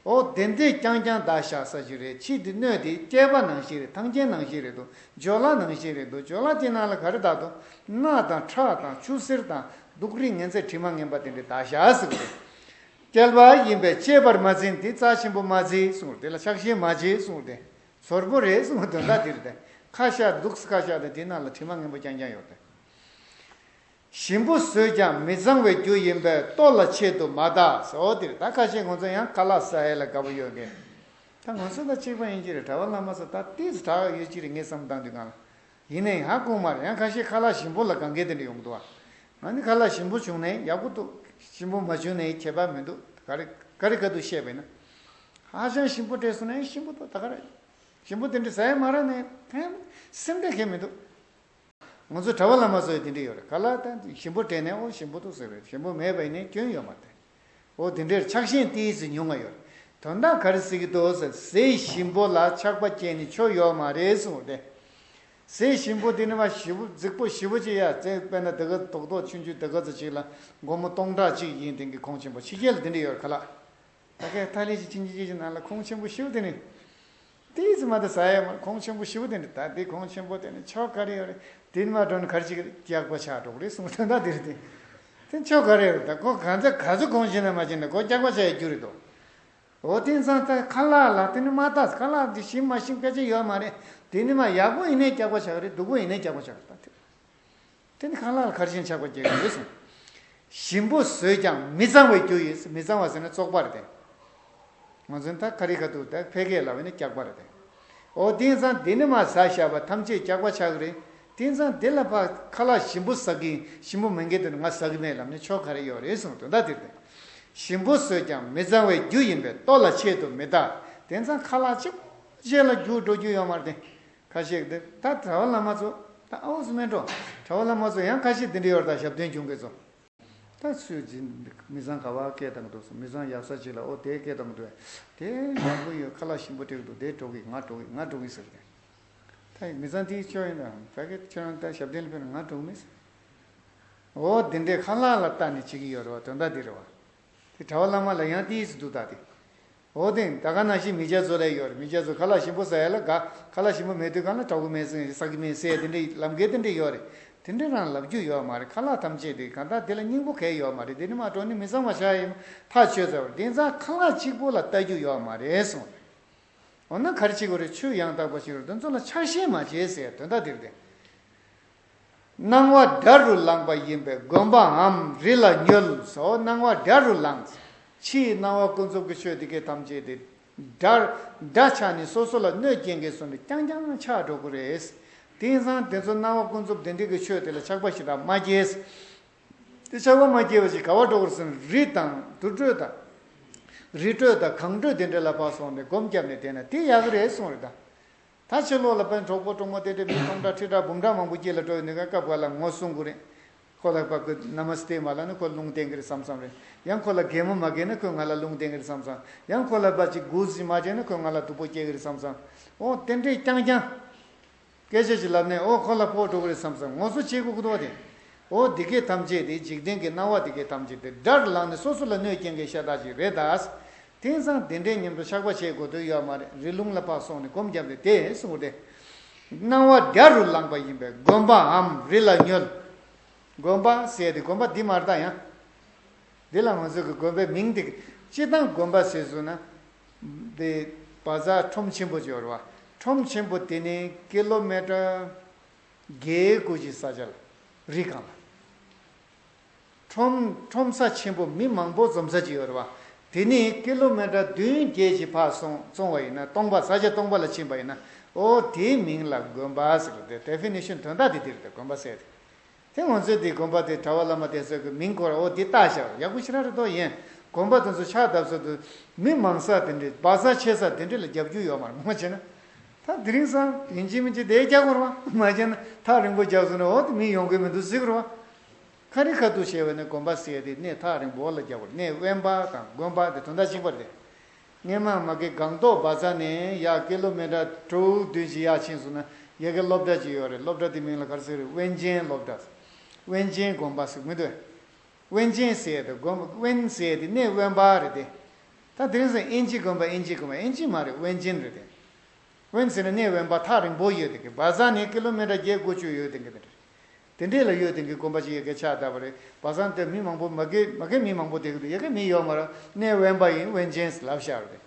འོ་དེ་འདྲས་རྐྱང་རྐྱང་བཏགས་བཞག་ས་ཞིག་རེད། ཕྱིས་དེ་སྣོད་དེ་གཅལ་པ་ནང་བཞིན་རེད། ཐང་གཅལ་ནང་བཞིན་རེད་འདུག། ཇོ་ལ་ནང་བཞིན་རེད་འདུག། ཇོ་ལ་དེ་ནང་ལ་ག་རེ་བཏགས་འདུག། རྣག་དང་ཁྲག་དང་ཆུ་སེར་དང་དུག་རིགས་ངན་ཚད་དྲི་མ་ངན་པ་དེ་འདྲས་བཏགས་བཞག་ཟེར་གི་རེད། གཅལ་པ་ཡིན་པས་གཅེས་པར་མ་འཛིན། དེ་རྩ་ཆེན་པོ་མ་བརྩི་གསུངས་རེད། དེ་ལ་ཆགས་ཞེན་མ་བྱེད་གསུངས་རེད། དེ་ཚོར་པོ་རེད་གསུངས། དོན་དག་དེ་རེད་དེ། ཁ་ཤ་འདུག། ཁ་ཤ་དེ་དེ་ནང་ལ་དྲི་མ་ངན་པ་རྐྱང་རྐྱང་ཡོད་དེ། ཞིམ་པོ་ཟོས་ཀྱང་མི་གཙང་བའི་རྒྱུ་ཡིན་པས་ལྟོ་ལ་ཆེད་དུ་མ་བཏགས་ཟེར། འོ་དེ་རེད། ད་ཁ་ཤས་ང་ཚོ་ཡང་ཁ་ལག་ཟ་ཡ་ལ་དགའ་པོ་ཡོད་མཁན། ད་ང་ཚོ་དང་གཅིག་པ་ཡིན་གྱི་རེད། གྲྭ་པ་བླ་མ་ཚོ་ད་ཏོག་ཙམ་དྲག་ཡོད་ཀྱི་རེད། ངས་བསམ་བཏང་དུས་གང་ལ། ཡིན་ནའི་ཧ་གོ་མ་རེད། ཡང་ཁ་ཤས་ཁ་ལག་ཞིམ་པོ་ལ་དགའ་མཁན་དེ་འདྲ་ཡོང་གི་འདུག་བ། ང་ནི་ཁ་ལག་ཞིམ་པོ་བྱུང་ནའི་ཡག་པོ་འདུག། ཞིམ་པོ་མ་བྱུང་ནའི་ཁྱད་པར་མི་འདུག། ག་རེ་ག་རེ་ག་འདུག་བཤད་པ་ཡིན་ན། ཧ་ཅང་ཞིམ་པོ་སྤྲད་སོང་ནའི་ཞིམ་པོ་འདུག། ད་ག་རེ་ཞིམ་པོ་དེ་འདྲ་ཟ་ཡ་མ་རག་ནའི་ཕན་སེམས་ཁྲལ་གང་ཡང་མི་འདུག། ང་ཚོ་གྲྭ་པ་བླ་མ་ཚོ་ཡང་དེ་འདྲ་ཡོད་རེད། ཁ་ལག་ད་ཞིམ་པོ་སྤྲད་ནའི་ཨོ་ཞིམ་པོ་འདུག་ཟེར་རེད། ཞིམ་པོ་མེད་པ་ཡིན་ནའི་སྐྱོན་ཡོད་མ་རེད། འོ་དེ་འདྲའི་ཆགས་ཞེན་ཏོག་ཙམ་ཉུང་བ་ཡོད་རེད། དོན་དག་ག་རེ་ཟེར་གྱི་འདུག་ཟེར། ཟས་ཞིམ་པོ་ལ་ཆགས་པ་སྐྱེས་ནས་ཆོ་ཡོད་མ་རེད་གསུངས་ཏེ། ཟས་ཞིམ་པོ་དེ་ནི་མ་ཞིམ་པོ་རྫིག་པོ་ཞིམ་པོ་ཅིག་ཡ་ཙེ་དཔེར་ན་དེ་ག་རྡོག་རྡོག་ཆུང་ཆུང་དེ་ག་ཙམ་ཅིག་ལ་སྒོར་མོ་སྟོང་ཕྲག་གཅིག་ཡིན་དེང་གི་ཁོང་ཆེན་པོ་ཕྱི་རྒྱལ་ལ་དེ་འདྲ་ཡོད་རེད། ཁ་ལག་ད་གའི་ཐ་ལི་ཅིག་ཕྱིན་ཅི་ཅི་ཅི་ནང་ལ་ཁོང་ཆེན་པོ་ཞིམ་པོ་དེ་ནི། དེའི་ཙི་མ་ད་ཟ་ཡ་མ་གོང་ཆེན་པོ་ཞེ་པོ་དེ་འདྲ། ད་དེ་གོང་ཆེན་པོ་དེ་ནི་ཆོ་ག་རེ་ཡོད་རེད། དེ་ནི་མ་འགྲོ་ན་ག་རེ་ཅིག་སྐྱག་པ་ཆགས་འགྲོ་གི་རེད་གསུངས། དོན་དག་དེ་རེད་དེ། དེ་ཆོ་ག་རེ་ཡོད་རེད། ད་ཁོ་གང་ཚ་ག་ཚོད་གོང་ཆེན་ན་མ་ཕྱིན་ན་ཁོ་སྐྱག་པ་ཆགས་ཡ་རྒྱུ་རེད་དོ། འོ་དེང་སང་ད་ཁ་ལག་ལ་དེ་ནི་མ་ད་ཁ་ལག་དེ་ཞིམ་མ་ཞིམ་སྐད་ཆ་ཡོད་མ་རེད། དེ་ནི་མ་ཡག་པོ་ཡིན་ནའི་སྐྱག་པ་ཆགས་རེད། སྡུག་པོ་ཡིན་ནའི་སྐྱག་པ་ཆགས་རེད། ད་དེ། དེ་ནི་ཁ་ལག་ལ་ཁར་ཞིང་ཆགས་པ་སྐྱེ་གི་ཡོད་གསུངས། ཞིམ་པོ་བཟོས་ཀྱང་མི་གཙང་བའི་རྒྱུ་ཡིན། མི་གཙང་བ་ཟེར་ན་བཙོག་པ་རེད་དེ། ང་ཚོ་ད་ཁ་རི་ཁ་ཐུག་ད་ཕལ་སྐད་ལབ་ན་སྐྱག་པ་རེད་དེ། འོ་དེང་སང་དེ་ནི་མ་ཟ་བཞག་པ་ཐམས་ཅད་སྐྱག་པ་ཆགས་གི་རེད། དེང་སང་དེ་ལ་ཕ་ཁ་ལག་ཞིམ་པོ་ཟ་གི་ཡིན། ཞིམ་པོ་མེད་མཁན་དེ་ནི་ང་ཟ་གི་མེད་ལབ་ན་ཆོ་ག་རེ་ཡོད་རེད་གསུངས། དོན་དག་དེ་རེད་དེ། ཞིམ་པོ་བཟོས་ཀྱང་མི་གཙང་བའི་རྒྱུ་ཡིན་པས་ལྟོ་ལ་ཆེད་དུ་མི་བལྟ། དེང་སང་ཁ་ལག་གཅིག་པོ་ཅན་ལ་རྒྱུ་འགྲོ་རྒྱུ་ཡོད་མ་རེད་དེ། ཁ་ཤས་ཀྱིས་ད་གྲྭ་པ་བླ་མ་ཚོ་ད་ཨའུ་ཙི་མེད་འགྲོ། གྲྭ་པ་བླ་མ་ཚོ་ཡང་ཁ་ཤས་དེ་འདྲ་ཡོད་རེད། ད་ཞབས་བརྟན་བྱུང་མཁན་ཚོ། ད་སུས་ཅི་མི་ཚང་ག་བ་སྐད་བཏང་འདུག་མི་ཚང་ཡག་ས་ཅིག་ལ་ཨོ་དེ་སྐད་བཏང་འདུག་དེ་ཡག་པོ་ཡོད། ཁ་ལག་ཞིམ་པོ་སྤྲད་འདུག་དེ་འགྲོ་གི་ང་འགྲོ་གི་ང་འགྲོ་གི་ཟེར་ཏེ། ད་མི་ཚང་དེའི་ཆོས་ཡིན་ད་ཕ་གི་ཁྱོད་རང་ད་ཞབས་བརྟན་ལ་ཕེབས་ན་ང་འགྲོ་གི་མེད་ཟེར། ཨོ་དེ་འདྲའི་ཁ་ལག་ལ་ལྟ་ནས་བྱེད་ཀྱི་ཡོད་རེད་བ། དོན་དག་དེ་རེད་བ། དེ་གྲྭ་པ་བླ་མ་ལ་ཡང་དེའི་སུ་འདུག་ད་དེ། འོ་དེ་ད་ག་ནང་བཞིན་མི་སྐྱ་ཚོ་ལ་ཡོད་རེད། མི་སྐྱ་ཚོ་ཁ་ལག་ཞིམ་པོ་ཟ་ཡ་ལ་དགའ། ཁ་ལག་ཞིམ་པོ་མེད་དུས་གང་ལ་དྲག་པོ་མེད་ཟེར་ཟ་གི་མེད་ཟེར་དེ་འདྲའི་ལམ་ཁའི་དེ་འདྲ་ཡོད་རེད། དེ་འདྲ་རང་ལབ་རྒྱུ་ཡོད་མ་རེད། ཁ་ལག་ཐམས་ཅད་དེ་གང་ལྟར་དེ་ལ་སྙིང་པོ་གལ་ཡོད་མ་རེད། དེ་ནི་མ་འགྲོ་ནི་མི་གཙང་བ་ཤ་ཡིན་ཐག་ཆོད་ཚར་བ་རེད། དེང་སང་ཁ་ལག་གཅིག་པོ་ལ་ལྟ་རྒྱུ་ཡོད་མ་རེད་གསུངས་རེད། འོ་ན་ག་རེ་བྱེད་དགོས་རེད། ཆོས་ཡང་དག་པ་ཞིག་རུ་དེ་ཚོ་ལ་ཆགས་ཞེན་མ་བྱེད་ཟེར་དོན་དག་དེ་རེད་དེ། སྣང་བ་དགྲ་རུ་ལངས་པ་ཡིན་པས་དགོན་པའམ་རི་ལ་ཉུལ་སོ། སྣང་བ་དགྲ་རུ་ལངས། ཕྱིའི་སྣང་བ་ཀུན་རྫོབ་ཀྱི་ཆོས་དེ་གའི་ཐམས་ཅད་དེ་དགྲ་དགྲ་ཆགས་ནས་སོ་སོ་ལ་གནོད་སྐྱེལ་མཁན་སོང་ནས་རྐྱང་རྐྱང་ཆགས་འགྲོ་གི་རེད། དེང་སང་དེ་ཚོ་སྣང་བ་ཀུན་རྫོབ་དེ་འདྲའི་གི་ཆོས་དེ་ལ་ཆགས་པ་ཞེ་དྲག་མ་སྐྱེས། དེ་ཆགས་པ་མ་སྐྱེས་པ་ཞིག་ག་བ་འགྲོ་གི་རེད་ཟེར་ན་རི་དང་དུར་ཁྲོད་དང་། རི་ཁྲོད་དང་གངས་ཁྲོད་དེ་འདྲ་ལ་ཕར་སོང་ནས་སྒོམ་བརྒྱབ་ནས་བསྡད་ན་དེ་ཡག་གི་རེད་གསུངས་རེད་ད། ད་ཕྱི་ལོགས་ལ་དཔོན་གྲོགས་པོ་གྲོགས་མོ་དེ་འདྲའི་མི་སྟོང་ཕྲག་ཁྲི་ཕྲག་འབུམ་ཕྲག་མང་པོ་སྐྱེས་ལ་འགྲོ་ཡོད་ནི་ག་སྐབས་ག་ལ་ངོ་སྲུང་དགོས་རེད། ཁོ་ལ་ཕ་གི་ན་མ་སྟེ་མ་ལ་ནི་ཁོ་ལ་རླུང་བསྟན་གི་རེད་བསམ་བསམ་རེད། ཡང་ཁོ་ལ་གད་མོ་མ་བགད་ན་ཁོས་ང་ལ་རླུང་བསྟན་གི་རེད་བསམ་བསམ། ཡང་ཁོ་ལ་ཕ་ཅིག་གུས་ཞིག་མ་བྱས་ན་ཁོས་ང་ལ་སྡུག་པོ་སྐྱེལ་གི་རེད་བསམ་བསམ། ཨོ་དེ་འདྲའི་རྐྱང་རྐྱང་སྐད་ཆ་ཞིག་ལབ་ནས་ཨོ་ཁོ་ལ་ཕོག་འགྲོ་གི་རེད་བསམ་བསམ་ངོ་སོ་བྱེད་དགོས་ཀྱི་འདུག་བ་དེ། ཨོ་དེ་གའི་ཐམས་ཅད་དེ་འཇིག་རྟེན་གྱི་སྣང་བ་དེ་གའི་ཐམས་ཅད་དེ་དགྲར་ལངས་ནས་སོ་སོ་ལ་གནོད་སྐྱེལ་མཁན་ཤ་སྟག་ཅིག་རེད་ད། དེང་སང་དེ་འདྲའི་མཉམ་དུ་ཆགས་པ་བྱེད་དགོས་དོན་ཡོད་མ་རེད། རི་ལུང་ལ་ཕར་སོང་ནས་སྒོམ་བརྒྱབ་ནས་བསྡད་གསུངས་ཏེ། སྣང་བ་དགྲ་རུ་ལངས་པ་ཡིན་པས་དགོན་པའམ་རི་ལ་ཉུལ། དགོན་པ་ཟེར་ཏེ་དགོན་པ་འདི་མ་རེད་ད་ཡང་། འདི་ལ་ང་ཚོ་གི་དགོན་པའི་མིང་འདི་སྤྱི་བཏང་དགོན་པ་ཟེར་སོང་ན། འདི་བ་ཛར་ཁྲོམ་ཆེན་པོ་ཅིག་ཡོད་རེད་བ། ཁྲོམ་ཆེན་པོ་དེ་ནི་ཀི་ལོ་མི་ཊར་བརྒྱད་དགུ་ཅིག་ས་ཆ་ལ་རི་སྒང་ལ། ཁྲོམ་ཁྲོམ་ས་ཆེན་པོ་མི་མང་པོ་འཛོམས་ས་ཅིག་ཡོད་རེད་བ། དེ་ནི་ཀི་ལོ་མི་ཊར་བདུན་བརྒྱད་ཅིག་ཕར་སོང་སོང་བ་ཡིན་ན་སྟོང་པ་ས་ཆ་སྟོང་པ་ལ་ཕྱིན་པ་ཡིན་ན་ཨོ་དེའི་མིང་ལ་དགོན་པ་ཟེར་བ་དེ་ཌེ་ཕི་ནེ་ཤན་དོན་དག་དེ་འདི་རེད་དེ་དགོན་པ་ཟེར་ཏེ། དེ་ང་ཚོས་དེ་དགོན་པ་དེ་གྲྭ་པ་བླ་མ་དེ་ཚོས་ཀྱི་མིང་སྐོར་ཨོ་དེ་བཏགས་བཞག་ཡག་པོ་ཞེ་དྲག་རེད་དོ། ཡིན་དགོན་པ་དེ་ཚོ་ཕྱག་བཏབ་ས་དུ་མི་མང་ས་དེ་འདྲས་བ་ཛར་ཆེ་ས་དེ་འདྲས་ལ་རྒྱབ་རྒྱུ་ཡོད་མ་རེད། མང་ཆེ་ན་ད་དེ་རིང་སང་ཡིན་གཅིག་མིན་གཅིག་དེ་རྒྱག་དགོས་རེད་བ། མ་བྱས་ན་ཐག་རིང་པོ་རྒྱག་སོང་ན་ཨོ་དེ་མི་ཡོང་གི་མི་འདུག་ཟེར་གི་རེད་བ། ཁ་རི་ཁ་ཐུག་བྱས་པ་ནི་དགོན་པ་ཟེར་ཡ་དེ་གནས་ཐག་རིང་པོ་ལ་རྒྱག་དགོས་རེད། གནས་དབེན་པ་དང་དགོན་པ་དེ་དོན་དག་གཅིག་པ་རེད། སྔས་མ་མ་གི་སྒང་ཏོག་བ་ཛར་ནས་ཡར་ཀི་ལོ་མི་ཊར་དྲུག་བདུན་ཞིག་ཡར་ཕྱིན་སོང་ན་ཡ་གི་སློབ་གྲྭ་ཅིག་ཡོད་རེད། སློབ་གྲྭ་དེ་མིང་ལ་ག་རེ་ཟེར་རེད། དབེན་ཆེན་སློབ་གྲྭ། དབེན་ཆེན་དགོན་པ་ཟེར་མི་འདུག་དབེན་ཆེན་ཟེར་ཡ་དེ་དགོན་དབེན་ཟེར་ཡ་དེ་གནས་དབེན་པ་རེད་དེ། ད་དེ་རིང་སང་དབྱིན་ཇི་དགོན་པ་དབྱིན་ཇི་དགོན་པ་དབྱིན་ཇི་མ་རེད། དབེན་ཆེན་རེད་དེ། དབེན་ཟེར་ན་གནས་དབེན་པ་ཐག་རིང་པོ་ཡོད་དེ་གི་བ་ཛར་ནས་ཀི་ལོ་མི་ཊར་བརྒྱད་དགུ་བཅུ་ཡོད་དེ་གི་དེ་རེད། དེ་འདྲས་ལ་ཡོད་དེ་གི་དགོན་པ་ཅིག་ཡ་གི་ཆགས་བསྡད་པ་རེད། བ་ཛར་དེ་མི་མང་པོ་མ་གི་མ་གི་མི་མང་པོ་དེ་གི་འདུག་ཡ་གི་མི་ཡོད་མ་རེད། གནས་དབེན་པ་ཡིན། དབེན་ཆེན་ཟེར་ལབ་བཞག་རེད།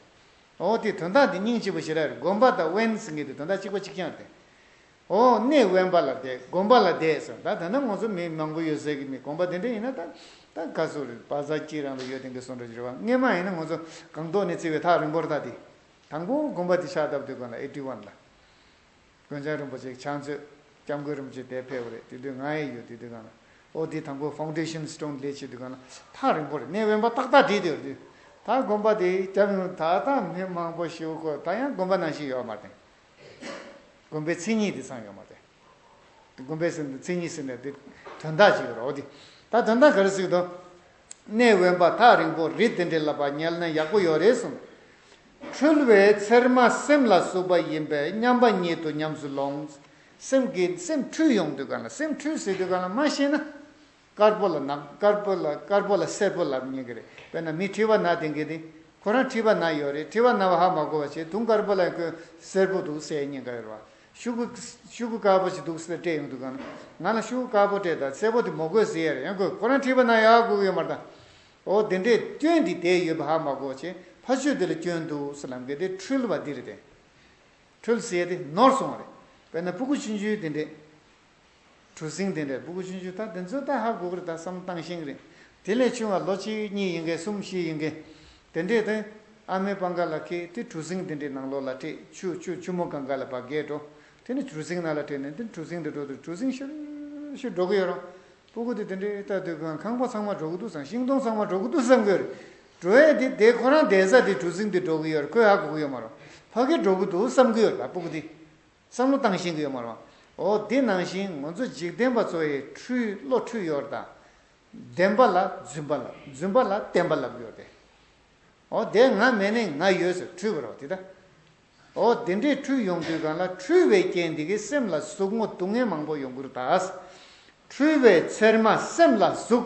འོ་དེ་དོན་དག་འདི་སྙིང་རྗེ་པོ་ཞེ་དྲག་རེད། དགོན་པ་དང་དབེན་ཟེར་མཁན་དེ་དོན་དག་གཅིག་པ་གཅིག་རྐྱང་རེད། འོ་གནས་དབེན་པ་ལ་བསྡད་དགོན་པ་ལ་བསྡད་ཟེར། ད་ད་ནི་ང་ཚོ་མི་མང་པོ་ཡོད་སའི་གི་མི་དགོན་པ་དེ་འདྲ་ཡིན་ན་ད་ད་ག་ཚོད་རེད། བ་ཛར་དཀྱིལ་རང་ལ་ཡོད་དེ་གི་སོང་འགྲོ་གི་རེད་བ། སྔས་མ་ཡིན་ན་ང་ཚོ་སྒང་ཏོག་ནས་བརྩིས་པའི་ཐག་རིང་པོ་རེད་ད་དེ། དང་པོ་དགོན་པ་དེ་ཕྱག་བཏབ་དུས་སྒང་ལ་ཨེ་ཊི་ཝན་ལ། དཀོན་མཆོག་རིན་པོ་ཆེ་ཕྱག་མཛོད་སྐྱབས་མགོན་རིན་པོ་ཆེ་དེ་ཕེབས་པ་རེད། དེ་དུས་ང་ཡི་ཡོད། དེ་དུས་སྒང་ལ་ཨོ་དེ་དང་པོ་ཕའུན་ཌེ་ཤན་སི་ཊོན་ལས་བྱེད་དུས་སྒང་ལ་ཐག་རིང་པོ་རེད། གནས་དབེན་པ་ཏག་ཏག་བྲིས་དེ་ཡོད་དུས། ད་དགོན་པ་དེ་སྐྱབས་ཡོང་ད་ད་མི་མང་པོ་ཞིག་ཁོ་ད་ཡང་དགོན་པ་ནང་བཞིན་ཡོད་མ་རེད། དགོན་པའི་མཚན་ཉིད་དེ་ཚང་ཡོད་མ་རེད། དགོན་པའི་ཟེར་ན་མཚན་ཉིད་ཟེར་ན་དེ་དོན་དག་ཅིག་ཡོད་རེད། འོ་དེ་ད་དོན་དག་ག་རེ་ཟེར་གི་འདུག་གནས་དབེན་པ་ཐག་རིང་པོ་རི་དེ་འདྲའི་ལ་ཕར་ཉལ་ན་ཡག་པོ་ཡོད་རེད་གསུངས། འཁྲུལ་བའི་ཚེར་མ་སེམས་ལ་ཟུག་པ་ཡིན་པས་མཉམ་པ་ཉིད་དུ་ཉམས་སུ་ལོངས། སེམས་ཀྱི་སེམས་འཁྲུལ་ཡོང་དུས་གང་ལ་སེམས་འཁྲུལ་ཟེར་དུས་གང་ལ་མ་ཤེས་ན། དཀར་པོ་ལ་ནག་དཀར་པོ་ལ་དཀར་པོ་ལ་སེར་པོ་ལབ་ཉན་གི་རེད། དཔེར་ན་མི་མཁྲིས་པ་ན་དེ་འགའི་དེ། ཁོ་རང་མཁྲིས་པ་ན་ཡོད་རེད། མཁྲིས་པ་ན་བ་ཧ་མ་གོ་བ་བྱས། དུང་དཀར་པོ་ལ་ཁོས་སེར་པོ་འདུག་ཟེར་ཉེན་ཁ་ཡོད་རེད་བ། ཤུ་གུ་ཤུ་གུ་དཀར་པོ་ཞིག་འདུག་ཟེར་སྤྲད་ཡོང་དུས་གང་ང་ལ་ཤུ་གུ་དཀར་པོ་སྤྲད་ད་སེར་པོ་དེ་མ་གོ་ཟེར་ཡ་རེད། ཡང་ཁོས་ཁོ་རང་མཁྲིས་པ་ན་ཡག་གོ་གི་ཡོད་མ་རེད་ད། འོ་དེ་འདྲས་སྐྱོན་འདི་དེ་ཡོད་པ་ཧ་མ་གོ་བ་བྱས། ཕ་ཆོས་དེ་ལ་སྐྱོན་འདུག་ཟེར་ལབ་མཁན་དེ་འཁྲུལ་བ་འདི་རེད་དེ། འཁྲུལ་ཟེར་དེ་ནོར་སོང་བ་རེད། དཔེར་ན་སྤུ་གུ་ཆུང་ཆུང་དེ་འདྲས། གྲུ་གཟིངས་དེ་འདྲས་སྤུ་གུ་ཆུང་ཆུང་ད་དེ་ཚོ་ད་ཧ་གོ་གི་རེད། ད་བསམ་བློ་བཏང་ཤེས་ཀྱི་རེད། དེ་ལས་ཆུང་བ་ལོ་གཅིག་གཉིས་ཡིན་མཁན་གསུམ་བཞི་ཡིན་མཁན། དེ་འདྲས་དེ་ཨ་མའི་པང་ཁ་ལ་འཁྱེར་དེ་གྲུ་གཟིངས་དེ་འདྲས་ནང་ལོགས་ལ་ཁྲིད། ཆུ་ཆུ་ཆུ་མོ་གང་ག་ལ་ཕར་བརྒལ་འགྲོ། དེ་ནས་གྲུ་གཟིངས་ནང་ལ་ཁྲིད་ནས་དེ་གྲུ་གཟིངས་དེ་འགྲོ་དུས་གྲུ་གཟིངས་ཤུར་ཤུར་འགྲོ་གི་ཡོད་རུང་། སྤུ་གུ་དེ་དེ་འདྲའི་ལྟ་དུས་གང་ཁང་པ་ཚང་མ་འགྲོ་གི་འདུག་བསམ། ཤིང་སྡོང་ཚང་མ་འགྲོ་གི་འདུག་བསམ་གི་ཡོད་རེད། འགྲོ་ཡས་དེ་དེ་ཁོ་རང་བསྡད་ས་དེ་གྲུ་གཟིངས་དེ་འགྲོ་གི་ཡོད་རེད། ཁོས་ཧ་གོ་གི་ཡོད་མ་རེད། ཕ་གི་འགྲོ་གི་འདུག་བསམ་གི་ཡོད་རེད། སྤུ་གུ་དེ་བསམ་བློ་བཏང་ཤེས་གི་ཡོད་མ་རེད། འོ་དེ་ནང་བཞིན་ང་ཚོ་འཇིག་རྟེན་པ་ཚོ་ཡི་འཁྲུལ་བློ་འཁྲུལ་ཡོད་རེད་ད། བདེན་པ་ལ་རྫུན་པ་ལབ། རྫུན་པ་ལ་བདེན་པ་ལབ་ཡོད་རེད། འོ་དེ་ང་མེད་ནས་ང་ཡོད་ཟེར་འཁྲུལ་བ་རེད་དེ་ད། འོ་དེ་འདྲས་འཁྲུལ་ཡོང་དུས་གང་ལ་འཁྲུལ་བའི་རྐྱེན་འདི་གིས་སེམས་ལ་ཟུག་རྔུ་སྡུག་བསྔལ་མང་པོ་ཡོང་གི་རེད་ད། འཁྲུལ་བའི་ཚེར་མ་སེམས་ལ་ཟུག་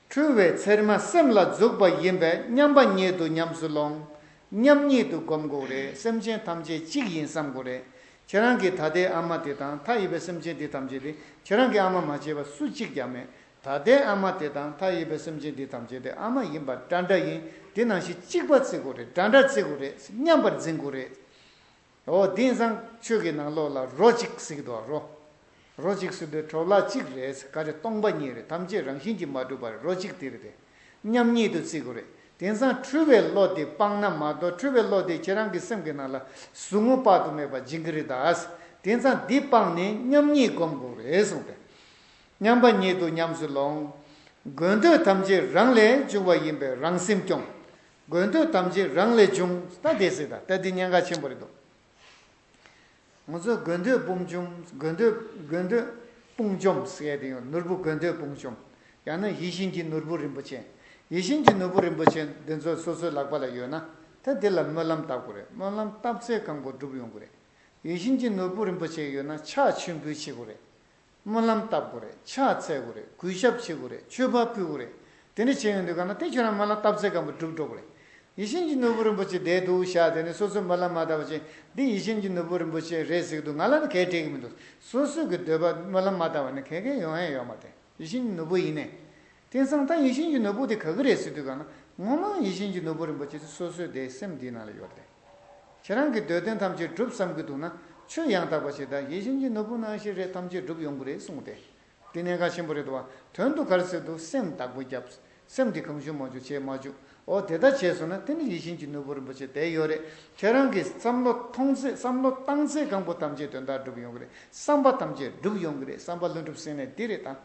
འཁྲུལ་བའི་ཚེར་མ་སེམས་ལ་ཟུག་པ་ཡིན་པས་མཉམ་པ་ཉིད་དུ་ཉམས་སུ་ལོངས། མཉམ་ཉིད་དུ་སྒོམ་དགོས་རེད། སེམས་ཅན་ཐམས་ཅད་གཅིག་ཡིན་བསམ་དགོས་རེད། ཁྱེད་རང་གི་ད་ལྟའི་ཨ་མ་དེ་དང་མཐའ་ཡས་པའི་སེམས་ཅན་འདི་ཐམས་ཅད་དེ་ཁྱེད་རང་གི་ཨ་མ་མ་བྱས་པ་སུ་གཅིག་ཀྱང་མེད། ད་ལྟའི་ཨ་མ་དེ་དང་མཐའ་ཡས་པའི་སེམས་ཅན་འདི་ཐམས་ཅད་དེ་ཨ་མ་ཡིན་པ་འདྲ་འདྲ་ཡིན། དེ་ནང་བཞིན་གཅིག་པ་བརྩི་དགོས་རེད། འདྲ་འདྲ་བརྩི་དགོས་རེད། མཉམ་པར་འཛིན་དགོས་རེད། འོ་དེང་སང་ཆོས་ཀྱི་ནང་ལོགས་ལ་རོ་གཅིག་ཟེར་གྱི་འདུག་རོ། རོ་གཅིག་ཟེར་དུས་གྲོགས་ལ་གཅིག་རེད། ག་རེ་སྟོང་པ་ཉིད་རེད། ཐམས་ཅད་རང་བཞིན་གྱིས་མ་གྲུབ་པ་རེད། རོ་གཅིག་དེ་རེད་དེ། མཉམ་ཉིད་དུ་བརྩི་དགོས་རེད། དེང་སང་འཁྲུལ་བའི་བློ་དེ་སྤངས་ན་མ་གཏོགས། འཁྲུལ་བའི་བློ་དེ་ཁྱེད་རང་གི་སེམས་ཀྱི་ནང་ལ་ཟུག་རྔུ་དཔག་ཏུ་མེད་པ་སྦྱིན་གྱི་རེད་ད། དེང་སང་འདི་སྤངས་ནས་མཉམ་ཉིད་སྒོམ་དགོས་རེད་གསུངས་ཏེ། མཉམ་པ་ཉིད་དུ་ཉམས་སུ་ལོངས། དགོས་འདོད་ཐམས་ཅད་རང་ལས་བྱུང་བ་ཡིན་པས་རང་སེམས་སྐྱོང་། དགོས་འདོད་ཐམས་ཅད་རང་ལས་བྱུང་། ད་དེ་ཟེར་ད། ད་འདི་ཉེན་ཁ་ཆེན་པོ་རེད་འདུག་ང་ཚོས་དགོས་འདོད་དཔུང་འཇོམས། དགོས་འདོད་དགོས་འདོད་དཔུང་འཇོམས་ཟེར་ཡ་དེ་ཡང་ནོར་བུ་དགོས་འདོད་དཔུང་འཇོམས། ཡང་ན་ཡིད་བཞིན་གྱི་ནོར་བུ་རིན་པོ་ཆེ། ཡིད་བཞིན་གྱི་ནོར་བུ་རིན་པོ་ཆེ་འདི་ཚོ་སོ་སོའི་ལག་པ་ལ་ཡོད་ན། ད་འདི་ལ་སྨོན་ལམ་བཏབ་དགོས་རེད། སྨོན་ལམ་བཏབ་ཚེ་གང་པོ་འགྲུབ་ཡོང་གི་རེད། ཡིད་བཞིན་གྱི་ནོར་བུ་རིན་པོ་ཆེ་ཡོད་ན་ཕྱག་མཆོད་འབུལ་བྱེད་དགོས་རེད། སྨོན་ལམ་བཏབ་དགོས་རེད། ཕྱག་འཚལ་དགོས་རེད། གུས་ཞབས་བྱེད་དགོས་རེད། མཆོད་པ་ཕུལ་དགོས་རེད། དེ་འདྲ་བྱས་ཡོང་དུས་གང་ན་དེ་ཁྱོད་རང་སྨོན་ལམ་བཏབ་ཚེ་གང་པོ་འགྲུབ་འགྲོ་གི་རེད། ཡིད་བཞིན་གྱི་ནོར་བུ་རིན་པོ་ཆེ་བསྡད་འདུག་བཞག་དེ་ནས་སོ་སོས་སྨོན་ལམ་མ་བཏབ་པ་བྱས། འདི་ཡིད་བཞིན་གྱི་ནོར་བུ་རིན་པོ་ཆེ་རེད་ཟེར་གྱི་འདུག་ང་ལ་ནི་གལ་འཕྲད་ཀྱི་མི་འདུག་སོ་སོས་ཀྱི་འདོད་པ་སྨོན་ལམ་མ་བཏབ་པ་ནི་གལ་གལ་ཡོང་ཡ་ཡོད་མ་རེད། ཡིད་བཞིན་གྱི་ནོར་བུ་ཡིན་ནས། དེང་སང་ད་ཡིད་བཞིན་གྱི་ནོར་བུ་དེ་ག་གི་རེད་ཟེར་དུས་གང་ན། ངོ་མ་ཡིད་བཞིན་གྱི་ནོར་བུ་རིན་པོ་ཆེ་དེ་སོ་སོའི་དེ་སེམས་འདིའི་ནང་ལ་ཡོད་རེད། ཁྱེད་རང་གི་འདོད་དོན་ཐམས་ཅད་འགྲུབ་བསམ་གྱི་འདུག་ན། ཆོས་ཡང་དག་པ་ཞིག་དང་ཡིད་བཞིན་གྱི་ནོར་བུ་ནང་བཞིན་རེད། ཐམས་ཅད་འགྲུབ་ཡོང་གི་རེད་གསུངས་ཏེ། འདི་གནད་འགག་ཆེན་པོ་རེད་འདུག་བ། དོན་དུ་ག་རེ་ཟེར་འདུག་སེམས་བདག་པོ་རྒྱབ། སེམས་འདི་གང་བྱུང་མང་བྱུང་བྱེད་མ་བཅུག་འོ་དེ་ལྟར་བྱས་སོང་ན་དེ་ནི་ཡིད་བཞིན་གྱི་ནོར་བུ་རིན་པོ་ཆེ་དེ་ཡོད་རེད། ཁྱེད་རང་གིས་བསམ་བློ་ཐོངས་ཚེ། བསམ་བློ་བཏང་ཚེ་གང་པོ་ཐམས་ཅད་དོན་དག་འགྲུབ་ཡོང་གི་རེད། བསམ་པ་ཐམས་ཅད་འགྲུབ་ཡོང་གི་རེད། བསམ་པ་ལྷུན་གྲུབ་ཟེར་ནས་འདི་རེད་ད།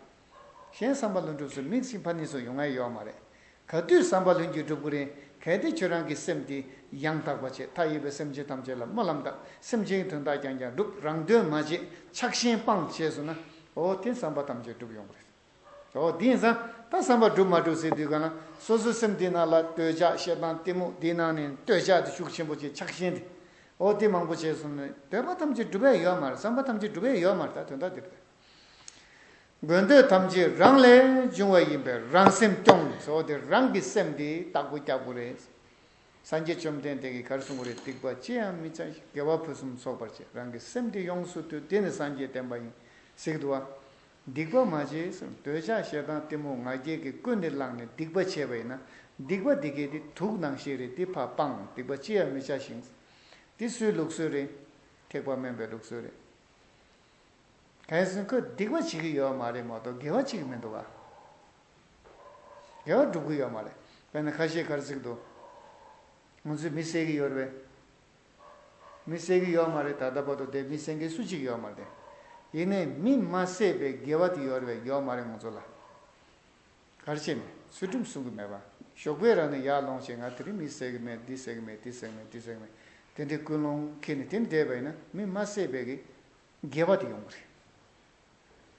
གཞན་བསམ་པ་ལྷུན་གྲུབ་ཟེར་མིག་ཅིག་ཕར་གཉིས་སུ་ཡོང་ཡ་ཡོད་མ་རེད། ག་དུས་བསམ་པ་ལྷུན་གྱིས་གྲུབ་ཀྱི་རེད། གལ་ཏེ་ཁྱོད་རང་གི་སེམས་དེ་ཡང་དག་པ་བྱས། མཐའ་ཡས་པའི་སེམས་ཅན་ཐམས་ཅད་ལ་སྨོན་ལམ་བཏབ། སེམས་ཅན་གྱི་དོན་དག་རྐྱང་རྐྱང་འགྲུབ། རང་དོན་མ་བྱེད། ཆགས་ཞེན་སྤངས་བྱས་སོང་ན། འོ་དེ་བསམ་པ་ཐམས་ཅད་འགྲུབ་ཡོང་གི་རེད། འོ་དེ་ཡིན་ཙང་ད་བསམ་པ་འགྲུབ་མ་འགྲུབ་ཟེར་དུས་གང་ན། སོ་སོའི་སེམས་དེ་ནང་ལ་འདོད་ཆགས་ཞེ་སྡང་གཏི་མུག་འདིའི་ནང་ནས་འདོད་ཆགས་དེ་ཤུགས་ཆེན་པོ་བྱས། ཆགས་ཞེན་དེ། འོ་དེ་མང་པོ་བྱས་སོང་ན་འདོད་པ་ཐམས་ཅད་འགྲུབ་ཡ་ཡོད་མ་རེད། བསམ་པ་ཐམས་ཅད་འགྲུབ་ཡ་ཡོད་མ་རེད། ད་དོན་དག་འདི་རེད། དགོས་འདོད་ཐམས་ཅད་རང་ལས་འབྱུང་བ་ཡིན་པས་རང་སེམས་སྐྱོང་ཟེར་བ་དེ་རང་གི་སེམས་དེ་བདག་པོ་རྒྱག་དགོས་རེད། སངས་རྒྱས་བཅོམ་ལྡན་འདས་ཀྱིས་ག་རེ་གསུང་གི་རེད། སྡིག་པ་ཅི་ཡང་མི་བྱ་ཞིང་། དགེ་བ་ཕུན་སུམ་ཚོགས་པར་བྱེད། རང་གི་སེམས་དེ་ཡོངས་སུ་དུལ། དེ་ནི་སངས་རྒྱས་བསྟན་པ་ཡིན་ཟེར་གྱི་འདུག་བ། སྡིག་པ་མ་བྱེད་ཟེར། འདོད་ཆགས་ཞེ་སྡང་གཏི་མུག་ང་རྒྱལ་གྱིས་ཀུན་ནས་བསླངས་ནས་སྡིག་པ་བྱས་པ་ཡིན་ན། སྡིག་པ་འདི་གའི་དེ་དུག་ནང་བཞིན་རེད། དེ་ཕར་སྤང་། སྡིག་པ་ཅི་ཡང་མི་བྱ་ཞིང་། དེ་སུའི་ལུགས་སྲོལ་རེད། ཐེག་པ་དམན་པའི་ལུགས་སྲོལ་རེད། གལ་སྲིད་ཁོས་སྡིག་པ་བྱེད་ཀྱི་ཡོད་མ་རེད་མ་གཏོགས་དགེ་བ་བྱེད་ཀྱི་མི་འདུག་ག་དགེ་བ་སྒྲུབ་ཀྱི་ཡོད་མ་རེད། དཔེར་ན་ཁ་ཤས་ག་རེ་ཟེར་གྱི་འདུག་ང་ཚོས་མི་བསད་ཀྱི་ཡོད་རེད་པས། མི་བསད་ཀྱི་ཡོད་མ་རེད། ད་ལྟ་བར་དུ་དེ་མི་བསད་མཁན་སུ་གཅིག་ཡོད་མ་རེད་དེ། ཡིན་ནའི་མི་མ་བསད་པའི་དགེ་བ་དེ་ཡོད་རེད་པས། ཡོད་མ་རེད། ང་ཚོ་ལ་ག་རེ་བྱས་ནས་ཚུལ་ཁྲིམས་སྲུང་གི་མེད་པ། ཞོགས་པའི་རང་ནས་ཡར་ལོངས་བྱས། ང་དེ་རིང་མི་བསད་ཀྱི་མེད། འདི་བསད་ཀྱི་མེད། འདི་བསད་ཀྱི་མེད། འདི་བསད་ཀྱི་མེད། དེ་འདྲའི་ཀུན་སློང་འཁྱེར་ནས་དེ་འདྲ་བསྡད་པ་ཡིན་ན་མི་མ་བསད་པའི་གི་དགེ་བ་དེ་ཡོང་གི་རེད།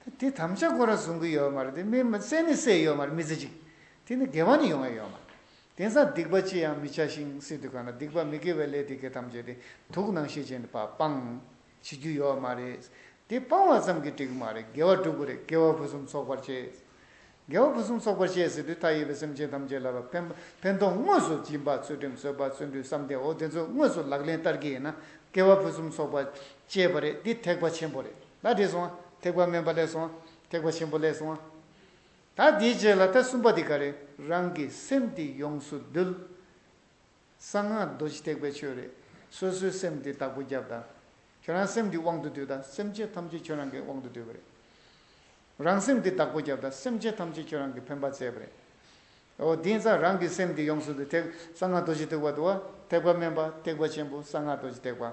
ད་དེ་དམ་བཅའ་ཁོ་རང་བཟུང་གི་ཡོད་མ་རེད་དེ། མི་མ་བསད་ནི་བསད་ཡོད་མ་རེད། མི་ཚེ་གཅིག་དེ་ནི་དགེ་བ་ནི་ཡོང་ཡ་ཡོད་མ་རེད། དེང་སང་སྡིག་པ་ཅི་ཡང་མི་བྱ་ཞིང་ཟེར་དུས་གང་ན། སྡིག་པ་མི་དགེ་བའི་ལས་དེ་གའི་ཐམས་ཅད་དེ་དུག་ནང་བཞིན་བྱས་ནས་ཕར་སྤང་། བྱེད་རྒྱུ་ཡོད་མ་རེད། དེ་སྤང་བ་ཙམ་གྱིས་འགྲིག་གི་མ་རེད། དགེ་བ་སྒྲུབ་དགོས་རེད། དགེ་བ་ཕུན་སུམ་ཚོགས་པར་བྱེད། དགེ་བ་ཕུན་སུམ་ཚོགས་པར་སྤྱད་ཟེར་དུས་མཐའ་ཡས་པའི་སེམས་ཅན་ཐམས་ཅད་ལ་ཕན་ཕན་ཐོགས་དངོས་སུ་སྦྱིན་པ་ཚུལ་ཁྲིམས་བཟོད་པ་བརྩོན་འགྲུས་བསམ་གཏན་འོ་དེ་ཚོ་དངོས་སུ་ལག་ལེན་བསྟར་གྱི་ཡིན་ན་དགེ་བ་ཕུན་སུམ་ཚོགས་པ་སྤྱད་པ་རེད། འདི་ཐེག་པ་ཆེན་པོ་རེད། ད་འགྲིག་སོང་ཨ། ཐེག་པ་དམན་པ་ལས་སོང་ཨ། ཐེག་པ་ཆེན་པོ་ལས་སོང་ཨ། ད་འདིའི་རྗེས་ལ་ད་གསུམ་པ་འདི་ག་རེ། རང་གི་སེམས་འདི་ཡོངས་སུ་འདུལ། གསང་སྔགས་རྡོ་རྗེ་ཐེག་པའི་ཆོས་རེད། སོ་སོའི་སེམས་འདི་བདག་པོ་རྒྱབ་དང་། ཁྱོད་རང་སེམས་འདི་དབང་དུ་བསྡུས་དང་། སེམས་ཅན་ཐམས་ཅད་ཁྱོད་རང་གི་དབང་དུ་བསྡུས་པ་རེད། རང་སེམས་འདི་བདག་པོ་རྒྱབ་དང་། སེམས་ཅན་ཐམས་ཅད་ཁྱོད་རང་གི་ཕན་པ་བྱས་པ་རེད། འོ་དེང་སང་རང་གི་སེམས་འདི་ཡོངས་སུ་འདུལ་ཐེག་གསང་སྔགས་རྡོ་རྗེ་ཐེག་པ་འདུག་བ། ཐེག་པ་དམན་པ་ཐེག་པ་ཆེན་པོ་གསང་སྔགས་རྡོ་རྗེ་ཐེག་པ།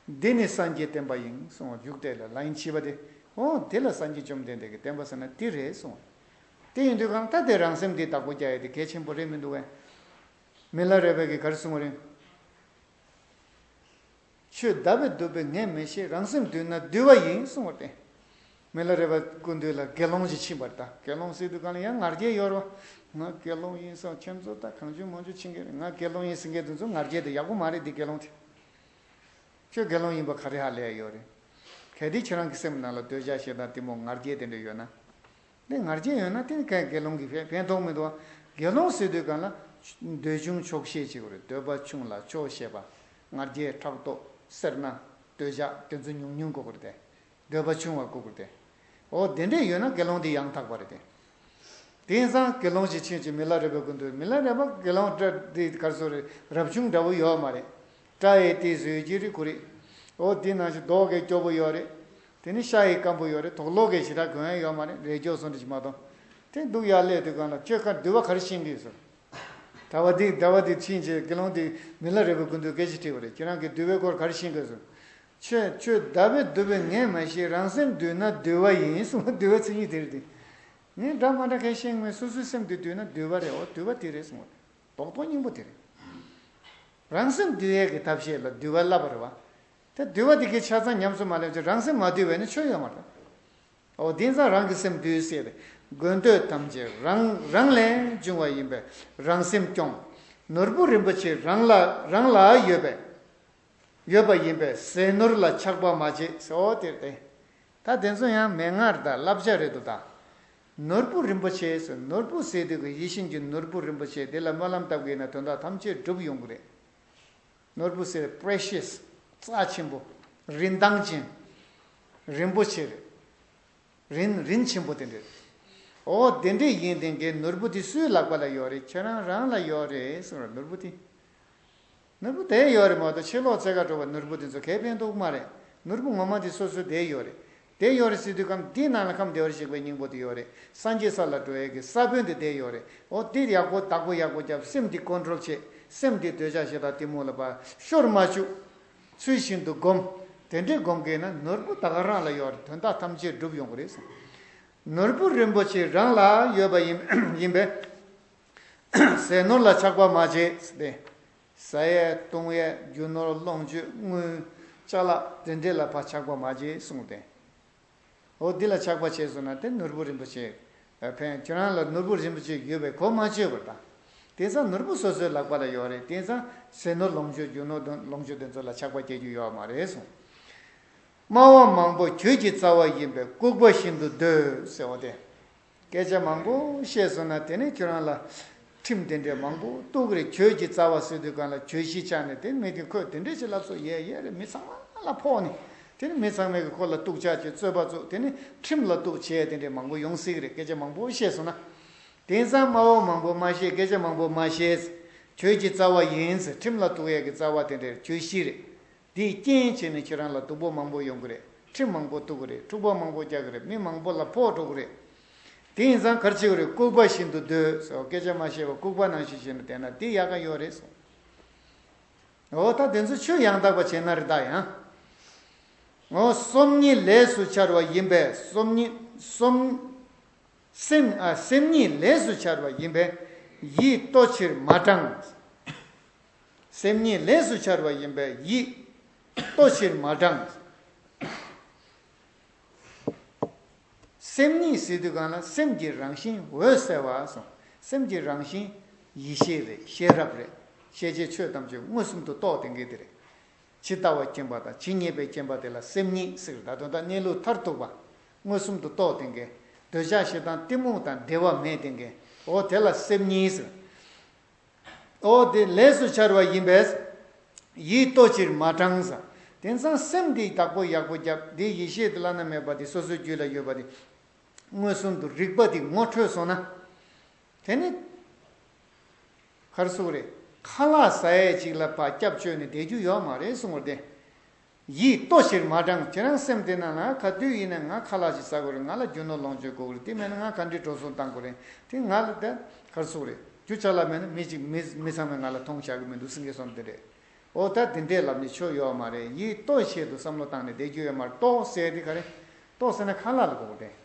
འདི་ནི་སངས་རྒྱས་བསྟན་པ་ཡིན་གསུངས་པ། འཇུག་འགྲེལ་ལ་ལན་བཞི་པ་དེ། འོ་དེ་ལ་སངས་རྒྱས་བཅོམ་ལྡན་འདས་ཀྱི་བསྟན་པ་ཟེར་ན་དེ་རེད་གསུངས་པ། དེ་ཡིན་དུས་གང་ལྟར་དེ་རང་སེམས་འདི་བདག་པོ་རྒྱག་ཡས་དེ་གལ་ཆེན་པོ་རེད་མི་འདུག་གས། མི་ལ་རས་པ་གིས་ག་རེ་གསུངས་པ་རེད། ཆོས་བདག་པས་བསྡུས་པའི་ངས་མི་ཤེས། རང་སེམས་འདུལ་ན་འདུལ་བ་ཡིན་གསུངས་པ་སྟེ། མི་ལ་རས་པ་སྐུ་མདུན་ལ་དགེ་སློང་ཞིག་ཕྱིན་པ་རེད། ད་དགེ་སློང་ཟེར་དུས་གང་ལ་ཡང་ང་རྒྱལ་ཡོད་རེད་བ། ང་དགེ་སློང་ཡིན་སོང་། ཁྱེད་ཚོ་ད་གང་བྱུང་མང་བྱུང་ཕྱིན་གྱི་རེད། ང་དགེ་སློང་ཡིན་ཟེར་མཁན་དེ་ཚོ་ང་རྒྱལ་དེ་ཡག་པོ་མ་རེད། འདི་དགེ་སློང་དེ། ཁྱོད་དགེ་སློང་ཡིན་པ་ག་རེ་ཧ་ལས་ཡ་ཡོད་རེད། གལ་ཏེ་ཁྱེད་རང་གི་སེམས་ནང་ལ་འདོད་ཆགས་ཞེ་སྡང་གཏི་མུག་ང་རྒྱལ་དེ་འདྲ་ཡོད་ན། དེ་ང་རྒྱལ་ཡོད་ན་དེ་ནི་ག་དགེ་སློང་གི་ཕན་ཕན་ཐོགས་མི་འདུག་བ། དགེ་སློང་ཟེར་དུས་གང་ལ་འདོད་ཆུང་ཆོག་ཤེས་བྱེད་དགོས་རེད། འདོད་པ་ཆུང་ལ་ཆོག་ཤེས་པ། ང་རྒྱལ་ཕྲག་དོག་སེར་སྣ་འདོད་ཆགས་དེ་ཚོ་ཉུང་ཉུང་དགོས་ཀྱི་རེད་དེ། འདོད་པ་ཆུང་བ་དགོས་ཀྱི་རེད་དེ། འོ་དེ་འདྲས་ཡོད་ན་དགེ་སློང་དེ་ཡང་དག་པ་རེད་དེ། དེང་སང་དགེ་སློང་ཞིག་ཕྱིན་ཅིག་མི་ལ་རས་པའི་སྐུ་མདུན། མི་ལ་རས་པ་དགེ་སློང་འདྲ་དེ་ག་རེ་ཟེར་རེད། རབ་བྱུང་འདྲ་བོ་ཡོད་མ་རེད། སྐྲ་ཡི་ཏོག་ཙམ་ཡོད་ཀྱི་རེད་ཁོ་རེ། འོ་དེ་ནང་བཞིན་མདོག་གི་སྐྱོ་པོ་ཡོད་རེད། དེ་ནི་ཤ་ཡི་སྐམ་པོ་ཡོད་རེད། དོག་ལོག་གི་ཞེ་དྲག་གོན་ཡ་ཡོད་མ་རེད། རས་སྐྱོ་སོང་འདྲ་ཞིག་མ་གཏོགས། དེ་འདུག་ཡ་སླེབས་དུས་གང་ལ་ཁྱོད་ཁ་འདུལ་བ་ག་རེ་ཤེས་ཀྱི་ཡོད་ཟེར། ད་བ་དེ་ད་བ་དེ་ཕྱིན་ཆད་དགེ་སློང་དེ་མི་ལ་རས་པའི་སྐུ་མདུན་སྐད་ཆ་དྲིས་པ་རེད། ཁྱེད་རང་གིས་འདུལ་བའི་སྐོར་ག་རེ་ཤེས་ཀྱི་ཡོད་ཟེར། ཆོས་ཆོས་བདག་པས་བསྡུས་པའི་ངས་མ་ཤེས། རང་སེམས་འདུལ་ན་འདུལ་བ་ཡིན་གསུངས། འདུལ་བའི་མཚན་ཉིད་དེ་རེད་དེ། ངས་འདྲ་མ་འདྲ་གས་ཤེས་མེད། སོ་སོའི་སེམས་འདི་འདུལ་ན་འདུལ་བ་རེད། འོ་འདུལ་བ་དེ་རེད་གསུངས། རྡོག་རྡོག་སྙིང་པོ་དེ་རེད། རང་སེམས་འདུལ་ཡས་ཀྱི་ཐབས་ཤེས་ལ་འདུལ་བ་བསླབ་པ་རེད་བ། དེ་འདུལ་བ་དེ་གའི་ཆ་ཚང་ཉམས་སུ་མ་ལེན་ཚེ་རང་སེམས་མ་འདུལ་བས་ནི་ཆོས་ཡོད་མ་རེད། འོ་དེང་སང་རང་གི་སེམས་འདུལ་ཟེར་ཏེ། དགོས་འདོད་ཐམས་ཅད་རང་རང་ལས་བྱུང་བ་ཡིན་པས་རང་སེམས་སྐྱོང་། ནོར་བུ་རིན་པོ་ཆེ་རང་ལ་རང་ལ་ཡོད་པས། ཡོད་པ་ཡིན་པས་ཟས་ནོར་ལ་ཆགས་པ་མ་བྱེད་ཟེར། འོ་དེར་བརྟེན། ད་དེ་ཚོ་ཡང་མན་ངག་དང་བསླབ་བྱ་རེད་འདུག་ད། ནོར་བུ་རིན་པོ་ཆེ་ཟེར། ནོར་བུ་ཟེར་དུས་ཀྱི་ཡིད་བཞིན་གྱི་ནོར་བུ་རིན་པོ་ཆེ་དེ་ལ་སྨོན་ལམ་བཏབ་ཀྱི་ཡིན་ན་དོན་དག་ཐམས་ཅད་འགྲུབ་ཡོང་གི་རེད། ནོར་བུ་ཟེར་པྲེ་ཤི་ཡས་རྩ་ཆེན་པོ། རིན་ཐང་ཅན། རིན་པོ་ཆེ་རེད། རིན་རིན་ཆེན་པོ་དེ་འདྲ་རེད། འོ་དེ་འདྲ་ཡིན་དེ་གའི་ནོར་བུ་དེ་སུའི་ལག་པ་ལ་ཡོད་རེད། ཁྱེད་རང་རང་ལ་ཡོད་རེད་གསུངས་ར། ནོར་བུ་དེ། ནོར་བུ་དེ་ཡོད་རེད་མ་གཏོགས་ཕྱི་ལོགས་རྩེ་ག་འགྲོ་བ་ནོར་བུ་དེ་ཚོ་གའི་ཕན་ཐོགས་མ་རེད། ནོར་བུ་ངོ་མ་དེ་སོ་སོའི་དེ་ཡོད་རེད། དེ་ཡོད་རེད་ཟེར་དུས་ཁམས་འདིའི་ནང་ལ་ཁམས་བདེ་བར་གཤེགས་པའི་སྙིང་པོ་དེ་ཡོད་རེད། སངས་རྒྱས་ས་ལ་འགྲོ་ཡས་ཀྱི་ས་བོན་དེ་དེ་ཡོད་རེད། འོ་དེ་ཡག་པོ་བདག་པོ་ཡག་པོ་རྒྱབ། སེམས་དེ་ཀོན་ཊོལ་བྱེད། སེམས་དེ་འདོད་ཆགས་ཞེ་སྡང་གཏི་མུག་ལ་ཕར་ཤོར་མ་བཅུག། ཚུལ་བཞིན་དུ་སྒོམ། དེ་འདྲའི་སྒོམ་གྱིས་ན་ནོར་བུ་ད་ག་རང་ལ་ཡོད་རེད། དོན་དག་ཐམས་ཅད་འགྲུབ་ཡོང་གི་རེད་གསུངས། ནོར་བུ་རིན་པོ་ཆེ་རང་ལ་ཡོད་པ་ཡིན་ཡིན་པས། ཟས་ནོར་ལ་ཆགས་པ་མ་བྱེད་ཟེར་ཏེ། ཟ་ཡས་བཏུང་ཡས་རྒྱུ་ནོར་ལོངས་སྤྱོད་དངུལ་ཅ་ལག་དེ་འདྲས་ལ་ཕར་ཆགས་པ་མ་བྱེད་གསུངས་ཏེ། འོ་འདི་ལ་ཆགས་པ་བྱས་སོང་ན་དེ་ནོར་བུ་རིན་པོ་ཆེ་ཕན། ཁྱོད་རང་ལ་ནོར་བུ་རིན་པོ་ཆེ་ཡོད་པའི་གོ་མ་ཆོད་པར་ད། དེང་སང་ནོར་བུ་སོ་སོའི་ལག་པ་ལ་ཡོད་རེད། དེང་སང་ཟས་ནོར་ལོངས་སྤྱོད་རྒྱུ་ནོར་དང་ལོངས་སྤྱོད་དེ་ཚོ་ལ་ཆགས་པ་སྐྱེ་རྒྱུ་ཡོད་མ་རེད་གསུངས། སྨྲ་བ་མང་པོ་གྱོད་ཀྱི་རྩ་བ་ཡིན་པས་ལྐུགས་པ་བཞིན་དུ་སྡོད་ཟེར་བ་དེ། སྐད་ཆ་མང་པོ་བཤད་སོང་ན་དེ་ནས་ཁྱོད་རང་ལ་ཁྲིམས་དེ་འདྲས་མང་པོ་གཏུག་གི་རེད། གྱོད་ཀྱི་རྩ་བ་ཟེར་དུས་གང་ལ་གྱོད་གཞི་བཅག་ནས་དེ་མི་དེ་ཁོས་དེ་འདྲས་ཅིག་ལབ་སོང་ཡས་ཡས་རེད། མི་ཚང་མ་ལ་ཕོག་ནས་དེ་ནས་མི་ཚང་མས་ཀྱི་ཁོ་ལ་གཏུག་ཅག་བྱས་རྩོད་པ་བཙུགས། དེ་ནས་ཁྲིམས་ལ་གཏུག་བྱས་དེ་འདྲས་མང་པོ་ཡོང་སྲིད་གི་རེད། སྐད་ཆ་མང་པོ་བཤད་སོང་ན། དེང་སང་སྨྲ་བ་མང་པོ་མ་བཤད། སྐད་ཆ་མང་པོ་མ་བཤད། གྱོད་ཀྱི་རྩ་བ་ཡིན་ཟེར། ཁྲིམས་ལ་གཏུག་ཡས་ཀྱི་རྩ་བ་དེ་འདྲས་གྱོད་གཞི་རེད། དེའི་རྐྱེན་བྱས་ནས་ཁྱེད་རང་ལ་སྡུག་པོ་མང་པོ་ཡོང་གི་རེད། ཁྲིམས་མང་པོ་གཏུག་གི་རེད། འཁྲུག་པ་མང་པོ་རྒྱག་གི་རེད། མི་མང་པོ་ལ་ཕོག་འགྲོ་གི་རེད། དེ་ཡིན་ཙང་ག་རེ་བྱེད་དགོས་རེད། ལྐུགས་པ་བཞིན་དུ་སྡོད་ཟེར། སྐད་ཆ་མ་བཤད་པར་ལྐུགས་པ་ནང་བཞིན་བྱས་ནས་བསྡད་ན་དེ་ཡག་ག་ཡོད་རེད་གསུངས། འོ་ད་དེ་ཚོ་ཆོས་ཡང་དག་པ་བྱས་ན་རེད་ད་ཡང་། འོ་སོམ་ཉི་ལས་སུ་འཆར་བ་ཡིན་པས་སོམ་ཉི་སོམ། སེམས་ཨ་སེམས་ཉིད་ལས་སུ་འཆར་བ་ཡིན་པས་ཡིད་ལྟོ་ཕྱིར་མ་དྲངས། སེམས་ཉིད་ལས་སུ་འཆར་བ་ཡིན་པས་ཡིད་ལྟོ་ཕྱིར་མ་དྲངས། སེམས་ཉིད་ཟེར་དུས་གང་ལ་སེམས་ཀྱི་རང་བཞིན་འོད་གསལ་བ་སོང་། སེམས་ཀྱི་རང་བཞིན་ཡེ་ཤེས་རེད། ཤེས་རབ་རེད། ཤེས་བྱའི་ཆོས་ཐམས་ཅད་མངོན་སུམ་དུ་རྟོགས་ལྡན་གྱི་དེ་རེད། ཇི་ལྟ་བ་མཁྱེན་པ་དང་ཇི་སྙེད་པའི་མཁྱེན་པ་དེ་ལ་སེམས་ཉིད་ཟེར། ད་དོན་དག་གནས་ལུགས་མཐར་ཐུག་པ་མངོན་སུམ་དུ་རྟོགས་ལྡན་གྱི། འདོད་ཆགས་ཞེ་སྡང་གཏི་མུག་དང་འབྲེལ་བ་མེད་དེ་འགས། འོ་དེ་ལ་སེམས་ཉིད་ཟེར། འོ་དེ་ལས་སུ་འཆར་བ་ཡིན་པས། ཡིད་ལྟོ་ཕྱིར་མ་དྲངས་ཟེར། དེང་སང་སེམས་འདི་བདག་པོ་ཡག་པོ་བརྒྱབ། འདི་ཡེ་ཤེས་འདི་བླ་ན་མེད་པ་འདི་སོ་སོའི་རྒྱུད་ལ་ཡོད་པ་འདི། མངོན་སུམ་དུ་རིག་པ་འདི་ངོ་འཕྲོད་སོང་ན། དེ་ནི། ག་རེ་ཟེར་དགོས་རེད། ཁ་ལག་ཟ་ཡས་ཅིག་ལ་ཕར་སྐྱབས་བཅོལ་ནས་བསྡད་རྒྱུ་ཡོད་མ་རེད་གསུངས་པ་རེད་དེ། ཡིད་ལྟོ་ཕྱིར་མ་དྲངས། ཁྱེད་རང་སེམས་དེ་ནང་ལ་ག་དུས་ཡིན་ན་ང་ཁ་ལག་ཅིག་ཟ་དགོས་རེད། ང་ལ་རྒྱུ་ནོར་ལོངས་སྤྱོད་དགོས་རེད། དེ་མེད་ན་ང་ག་འདྲའི་འགྲོ་སོང་བཏང་དགོས་རེད། དེ་ང་ལ་ད་ག་རེ་ཟེར་དགོས་རེད། རྒྱུ་ཅ་ལག་མེད་ན་མི་གཅིག་མི་མི་ཚང་མས་ང་ལ་མཐོང་བཞག་གི་མི་འདུག་ཟེར་མཁན་བཟོ་འདྲ་རེད། འོ་ད་དེ་འདྲའི་ལབ་ནས་ཆོ་ཡོད་མ་རེད། ཡིད་ལྟོ་ཆེད་དུ་བསམ་བློ་བཏང་ནས་བསྡད་རྒྱུ་ཡོད་མ་རེད། ལྟོ་ཟེར་དེ་ག་རེ། ལྟོ་ཟེར་ན་ཁ་ལག་ལ་གོ་དགོས་རེད།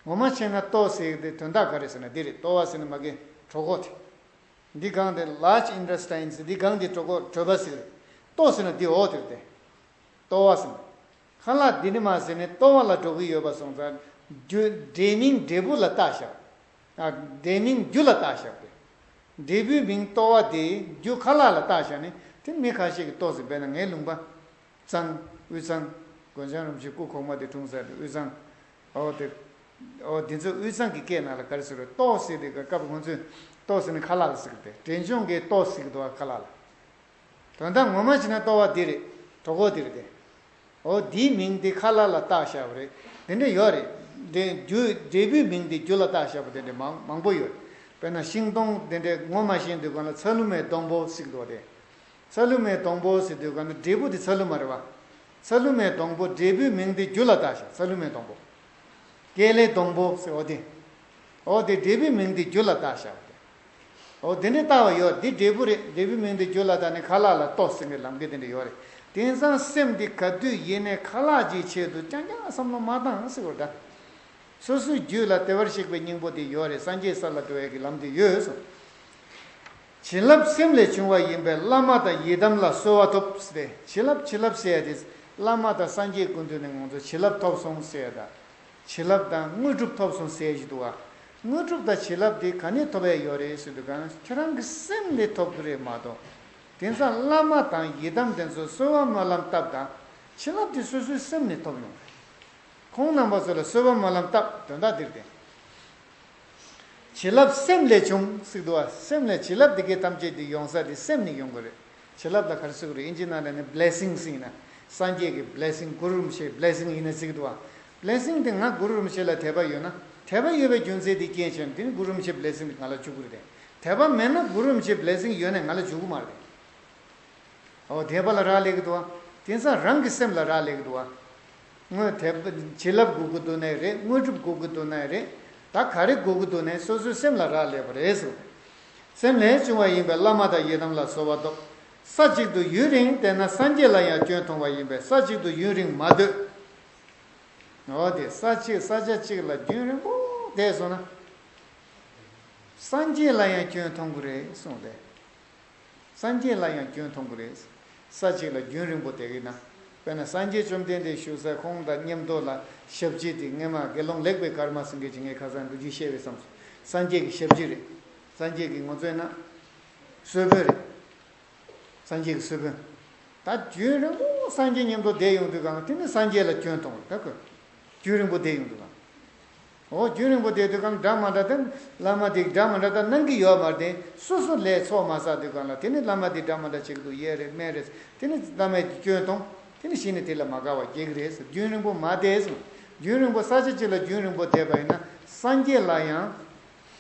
ངོ་མ་བྱས་ན་ལྟོ་ཟེར་དེ་དོན་དག་ག་རེ་ཟེར་ན་འདི་རེད། ལྟོ་བ་ཟེར་ན་མ་གི་གྲོད་ཁོག་དེ། འདི་སྒང་དེ་large intestine ཟེར། འདི་སྒང་དེ་གྲོད་ཁོག་གྲོད་པ་ཟེར་རེད། ལྟོ་ཟེར་ན་འདི་འོག་དེ་རེད་དེ། ལྟོ་བ་ཟེར་ན། ཁ་ལག་འདི་ནི་མ་ཟེར་ནས་ལྟོ་བ་ལ་འགྲོ་གི་ཡོད་པ་སོང་ཙང་། རྒྱུ་འབྲས་མིང་འབྲས་བུ་ལ་བཏགས་བཞག། ཨ། འབྲས་མིང་རྒྱུ་ལ་བཏགས་བཞག་པས། འབྲས་བུའི་མིང་ལྟོ་བ་དེ་རྒྱུ་ཁ་ལག་ལ་བཏགས་བཞག་ནས། དེ་མི་ཁ་ཤས་ཀྱིས་ལྟོ་ཟེར། དཔེར་ན་ངའི་ལུང་པ། གཙང་། དབུས་གཙང་། དགོན་ཆེན་རིན་པོ་ཆེ་སྐུ་གོང་མ་དེ་འཁྲུངས་ས་དེ་དབུས་གཙང་། འོ་དེ། འོ་དེ་ཚོ་དབུས་གཙང་གི་སྐད་ནང་ལ་ག་རེ་ཟེར་རེད། ལྟོ་ཟེར་དེ་ག་སྐབས་ཁོང་ཚོས་ལྟོ་ཟེར་ནས་ཁ་ལག་ལ་ཟེར་གི་དེ། འབྲས་ལྗོངས་ཀྱི་ལྟོ་ཟེར་གི་འདུག་བ་ཁ་ལག་ལ། དོན་དག་ངོ་མ་བྱས་ན་ལྟོ་བ་འདི་རེད། གྲོད་ཁོག་འདི་རེད་དེ། འོ་འདིའི་མིང་དེ་ཁ་ལག་ལ་བཏགས་བཞག་པ་རེད། དེ་འདྲ་ཡོད་རེད། འདི་རྒྱུ་འབྲས་བུའི་མིང་དེ་རྒྱུ་ལ་བཏགས་བཞག་པ་དེ་འདྲ་མང་མང་པོ་ཡོད། དཔེར་ན་ཤིང་སྡོང་དེ་འདྲ་ངོ་མ་ཤེས་དུས་སྒང་ལ་ཚ་ལུ་མའི་སྡོང་པོ་ཟེར་གི་འདུག་བ་དེ། ཚ་ལུ་མའི་སྡོང་པོ་ཟེར་དུས་སྒང་ལ་འབྲས་བུ་དེ་ཚ་ལུ་མ་རེད་བ། ཚ་ལུ་མའི་སྡོང་པོ། འབྲས་བུའི་མིང་དེ་རྒྱུ་ལ་བཏགས་བཞག། ཚ་ལུ་མའི་སྡོང་པོ། ཀེ་ལའི་སྡོང་པོ་ཟེར། འོ་དེ། འོ་དེ་འབྲས་བུའི་མིང་དེ་རྒྱུ་ལ་བཏགས་བཞག་པ་དེ། འོ་དེ་འདྲའི་ལྟ་བ་ཡོད། འདི་འབྲས་བུ་རེད། འབྲས་བུའི་མིང་དེ་རྒྱུ་ལ་བཏགས་ནས་ཁ་ལག་ལ་ལྟོ་ཟེར་ནས་ལབ་མཁན་དེ་འདྲ་ཡོད་རེད། དེང་སང་སེམས་འདི་ག་དུས་ཡིན་ནའི་ཁ་ལག་གི་ཆེད་དུ་རྐྱང་རྐྱང་བསམ་བློ་མ་བཏང་ཟེར་བ་ད། སོ་སོའི་རྒྱུད་ལ་བདེ་བར་གཤེགས་པའི་སྙིང་པོ་དེ་ཡོད་རེད། སངས་རྒྱས་ས་ལ་འགྲོ་ཡས་ཀྱི་ལམ་དེ་ཡོད་གསུངས། བྱིན་རླབས་སེམས་ལས་བྱུང་བ་ཡིན་པས། བླ་མ་དང་ཡི་དམ་ལ་གསོལ་བ་ཐོབ་ཟེར་ཏེ། བྱིན་རླབས། བྱིན་རླབས་ཟེར་ཡ་དེ་བླ་མ་དང་སངས་རྒྱས་སྐུ་མདུན་ནས་ང་ཚོ་བྱིན་རླབས་ཐོབ་སོང་ཟེར་ཡ་དང་། བྱིན་རླབས་དང་དངོས་གྲུབ་ཐོབ་སོང་ཟེར་ཡ་ཞིག་འདུག་བ། དངོས་གྲུབ་དང་བྱིན་རླབས་དེ་ག་ནས་ཐོབ་ཡ་ཡོད་རེད་ཟེར་དུས་སྒང་ཁྱེད་རང་གི་སེམས་ནས་ཐོབ་གི་རེད་མ་གཏོགས། དེང་སང་བླ་མ་དང་ཡི་དམ་དེ་ཚོ་གསོལ་བ་སྨོན་ལམ་བཏབ་དང་། བྱིན་རླབས་དེ་སོ་སོའི་སེམས་ནས་ཐོབ་ཡོང་རེད། ཁོང་རྣམ་པ་ཚོ་ལ་གསོལ་བ་སྨོན་ལམ་བཏབ། དོན་དག་འདིར་བརྟེན། བྱིན་རླབས་སེམས་ལས་བྱུང་ཟེར་འདུག་བ། སེམས་ལས་བྱིན་རླབས་འདི་གའི་ཐམས་ཅད་འདི་ཡོང་ས་འདི་སེམས་ནས་ཡོང་གི་རེད། བྱིན་རླབས་ལ་ག་རེ་ཟེར་གི་རེད། ཨིན་ཇི་ནང་ལ་ནི་བྷི་ལེ་སིང་ཟེར་ཡིན་ན། སངས་རྒྱས་ཀྱི་བྷི་ལེ་སིང་། གུ་རུ་རིན་པོ་ཆེའི་བྷི་ལེ་སིང་ཡིན་ན་ཟེར་གི་འདུག་བ། བྷི་ལེ་སིང་དེ་ང་གུ་རུ་རིན་པོ་ཆེ་ལ་དད་པ་ཡོད་ན། དད་པ་ཡོད་པའི་རྒྱུ་མཚན་དེ་རྐྱེན་བྱས་ནས་དེ་ནི་གུ་རུ་རིན་པོ་ཆེའི་བྷི་ལེ་སིང་དེ་ང་ལ་འཇུག་གི་རེད་དེ། དད་པ་མེད་ན་གུ་རུ་རིན་པོ་ཆེའི་བྷི་ལེ་སིང་ཡོད་ནས་ང་ལ་འཇུག་གི་མ་རེད། འོ། དད་པ་ལ་རག་ལས་ཀྱི་འདུག་བ། དེང་སང་རང་གི་སེམས་ལ་རག་ལས་ཀྱི་འདུག་བ། དངོས་དད་པ་བྱིན་རླབས་དགོས་ཀྱི་འདུག་ནའི་རེད། དངོས་གྲུབ་དགོས་ཀྱི་འདུག་ནའི་རེད། ད་ག་རེ་དགོས་ཀྱི་འདུག་ནའི་སོ་སོའི་སེམས་ལ་རག་ལས་པ་རེད་ཟེར། སེམས་ལས་བྱུང་བ་ཡིན་པས། བླ་མ་དང་ཡི་དམ་ལ་གསོལ་བ་ཐོབ། ས་གཅིག་ཏུ་ཡུན་རིང་བསྡད་ན། སངས་རྒྱས་ལ་ཡང་སྐྱོན་མཐོང་བ་ཡིན་པས། ས་གཅིག་ཏུ་ཡུན་རིང་མ་སྡོད། འོ་དེ་ས་གཅིག་ས་ཆ་གཅིག་ལ་རྒྱུན་རིང་པོ་བསྡད་སོང་ན། སངས་རྒྱས་ལ་ཡང་སྐྱོན་མཐོང་གི་རེད་གསུངས་ཏེ། སངས་རྒྱས་ལ་ཡང་སྐྱོན་མཐོང་གི་རེད། ས་གཅིག་ལ་རྒྱུན་རིང་པོ་བསྡད་ཀྱི་ན། དཔེར་ན་སངས་རྒྱས་བཅོམ་ལྡན་འདས་བཞུགས་ས་ཁོང་དང་མཉམ་དུ་ལ་ཞབས་ཕྱི་དེ་སྔས་མ་དགེ་སློང་ལེགས་པའི་སྐར་མ་ཟེར་མཁན་ཅིག་ངས་ཁ་སང་ལོ་རྒྱུས་བཤད་པའི་བསམ་སོང་། སངས་རྒྱས་ཀྱི་ཞབས་ཕྱི་རེད། སངས་རྒྱས་ཀྱི་ང་ཚོའི་ན། གསོལ་དཔོན་རེད། སངས་རྒྱས་ཀྱི་གསོལ་དཔོན། ད་རྒྱུན་རིང་པོ་སངས་རྒྱས་མཉམ་དུ་བསྡད་ཡོང་དུས་གང་དེ་ནི་སངས་རྒྱས་ལ་སྐྱོན་མཐོང་བ་ད་ཁོས། རྒྱུན་རིང་པོ་བསྡད་ཡོང་དུས་གང་། འོ། རྒྱུན་རིང་པོ་བསྡད་དུས་གང་འདྲ་མ་འདྲ་དེ། བླ་མ་དེ་འདྲ་མ་འདྲ་ད་གནང་གི་ཡོད་མ་རེད་དེ། སོ་སོ་ལས་ཚོགས་མ་བསགས་དུས་གང་ལ་དེ་ནི་བླ་མ་དེ་འདྲ་མ་འདྲ་བྱེད་ཀྱི་འདུག་གཡས་རེད་སྨད་རེད། དེ་ནི་བླ་མས་སྐྱོན་མཐོང་། དེ་ནི་གཞི་ནས་དེ་ལ་མ་དགའ་བ་སྐྱེ་གི་རེད་ཟེར། རྒྱུན་རིང་པོ་མ་བསྡད་ཟེར། རྒྱུན་རིང་པོ་ས་ཆ་གཅིག་ལ་རྒྱུན་རིང་པོ་བསྡད་པ་ཡིན་ན་སངས་རྒྱས་ལ་ཡང་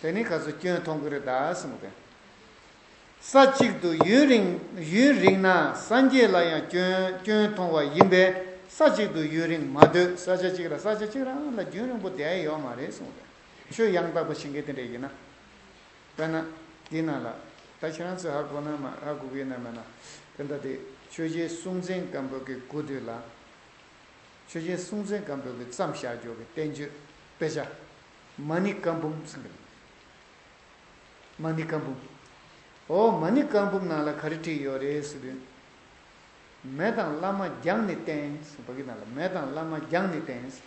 དེ་ནི་ག་ཚོད་སྐྱོན་མཐོང་གི་རེད་ད་གསུངས་པས། ས་གཅིག་ཏུ་ཡུན་རིང་ཡུན་རིང་ན། སངས་རྒྱས་ལ་ཡང་སྐྱོན་སྐྱོན་མཐོང་བ་ཡིན་པས། ས་གཅིག་ཏུ་ཡུན་རིང་མ་སྡོད། ས་ཆ་གཅིག་ལ་ས་ཆ་གཅིག་རང་ལ་རྒྱུན་རིང་པོ་བསྡད་ཡོད་མ་རེད་གསུངས་པས། ཆོས་ཡང་དག་པ་བྱེད་མཁན་དེ་འདྲ་ཡིན་ན། དཔེར་ན། འདི་ནང་ལ། ད་ཁྱེད་རང་ཚོས་ཧ་གོ་ན་མ་ཧ་གོ་གི་ཡོད་ན་མེད་ན། དེ་འདྲ་དེ་ཆོས་རྒྱལ་སྲོང་བཙན་སྒམ་པོ་གི་དགུ་དུས་ལ། ཆོས་རྒྱལ་སྲོང་བཙན་སྒམ་པོ་གིས་བརྩམས་བཞག་རྒྱུ་གི་བསྟན་བཅོས་དཔེ་ཆ། མ་ཎི་བཀའ་འབུམ་ཟེར་གི། མ་ཎི་བཀའ་འབུམ། འོ། མ་ཎི་བཀའ་འབུམ་ནང་ལ་ག་རེ་བྲིས་ཡོད་རེད་ཟེར་དུས། མི་དང་བླ་མ་རྒྱང་ནས་བསྟེན་ཟེར། ཕ་གི་ནང་ལ་མི་དང་བླ་མ་རྒྱང་ནས་བསྟེན་ཟེར།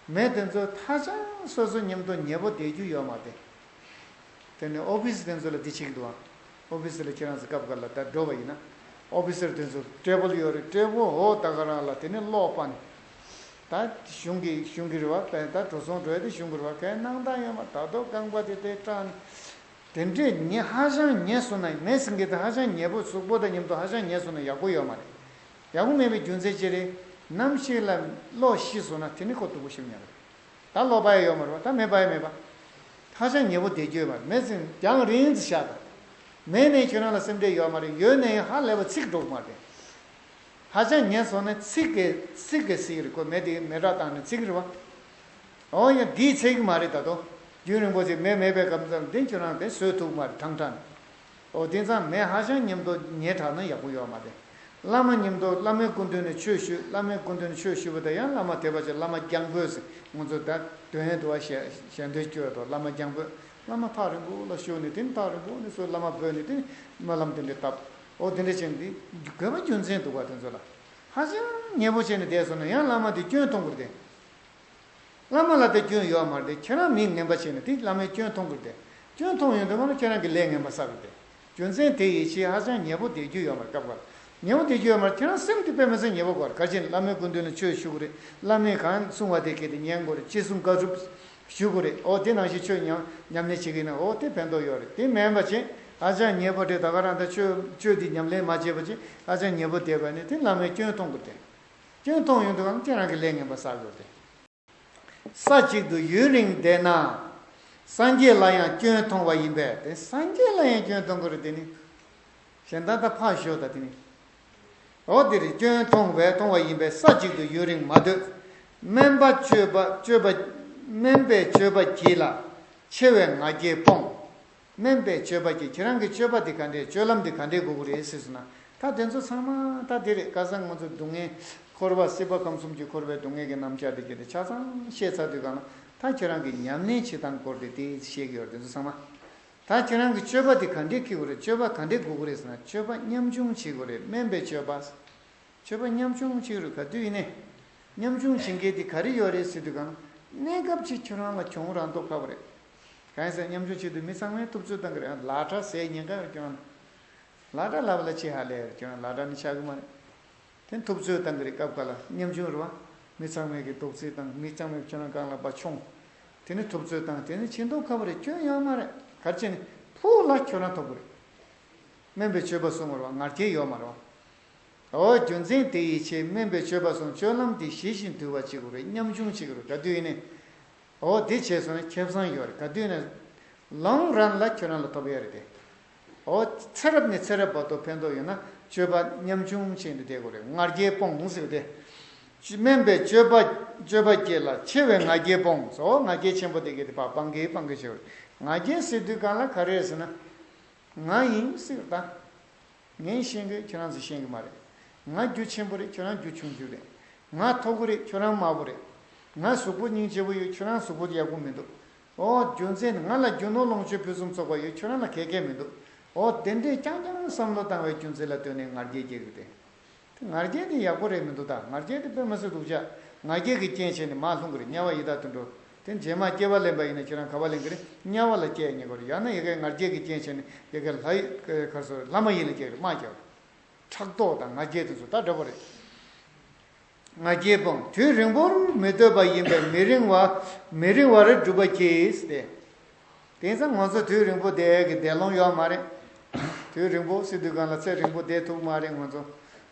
མི་དེ་ཚོ་ཧ་ཅང་སོ་སོ་མཉམ་དུ་ཉེ་པོ་བསྡད་རྒྱུ་ཡོད་མ་རེད། དེ་ནས་ཨོ་ཕི་སི་དེ་ཚོ་ལ་འདི་བྱེད་ཀྱི་འདུག་ཨ། ཨོ་ཕི་སི་ལ་ཁྱེད་རང་ཚོ་སྐབས་འགའ་ལ་ད་འགྲོ་བ་ཡིན་ན། ཨོ་ཕི་སར་དེ་ཚོ་ཊེ་བལ་ཡོད་རེད། ཊེ་བལ་འོ་ད་ག་རང་ལ་དེ་ནས་གློག་སྤར་ནས། ད་གཞུང་གི་གཞུང་གི་རེད་བ། ད་འགྲོ་སོང་འགྲོ་ཡ་དེ་གཞུང་གི་རེད་བ། གའི་སྣང་དག་ཡོད་མ་རེད། ད་དོ་རྐང་པ་དེ་དེ་སྐྲག་ནས། དེ་འདྲས་ཉེ་ཧ་ཅང་ཉེ་སོང་ན། མེ་ཟེར་མཁན་དེ་ཧ་ཅང་ཉེ་པོ། གཟུགས་པོ་དང་མཉམ་དུ་ཧ་ཅང་ཉེ་སོང་ན་ཡག་པོ་ཡོད་མ་རེད། ཡག་པོ་མེད་པའི་རྒྱུ་མཚན་ཅི་རེད། ནམ་ཞིག་ལ་གློ་ཤི་སོང་ན་དེ་ནི་ཁོ་སྡུག་པོ་ཞིག་ཉར་རེད། ད་གློ་པ་ཡ་ཡོད་མ་རེད་བ། ད་མེ་པ་ཡ་མེད་པ། ཧ་ཅང་ཉེ་པོ་བསྡད་རྒྱུ་ཡོད་མ་རེད། མེ་ཟེར་རྒྱང་རིང་ཙམ་བཞག་དང་། མེད་ནས་ཁྱོད་རང་ལ་སེམས་ཁྲལ་ཡོད་མ་རེད། ཡོད་ནས་ཧ་ལས་པ་ཚིག་འགྲོ་གི་མ་རེད། ཧ་ཅང་ཉེ་སོང་ན་ཚིག་གིས་ཚིག་གིས་ཟེར་གི་རེད། ཁོ་མེ་དེ་མེ་སྲེག་བཏང་ནས་ཚིག་རེད་བ། འོ་ཡ། འདིས་ཚད་ཀྱི་མ་རེད། ད་དོ་རྒྱུན་རིང་པོ་ཅིག་མེ་མེད་པའི་སྐབས་དེར་འདི་ཁྱོད་རང་དེ་བཟོད་ཐུབ་མ་རེད། ཐང་ཐང་། འོ་དེ་ཙང་མེ་ཧ་ཅང་མཉམ་དུ་ཉེ་དྲགས་ན་ཡག་པོ་ཡོད་མ་རེད། བླ་མ་མཉམ་དུ་བླ་མའི་སྐུ་མདུན་ནས་ཆོས་ཞུ། བླ་མའི་སྐུ་མདུན་ནས་ཆོས་ཞུ་བ་དང་། ཡང་བླ་མ་དད་པ་ཆེ། བླ་མ་རྒྱང་འབོད་ཟེར། ང་ཚོ་ད་འདོན་ཡས་འདུག་བ། ཞལ་ཞལ་འདོན་སྐྱོར་དུ་བླ་མ་རྒྱང་འབོད། བླ་མ་ཐག་རིང་པོ་ལ་བཞུགས་ནས། དེ་ནས་ཐག་རིང་པོ་ནས་ཚུར་བླ་མ་འབོད་ནས། དེ་ནས་སྨོན་ལམ་དེ་འདྲ་བཏབ། འོ་དེ་འདྲ་བྱས་ནས་དེ་དགོས་པ་རྒྱུ་མཚན་འདུག་བ། དེ་ཚོ་ལ་ཧ་ཅང་ཉེ་པོ་བྱས་ནས་བསྡད་སོང་ན་ཡང་བླ་མ་དེ་སྐྱོན་མཐོང་གི་རེད་དེ། བླ་མ་ལ་དེ་སྐྱོན་ཡོད་མ་རེད། ཁྱེད་རང་མི་ངན་པ་བྱས་ནས་དེ་བླ་མའི་སྐྱོན་མཐོང་གི་རེད་དེ། སྐྱོན་མཐོང་ཡོང་དུས་མ་ལ་ཁྱེད་རང་གི་ལས་ངན་པ་བསགས་གི་རེད་དེ། རྒྱུ་མཚན་དེ་ཡིས་ཆེས་ཧ་ཅང་ཉེ་པོ་བསྡད་རྒྱུ་ཡོད་མ་རེད། སྐབས་འགར་ཉེ་པོ་བསྡད་རྒྱུ་ཡོད་མ་རེད། ཁྱེད་རང་སེམས་དེ་དཔེ་མི་སྲིད་ཉེ་པོ་དགོས་རེད། ག་རེ་བྱས་ནས་བླ་མའི་སྐུ་མདུན་ལ་ཆོས་ཞུ་གི་རེད། བླ་མས་གང་གསུང་བ་དེ་གལ་ཏེ་ཉན་དགོས་རེད། ཅི་གསུང་བཀའ་སྒྲུབ་ཞུ་དགོས་རེད། འོ་དེ་ནང་བཞིན་ཆོས་ཉམས་ཉམས་ལེན་བྱེད་ཀྱི་ཡིན་ན། འོ་དེ་ཕན་ཐོགས་ཡོད་རེད། དེ་མིན་པ་བྱས་ཧ་ཅང་ཉེ་པོ་དེ། ད་ག་རང་ད་ཆོས་ཆོས་འདི་ཉམས་ལེན་མ་བྱས་པ་བྱས་ཧ་ཅང་ཉེ་པོ་བསྡད་པ་ནི་དེ་བླ་མའི་སྐྱོན་མཐོང་གི་རེད། སྐྱོན་མཐོང་ཡོང་དུས་གང་ཁྱེད་རང་གི་ལས་ངན་པ་བསགས་ཡོད་རེད། ས་གཅིག་ཏུ་ཡུན་རིང་བསྡད་ན། སངས་རྒྱས་ལ་ཡང་སྐྱོན་མཐོང་བ་ཡིན་པས། དེ་སངས་རྒྱས་ལ་ཡང་སྐྱོན་མཐོང་གི་རེད། དེ་ནི་གཞན་དག་ད་ཕར་ཞོག་ད། དེ་ནི་འོ་དེ་རེད། སྐྱོན་མཐོང་བས་མཐོང་བ་ཡིན་པས། ས་གཅིག་ཏུ་ཡུན་རིང་མ་སྡོད། དམན་པ་སྤྱོད་པ་སྤྱོད་པ། དམན་པས་སྤྱོད་པ་གྱིས་ལ་ཆེ་བའི་ང་རྒྱལ་སྤོངས། དམན་པའི་སྤྱོད་པ་གྱིས། ཁྱེད་རང་གི་སྤྱོད་པ་དེ་ག་འདྲས། སྤྱོད་ལམ་དེ་ག་འདྲས་དགོས་ཀྱི་རེད་ཟེར་སོང་ན། ད་དེ་ཚོ་ཚང་མ་ད་དེ་རེད། ཁ་སང་ང་ཚོ་སྡུག་བསྔལ་འཁོར་བ། སྲིད་པ་ཁམས་གསུམ་གྱི་འཁོར་བའི་སྡུག་བསྔལ་གྱི་རྣམ་གཞག་དེ་གྱད་དེ་ཆ་ཚང་བཤད་ཚར་དུས་གང་ལ། ད་ཁྱེད་རང་གི་ཉམས་ལེན་བྱེད་སྟངས་སྐོར་དེ་དེ་བཤད་ཀྱི་ཡོད་རེད། དེ་ཚོ་ཚང་མ། ད་ཁྱེད་རང་གི་སྤྱོད་པ་དེ་ག་འདྲས་འཁྱེར་དགོས་རེད། སྤྱོད་པ་ག་འདྲས་དགོས་ཀྱི་རེད་ཟེར་ན། སྤྱོད་པ་ཉམ་ཆུང་བྱེད་དགོས་རེད། དམན་པའི་སྤྱོད་པ། སྤྱོད་པ་ཉམ་ཆུང་བྱེད་རུ་ག་དུས་ཡིན་ནའི། ཉམ་ཆུང་བྱེད་མཁན་དེ་ག་རེ་ཡོད་རེད་ཟེར་དུས་གང་། གནས་སྐབས་ཅིག་ཁྱོད་རང་ལ་གྱོང་རག་མདོག་ཁ་པོ་རེད། གང་ཡིན་ཟེར་ན་ཉམ་ཆུང་བྱེད་དུས་མི་ཚང་མས་ཐུབ་ཚོད་བཏང་གི་རེད། ལག་ཁྲ་ཟས་ཉེན་ཁ་ཡོད་ཀྱང་། ལག་ཁྲ་ལབ་ལ་ཅི་ཧ་ལས་ཡོད་ཀྱང་ལག་ཁྲ་ནི་ཆགས་ཀྱི་མ་རེད། དེ་ཐུབ་ཚོད་བཏང་གི་རེད། སྐབས་འགའ་ལ་ཉམ་ཆུང་རེད་བ། མི་ཚང་མས་ཀྱི་རྡོག་རྫིས་བཏང་། མི་ཚང་མས་ཁྱོད་རང་སྒང་ལ་ཕར་མཆོང་། དེ་ནི་ཐུབ་ཚོད་བཏང་། དེ་ནི་བྱེད་མདོག་ཁ་པོ་རེད། སྐྱོན་ཡོད་མ་རེད། ག་རེ་བྱས་ནས་ཕུགས་ལ་ཁྱོད་རང་ཐོབ་གི་རེད། དམན་པའི་སྤྱོད་པ་གསུངས་པ་རེད་བ། ང་རྒྱལ་ཡོད་མ་རེད་བ། འོ་རྒྱུ་མཚན་དེ་ཡིས་ཆེས་དམན་པའི་སྤྱོད་པ་གསུངས། སྤྱོད་ལམ་དེ་ཞི་ཞིང་དུལ་བ་བྱེད་དགོས་རེད། ཉམ་ཆུང་བྱེད་དགོས་རེད། ག་དུས་ཡིན་ནའི། འོ་དེ་བྱས་སོང་ན་ཁེ་བཟང་ཡོད་རེད། ག་དུས་ཡིན་ན། ལོང་རན་ལ་ཁྱོད་རང་ལ་ཐོབ་ཡོད་རེད་དེ། འོ་ཚེ་རབས་ནས་ཚེ་རབས་བར་དུ་ཕན་ཐོགས་ཡོད་ན་སྤྱོད་པ་ཉམ་ཆུང་བྱས་ནས་བསྡད་དགོས་རེད། ང་རྒྱལ་སྤོངས་ཟེར་ཏེ། དམན་པའི་སྤྱོད་པ་སྤྱོད་པ་གྱིས་ལ་ཆེ་བའི་ང་རྒྱལ་སྤོངས་ཟེར། འོ་ང་རྒྱལ་ཆེན་པོ་དེ་གྱད་དེ་ཕར་སྤང་གི་སྤང་གི་བྱེད་དགོས་རེད། ང་རྒྱལ་ཟེར་དུས་གང་ལ་ག་རེ་རེད་ཟེར་ན། ང་ཡིན་ཟེར་ད། ངས་ཤེས་ཀྱི་ཁྱོད་རང་ཚོས་ཤེས་ཀྱི་མ་རེད། ང་རྒྱུ་ཆེན་པོ་རེད། ཁྱོད་རང་རྒྱུ་ཆུང་ཆུང་རེད། ང་མཐོ་པོ་རེད། ཁྱོད་རང་དམའ་པོ་རེད། ང་གཟུགས་པོ་སྙིང་རྗེ་པོ་ཡོད། ཁྱོད་རང་གཟུགས་པོ་ཡག་པོ་མི་འདུག་འོ་རྒྱུ་མཚན་ནི་ང་ལ་རྒྱུ་ནོར་ལོངས་སྤྱོད་ཕུན་སུམ་ཚོགས་པ་ཡོད། ཁྱོད་རང་ལ་ག་གེ་མི་འདུག་འོ་དེ་འདྲས་རྐྱང་རྐྱང་བསམ་བློ་བཏང་བའི་རྒྱུ་མཚན་ལ་ལྟོས་ནས་ང་རྒྱལ་སྐྱེ་གི་རེད། དེ་ང་རྒྱལ་དེ་ཡག་པོ་རེད་མི་འདུག་ད་ང་རྒྱལ་དེ་དཔེ་མི་སྲིད་སྡུག་ཅག་ང་རྒྱལ་གྱི་རྐྱེན་བྱས་ནས་མར་ལྷུང་གི་རེད། དམྱལ་བ་ཡི་དྭགས་དུད་འགྲོ། དེ་རྗེས་མ་སྐྱེ་བ་ལེན་པ་ཡིན་ན་ཁྱེད་རང་ག་པར་ལེན་གི་རེད། དམྱལ་བ་ལ་སྐྱེ་ཉེན་ཁ་རེད། ཡང་ན་ཡ་གིའི་ང་རྒྱལ་གྱི་རྐྱེན་བྱས་ནས་ཡ་གིའི་ལྷ་ཡི་ག་རེ་ཟེར་ལྷ་མ་ཡིན་ལ་སྐྱེ་གི་རེད། དམག་རྒྱག་རེད། ཕྲག་དོག་དང་ང་རྒྱལ་དེ་ཚོ་ད་འདྲ་པོ་རེད། ང་རྒྱལ་སྤོངས། དུས་རིང་པོར་མི་སྡོད་པ་ཡིན་པས། མི་རིང་བ། མི་རིང་བར་སྒྲུབ་པ་གྱིས་ཏེ། དེང་སང་ང་ཚོ་དུས་རིང་པོ་བསྡད་ཀྱི་བསྡད་ལོང་ཡོད་མ་རེད། དུས་རིང་པོ་ཟེར་དུས་གང་ལ་ཚེ་རིང་པོ་བསྡད་ཐུབ་མ་རེད་ང་ཚོ།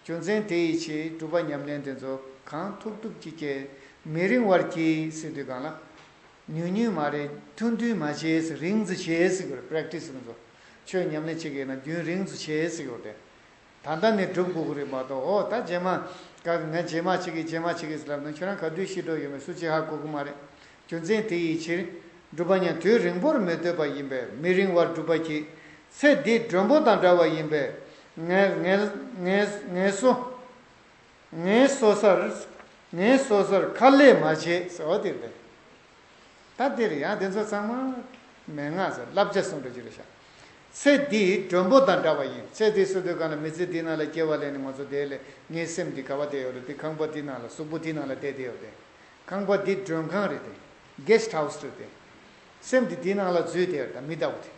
རྒྱུ་མཚན་དེ་ཡིས་ཆེས་སྒྲུབ་པ་ཉམས་ལེན་དེ་ཚོ་གང་ཐུབ་ཐུབ་ཀྱིས་བྱས། མི་རིང་བར་གྱིས་ཟེར་དུས་གང་ལ། ཉུང་ཉུང་མ་རེད། ཐུང་ཐུང་མ་བྱས། རིང་ཙམ་བྱས་ཟེར་གྱི་རེད། པེ་རེག་ཊི་སི་ང་ཚོ། ཆོས་ཉམས་ལེན་བྱེད་ཀྱི་ཡིན་ན་རྒྱུན་རིང་ཙམ་བྱས་ཟེར་གྱི་ཡོད་རེད། ད་ལྟ་ནས་སྒྲུབ་དགོས་ཀྱི་རེད་མ་གཏོགས། འོ་ད་རྗེས་མ། ཀ་ང་རྗེས་མ་བྱེད་ཀྱི་རྗེས་མ་བྱེད་ཀྱི་ཟེར་ལབ་ན་ཁྱོད་རང་ག་དུས་ཤི་འགྲོ་ཡོད་མེད་སུ་གཅིག་ཧ་གོ་གི་མ་རེད། རྒྱུ་མཚན་དེ་ཡི་ཕྱིར། སྒྲུབ་པ་ཉམས། དུས་རིང་པོར་མི་སྡོད་པ་ཡིན་པས། མི་རིང་བར་སྒྲུབ་པ་གྱིས། ཚེ་འདི་མགྲོན་པོ་དང་འདྲ་བ་ཡིན་པས། ངལ་ངལ་ངལ་ངལ་གསོ། ངལ་གསོ་སར། ངལ་གསོ་སར་ཁ་ལས་མ་བྱེད་ཟེར་བ་དེ་རེད། ད་འདིར་ཡང་དེ་ཚོ་ཚང་མ་མན་ངག་ཟེར་བསླབ་བྱ་གསུང་འདྲ་ཅིག་རེད་ཤག་ཚེ་འདི་མགྲོན་པོ་དང་འདྲ་བ་ཡིན། ཚེ་འདི་ཟེར་དུས་གང་ལ་མི་ཚེ་འདི་ནང་ལ་སྐྱེ་བ་ལེན་ནས་ང་ཚོ་དེ་ལས་ངའི་སེམས་འདི་ག་བ་བསྡད་ཡོད་རེད། འདི་ཁང་པ་འདི་ནང་ལ་གཟུགས་པོ་འདི་ནང་ལ་བསྡད་བསྡད་ཡོད་རེད། ཁང་པ་འདི་མགྲོན་ཁང་རེད་དེ། གེ་སི་ཊི་ཧའུ་སི་རེད་དེ། སེམས་འདི་འདི་ནང་ལ་འཛུལ་བསྡད་ཡོད་རེད། ད་མི་ལྟ་བུ་དེ།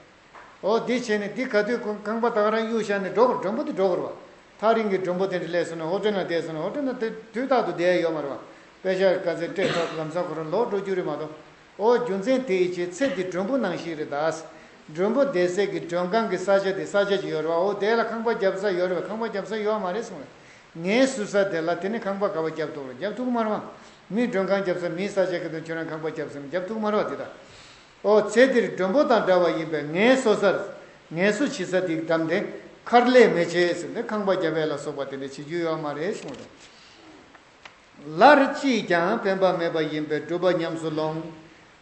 འོ་དེ་བྱས་ནས་འདི་ག་དུས་ཁང་ཁང་པ་ད་ག་རང་གཡུག་བཞག་ནས་འགྲོ་གི་རེད། མགྲོན་པོ་དེ་འགྲོ་གི་རེད་བ། ཐག་རིང་གི་མགྲོན་པོ་དེ་འདྲ་སླེབས་སོང་ན་ཧོ་ཊེལ་ནང་བསྡད་སོང་ན་ཧོ་ཊེལ་ནང་དེ་དུས་རྟག་ཏུ་བསྡད་ཡ་ཡོད་མ་རེད་བ། དཔེ་ཆ་ག་ཚད་སྤྲད་ཐོག་ལམ་སང་ཁོ་རང་ལོག་འགྲོ་རྒྱུ་རེད་མ་གཏོགས། ཨོ་རྒྱུ་མཚན་དེ་ཡི་ཕྱིར་ཚེ་འདི་མགྲོན་པོ་ནང་བཞིན་རེད་ད། མགྲོན་པོ་བསྡད་སའི་གི་མགྲོན་ཁང་གི་ས་ཆ་དེ་ས་ཆ་ཅིག་ཡོད་རེད་བ། ཨོ་དེ་ལ་ཁང་པ་རྒྱབ་ས་ཡོད་རེད་བ། ཁང་པ་རྒྱབ་ས་ཡོད་མ་རེད་གསུངས་རེད། ངའི་བསུ་ས་དེ་ལ་དེ་ནི་ཁང་པ་ག་བ་རྒྱབ་ཐུབ་རེད། རྒྱབ་ཐུབ་མ་རེད་བ། མི་མགྲོན་ཁང་རྒྱབ་ས་མིའི་ས་ཆ་གི་དོན་ཁྱོད་རང་ཁང་པ་རྒྱབ་ས་མི་རྒྱབ་ཐུབ་མ་རེད་བ་དེ་ད། ཨོ་ཚེ་འདིར་མགྲོན་པོ་དང་འདྲ་བ་ཡིན་པས་ངལ་གསོ་སར་ངལ་གསོ་བྱེད་ས་དེ་བདམས་ཏེ་མཁར་ལས་མི་བྱེད་ཟེར་ནས་ཁང་པ་རྒྱབ་ཡས་ལ་སོགས་པ་དེ་འདྲ་བྱེད་རྒྱུ་ཡོད་མ་རེད་གསུངས་རེད། སླར་ཅིས་ཀྱང་ཕན་པ་མེད་པ་ཡིན་པས་སྒྲུབ་པ་ཉམས་སུ་ལོངས།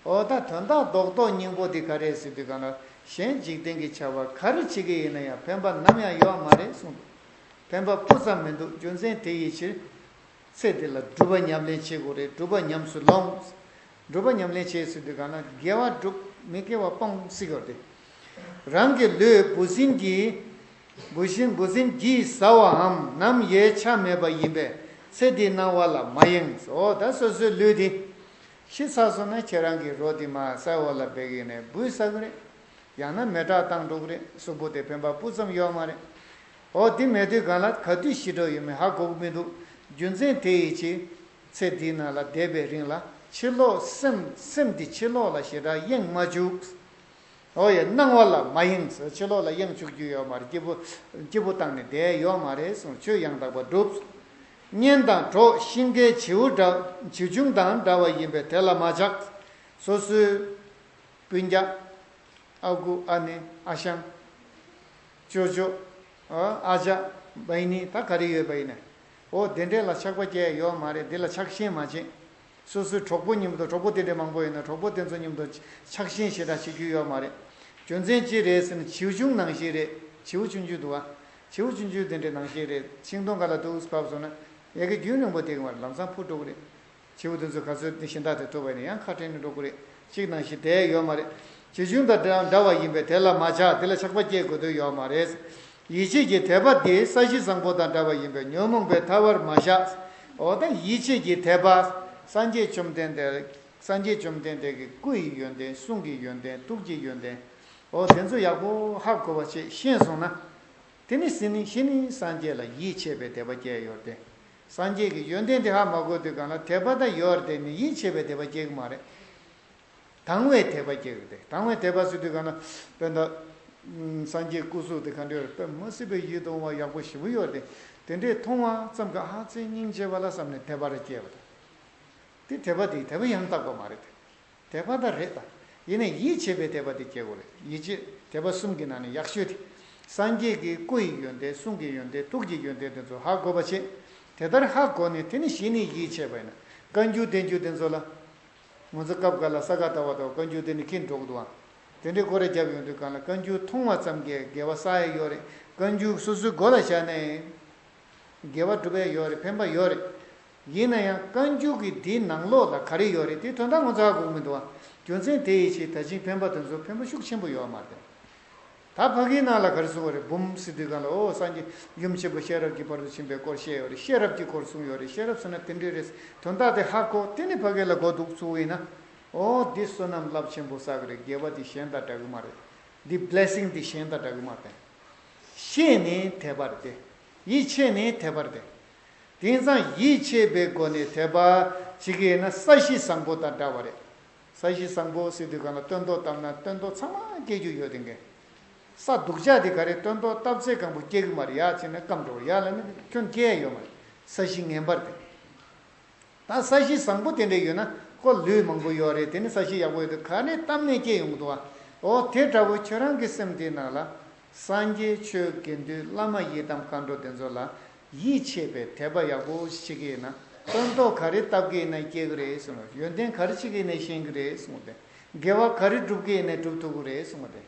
འོ་ད་དོན་དག་རྡོག་རྡོག་སྙིང་པོ་འདི་ག་རེ་ཟེར་དུས་གང་ལ་གཞན་འཇིག་རྟེན་གྱི་བྱ་བ་ག་རེ་བྱེད་ཀྱི་ཡིན་ན་ཡང་ཕན་པ་ནམ་ཡང་ཡོད་མ་རེད་གསུངས་འདུག་ཕན་པ་སྤུ་ཙམ་མི་འདུག་རྒྱུ་མཚན་དེ་ཡི་ཕྱིར། ཚེ་འདི་ལ་སྒྲུབ་པ་ཉམས་ལེན་བྱེད་དགོས་རེད། སྒྲུབ་པ་ཉམས་སུ་ལོངས། སྒྲུབ་པ་ཉམས་ལེན་བྱེད་ཟེར་དུས་གང་ལ་དགེ་བ་སྒྲུབ་མི་དགེ་བ་སྤོང་སྲིད་དགོས་རེད། རང་གི་ལུས་འབུ་སྲིན་གྱིས། འབུ་སྲིན་འབུ་སྲིན་གྱིས་ཟ་བའམ་ནམ་ཡལ་ཆ་མེད་པ་ཡིན་པས་ཚེ་འདིའི་སྣང་བ་ལ་མ་ཡེངས། འོ་ད་སོ་སོའི་ལུས་འདི་ཤི་ཚར་སོང་ན་ཁྱེད་རང་གི་རོ་འདི་མར་ས་འོག་ལ་སྦས་ཀྱི་ནས་འབུས་ཟ་གི་རེད། ཡང་ན་མེ་སྲེག་བཏང་འགྲོ་གི་རེད། གཟུགས་པོ་དེ་ཕན་པ་སྤུ་ཙམ་ཡོད་མ་རེད། འོ་འདི་མེད་དུས་གང་ལ་ག་དུས་ཤི་འགྲོ་ཡོད་མེད་ཧ་གོ་གི་མི་འདུག་རྒྱུ་མཚན་དེ་ཡི་ཕྱིར། ཚེ་འདིའི་ནང་ལ་བསྡད་པའི་རིང་ལ་ཕྱི་ལོགས་སེམས་སེམས་འདི་ཕྱི་ལོགས་ལ་ཞེ་དྲག་གཡེང་མ་བཅུག་འོ་ཡ་སྣང་བ་ལ་མ་ཡེངས། ཕྱི་ལོགས་ལ་གཡེང་བཅུག་རྒྱུ་ཡོད་མ་རེད། སྐྱིད་པོ་སྐྱིད་པོ་བཏང་ནས་བསྡད་ཡོད་མ་རེད་གསུངས། ཆོས་ཡང་དག་པ་སྒྲུབ། གཉེན་དང་གྲོགས་ཤིང་ཁའི་བྱིའུ་འདྲ་བྱིའུ་ཆུང་དང་འདྲ་བ་ཡིན་པས་དེ་ལ་མ་ཆགས། སོ་སོའི་སྤུན་ཀྱག་ཨ་ཁུ་ཨ་ནེ་ཨ་ཞང་ཅོ་ཅོ། ཨ་ཅག་བ་ཡིན་ནི་ད་ག་རེ་ཡོད་པ་ཡིན་ན། འོ་དེ་འདྲས་ལ་ཆགས་པ་སྐྱེ་ཡོད་མ་རེད། འདི་ལ་ཆགས་ཞེན་མ་བྱེད། སོ་སོའི་གྲོགས་པོ་མཉམ་དུ་གྲོགས་པོ་དེ་འདྲས་མང་པོ་ཡོད་ན་གྲོགས་པོ་དེ་ཚོ་མཉམ་དུ་ཆགས་ཞེན་ཞེ་དྲག་བྱེད་རྒྱུ་ཡོད་མ་རེད། རྒྱུ་མཚན་ཅི་རེད་ཟེར་ན་བྱིའུ་ཆུང་ནང་བཞིན་རེད། བྱིའུ་ཆུང་ཆུང་འདུག་བ། བྱིའུ་ཆུང་ཆུང་དེ་འདྲས་ནང་བཞིན་རེད། ཤིང་སྡོང་སྒང་ལ་འདུག་བབས་སོང་ན་ཡ་གི་རྒྱུན་རིང་པོ་དེ་གི་མ་རེད། ལམ་སང་འཕུར་འགྲོ་གི་རེད། བྱིའུ་དེ་ཚོ་ག་ཚོད་དེ་གཞན་དག་དེ་ཐུག་པ་ཡིན་ན་ཡང་ཁ་བྲལ་ནས་འགྲོ་གི་རེད། གཅིག་ནང་བཞིན་བསྡད་ཡོད་མ་རེད། བྱིའུ་ཆུང་དང་འདྲ་འདྲ་བ་ཡིན་པས་དེ་ལ་མ་ཆགས། དེ་ལ་ཆགས་པ་སྐྱེ་དགོས་དོན་ཡོད་མ་རེད། ཡིད་ཆེས་ཀྱི་དད་པ་དེ་ས་གཞི་བཟང་པོ་དང་འདྲ་བ་ཡིན་པས་ཉོན་མོངས་པའི་ཐལ་བར་མ་བཞག་འོ་ད་ཡིད་ཆེས་ཀྱི་དད་པ། སངས་རྒྱས་བཅོམ་ལྡན་འདས། སངས་རྒྱས་བཅོམ་ལྡན་འདས་ཀྱི་སྐུ་ཡི་ཡོན་ཏན། གསུང་གི་ཡོན་ཏན། ཐུགས་ཀྱི་ཡོན་ཏན། འོ་དེ་ཚོ་ཡག་པོ་ཧ་གོ་བ་བྱས་ཤེས་སོང་ན། དེ་ནི་སེམས་ནི་ཤེས་ནི་སངས་རྒྱས་ལ་ཡིད་ཆེས་པའི་དད་པ་སྐྱེ་ཡོད་དེ། སངས་རྒྱས་ཀྱི་ཡོན་ཏན་དེ་ཧ་མ་གོ་དུས་གང་ལ་དད་པ་ད་ཡོད་རེད་དེ་ནི་ཡིད་ཆེས་པའི་དད་པ་སྐྱེ་གི་མ་རེད། དང་བའི་དད་པ་སྐྱེ་གི་རེད་དེ། དང་བའི་དད་པ་ཟེར་དུས་གང་ལ་དཔེར་ན། སངས་རྒྱས་སྐུ་གཟུགས་དེ་ག་འདྲ་ཡོད་རེད། དཔེ་མི་སྲིད་པའི་ཡིད་དུ་འོང་བ་ཡག་པོ་ཞེ་པོ་ཡོད་རེད་དེ། དེ་འདྲས་མཐོང་བ་ཙམ་གྱིས་ཨ་ཙི་སྙིང་རྗེ་བ་ལ་བསམ་ནས་དད་པ་རེ་སྐྱེ་བ་དང་། དེ་དད་པ་དེ་དད་པ་ཡང་དག་པ་མ་རེད་དེ། དད་པ་ད་རེད་ད། ཡིན་ནའི་ཡིད་ཆེས་པའི་དད་པ་དེ་སྐྱེ་དགོས་རེད། ཡིད་ཆེས་དད་པ་གསུམ་གྱི་ནང་ནས་ཡག་ཤོས་དེ། སངས་རྒྱས་ཀྱི་སྐུ་ཡི་ཡོན་ཏན། གསུང་གི་ཡོན་ཏན། ཐུགས་ཀྱི་ཡོན་ཏན་དེ་ཚོ་ཧ་གོ་བ་བྱེད། དེ་ལྟར་ཧ་གོ་ནས་དེ་ནི་གཞི་ནས་ཡིད་ཆེས་པ་ཡིན་ན། བཀའ་འགྱུར་བསྟན་འགྱུར་དེ་ཚོ་ལ། ང་ཚོ་སྐབས་འགའ་ལ་ས་ག་ཟླ་བ་དང་བཀའ་འགྱུར་དེ་ནི་ཁྱེར་འགྲོ་གི་འདུག་ཨ། དེ་འདྲའི་སྐོར་ར་རྒྱབ་ཡོང་དུས་གང་ལ་བཀའ་འགྱུར་མཐོང་བ་ཙམ་གྱིས་དགེ་བ་བསགས་ཡ་ཡོད་རེད། བཀའ་འགྱུར་སོ་སོའི་མགོ་ལ་བཞག་ནས། དགེ་བ་སྒྲུབ་ཡ་ཡོད་རེད། ཕན་པ་ཡོད་རེད། ཡིན་ན་ཡང་བཀའ་འགྱུར་གྱི་འདིའི་ནང་ལོགས་ལ་ག་རེ་ཡོད་རེད་དེ་དོན་དག་ང་ཚོ་ཧ་གོ་གི་མི་འདུག་ཨ། རྒྱུ་མཚན་དེ་ཡི་ཕྱིར་ད་ཕྱིན་ཕན་པ་དེ་ཚོ་ཕན་པ་ཤུགས་ཆེན་པོ་ཡོད་མ་རེད། ད་ཕ་གིའི་ནང་ལ་ག་རེ་གསུངས་པ་རེད། འབུམ་ཟེར་དུས་གང་ལ་ཨོ་སངས་རྒྱས་ཡུམ་ཆེན་པོ་ཤེས་རབ་ཀྱི་བར་དུ་ཕྱིན་པའི་སྐོར་བཤད་ཡོད་རེད། ཤེས་རབ་ཀྱི་སྐོར་གསུངས་ཡོད་རེད། ཤེས་རབ་ཟེར་ན་དེ་འདྲས་རེད། དོན་དག་དེ་ཧ་གོ་དེ་ནི་ཕ་གི་ལ་གོ་འདུག་ཚུགས་ཡིན་ན། ཨོ་འདི་བསོད་ནམས་རླབས་ཆེན་པོ་བསགས་ཀྱི་རེད། དགེ་བ་འདི་གཞན་དང་འདྲ་གི་མ་རེད། འདི་བི་ལེ་སིང་འདི་གཞན་དང་འདྲ་གི་མ་རེད། ཤེས་ནི་དད་པ་རེད་དེ། ཡིད་ཆེས་ནི་དད་པ་རེད་དེ། དེང་སང་ཡིད་ཆེས་པའི་སྒོ་ནས་དད་པ་བྱེད་ཀྱི་ཡིན་ན་ས་གཞི་བཟང་པོ་དང་འདྲ་བ་རེད། ས་གཞི་བཟང་པོ་ཟེར་དུས་གང་ལ་སྟོན་ཐོག་བཏབ་ན་སྟོན་ཐོག་ཚང་མ་སྐྱེ་རྒྱུ་ཡོད་དེ་འགས། ས་སྡུག་ཅག་དེ་ག་རེ་སྟོན་ཐོག་བཏབ་ཚེ་གང་པོ་སྐྱེ་གི་མ་རེད། ཡག་བྱས་ན་སྐམ་འགྲོ། ཡག་ལ་ནི་ཁྱོན་སྐྱེ་ཡ་ཡོད་མ་རེད། ས་གཞི་ངན་པ་རེད་དེ། ད་ས་གཞི་བཟང་པོ་དེ་འདྲ་ཡོད་ན་ཁོ་ལུས་མང་པོ་ཡོད་རེད། དེ་ནི་ས་གཞི་ཡག་པོ་ཡོད་དུས་ག་ནས་བཏབ་ནས་སྐྱེ་ཡོང་གི་འདུག་བ། འོ་དེ་འདྲ་བོ་ཁྱོད་རང་གི་སེམས་དེའི་ནང་ལ་སངས་རྒྱས་ཆོས་དགེ་འདུན་བླ་མ་ཡི་དམ་མཁའ་འགྲོ་དེ་ཚོ་ལ་ཡིད་ཆེས་པའི་དད་པ་ཡག་པོ་བྱེད་ཀྱི་ཡིན་ན་སྟོན་ཐོག་ག་རེ་བཏབ་ཀྱི་ཡིན་ན་སྐྱེ་གི་རེད་གསུངས། ཡོན་ཏན་ག་རེ་བྱེད་ཀྱི་ཡིན་ན་ཤེས་ཀྱི་རེད་གསུངས་ཏེ། དགེ་བ་ག་རེ་སྒྲུབ་ཀྱི་ཡིན་ན་སྒྲུབ་ཐུབ་ཀྱི་རེད་གསུངས་ཏེ།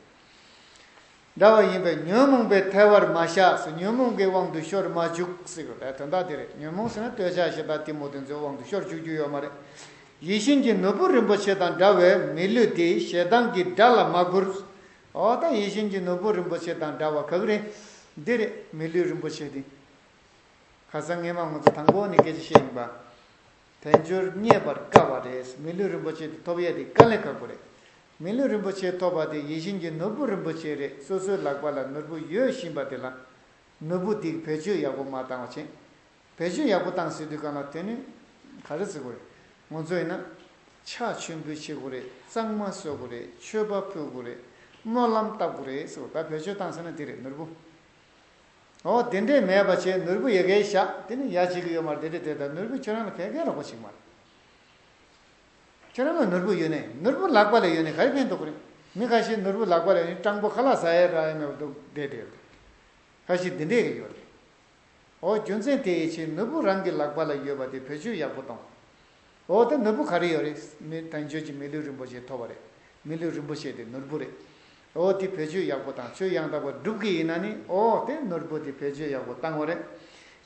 འདྲ་བ་ཡིན་པས་ཉོན་མོངས་པའི་ཐལ་བར་མ་བཞག་ཟེར། ཉོན་མོངས་ཀྱི་དབང་དུ་ཤོར་མ་བཅུག་ཟེར་བའི་དོན་དག་དེ་རེད། ཉོན་མོངས་ཟེར་ན་འདོད་ཆགས་ཞེ་སྡང་གཏི་མུག་དེ་ཚོའི་དབང་དུ་ཤོར་བཅུག་རྒྱུ་ཡོད་མ་རེད། ཡིད་བཞིན་གྱི་ནོར་བུ་རིན་པོ་ཆེ་དང་འདྲ་བའི་མི་ལུས་འདི་ཞེ་སྡང་གི་དགྲ་ལ་མ་བཀུར། འོ་ད་ཡིད་བཞིན་གྱི་ནོར་བུ་རིན་པོ་ཆེ་དང་འདྲ་བ་ག་གི་རེད། འདི་རེད། མི་ལུས་རིན་པོ་ཆེ་འདི། ཁ་སང་ངས་མ་ང་ཚོ་དང་པོ་ནས་སྐད་ཆ་བཤད་ཡིན་པ། དལ་འབྱོར་རྙེད་པར་དཀའ་བ་རེད། མི་ལུས་རིན་པོ་ཆེ་དེ་ཐོབ་ཡས་དེ་དཀའ་ལས་ཁག་པོ་རེད། མི་ལུས་རིན་པོ་ཆེ་ཐོབ་པ་དེ་ཡིད་བཞིན་གྱི་ནོར་བུ་རིན་པོ་ཆེ་རེད། སོ་སོའི་ལག་པ་ལ་ནོར་བུ་ཡོད་བཞིན་པ་དེ་ལ་ནོར་བུ་དེ་བེད་སྤྱོད་ཡག་པོ་མ་བཏང་བ་བྱས། བེད་སྤྱོད་ཡག་པོ་བཏང་ཟེར་དུས་གང་ལ་དེ་ནི་ ག་རེ་ཟེར་དགོས་རེད། ང་ཚོ་ཡིན་ན་ཕྱག་མཆོད་འབུལ་བྱེད་དགོས་རེད། གཙང་མ་བཟོ་དགོས་རེད། མཆོད་པ་ཕུལ་དགོས་རེད། སྨོན་ལམ་བཏབ་དགོས་རེད་ཟེར་བ། ད་བེད་སྤྱོད་བཏང་ཟེར་ན་དེ་རེད། ནོར་བུ། ཨོ་དེ་འདྲས་མེད་པ་བྱས་ནོར་བུ་ཡ་གིར་བཞག་དེ་ནི་ཡ་བྱེད་ཀྱི་ཡོད་མ་རེད། དེ་འདྲས་དེ་ལྟར་ནོར་བུ་ཁྱོད་རང་ལ་ག་གེ་རོགས་པ་བྱེད་ཀྱི་མ་རེད། ཁྱོད་རང་ལ་ནོར་བུ་ཡོད་ནས། ནོར་བུ་ལག་པ་ལ་ཡོད་ནས་ག་རེ་ཕན་ཐོགས་ཀྱི་རེད། མི་ཁ་ཤས་ནོར་བུ་ལག་པ་ལ་ཡོད་ནས་སྤྲང་པོ་ཁ་ལག་ཟ་ཡས་རག་ཡས་མེད་པ་འདུག་བསྡད་བསྡད་ཡོད་རེད། ཁ་ཤས་འདི་འདྲས་ཀྱི་ཡོད་རེད། ཨོ་རྒྱུ་མཚན་དེ་ཡི་ཕྱིར་ནོར་བུ་རང་གི་ལག་པ་ལ་ཡོད་པ་དེ་བེད་སྤྱོད་ཡག་པོ་གཏོང་། ཨོ་དེ་ནོར་བུ་ག་རེ་ཡོད་རེད། མི་དལ་འབྱོར་གྱི་མི་ལུས་རིན་པོ་ཆེ་ཐོབ་པ་རེད། མི་ལུས་རིན་པོ་ཆེ་དེ་ནོར་བུ་རེད། ཨོ་དེ་བེད་སྤྱོད་ཡག་པོ་དང་ཆོས་ཡང་དག་པར་སྒྲུབ་ཀྱི་ཡིན་ན་ནི། ཨོ་དེ་ནོར་བུ་དེ་བེད་སྤྱོད་ཡག་པོ་བཏང་བ་རེད།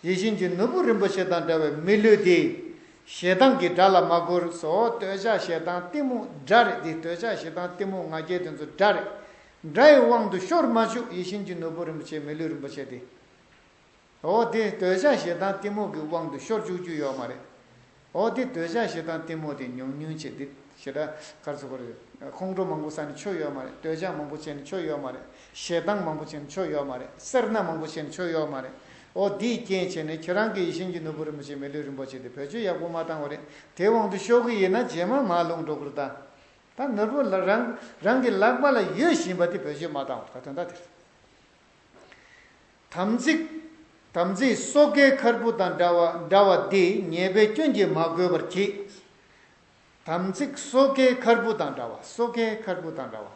ཡིད་བཞིན་གྱི་ནོར་བུ་རིན་པོ་ཆེ་དང་འདྲ་བའི་མི་ལུས་དེ་ཞེ་སྡང་གི་དགྲ་ལ་མ་བཀུར་སོ། འདོད་ཆགས་ཞེ་སྡང་གཏི་མུག་དགྲ་རེད། དེ་འདོད་ཆགས་ཞེ་སྡང་གཏི་མུག་ང་རྒྱལ་དེ་ཚོ་དགྲ་རེད། དགྲ་ཡི་དབང་དུ་ཤོར་མ་བཅུག་ཡིད་བཞིན་གྱི་ནོར་བུ་རིན་པོ་ཆེ་མི་ལུས་རིན་པོ་ཆེ་དེ། འོ་དེ་འདོད་ཆགས་ཞེ་སྡང་གཏི་མུག་གི་དབང་དུ་ཤོར་བཅུག་རྒྱུ་ཡོད་མ་རེད། འོ་དེ་འདོད་ཆགས་ཞེ་སྡང་གཏི་མུག་དེ་ཉུང་ཉུང་བྱས། དེ་ཞེ་དྲག་གར་སོ་གོ་རེད། ཁོང་ཁྲོ་མང་པོ་ཟ་ནས་ཆོ་ཡོད་མ་རེད། འདོད་ཆགས་མང་པོ་བྱས་ནས་ཆོ་ཡོད་མ་རེད། ཞེ་སྡང་མང་པོ་བྱས་ནས་ཆོ་ཡོད་མ་རེད། སེར་སྣ་མང་པོ་བྱས་ནས་ཆོ་ཡོད་མ་རེད། འོ་དེའི་རྐྱེན་བྱས་ནས་ཁྱེད་རང་གི་ཡིད་བཞིན་གྱི་ནོར་བུ་རིན་པོ་ཆེ་མི་ལུས་རིན་པོ་ཆེ་དེ་བེད་སྤྱོད་ཡག་པོ་མ་བཏང་བ་རེད། དེའི་དབང་དུ་ཤོར་གི་ཡིན་ན་རྗེས་མ་མར་ལྷུང་འགྲོ་གི་རེད་ད། ད་ནོར་བུ་ལ་རང་རང་གི་ལག་པ་ལ་ཡོད་བཞིན་པ་དེ་བེད་སྤྱོད་མ་བཏང་བ་ད་དོན་དག་དེ་རེད། དམ་ཚིག་དམ་ཚིག་སོ་ཀའི་ཁར་བུ་དང་འདྲ་བ་འདྲ་བ་འདི་ཉེས་པའི་སྐྱོན་གྱིས་མ་གོས་པར་གྱིས། དམ་ཚིག་སོ་ཀའི་ཁར་བུ་དང་འདྲ་བ། སོ་ཀའི་ཁར་བུ་དང་འདྲ་བ།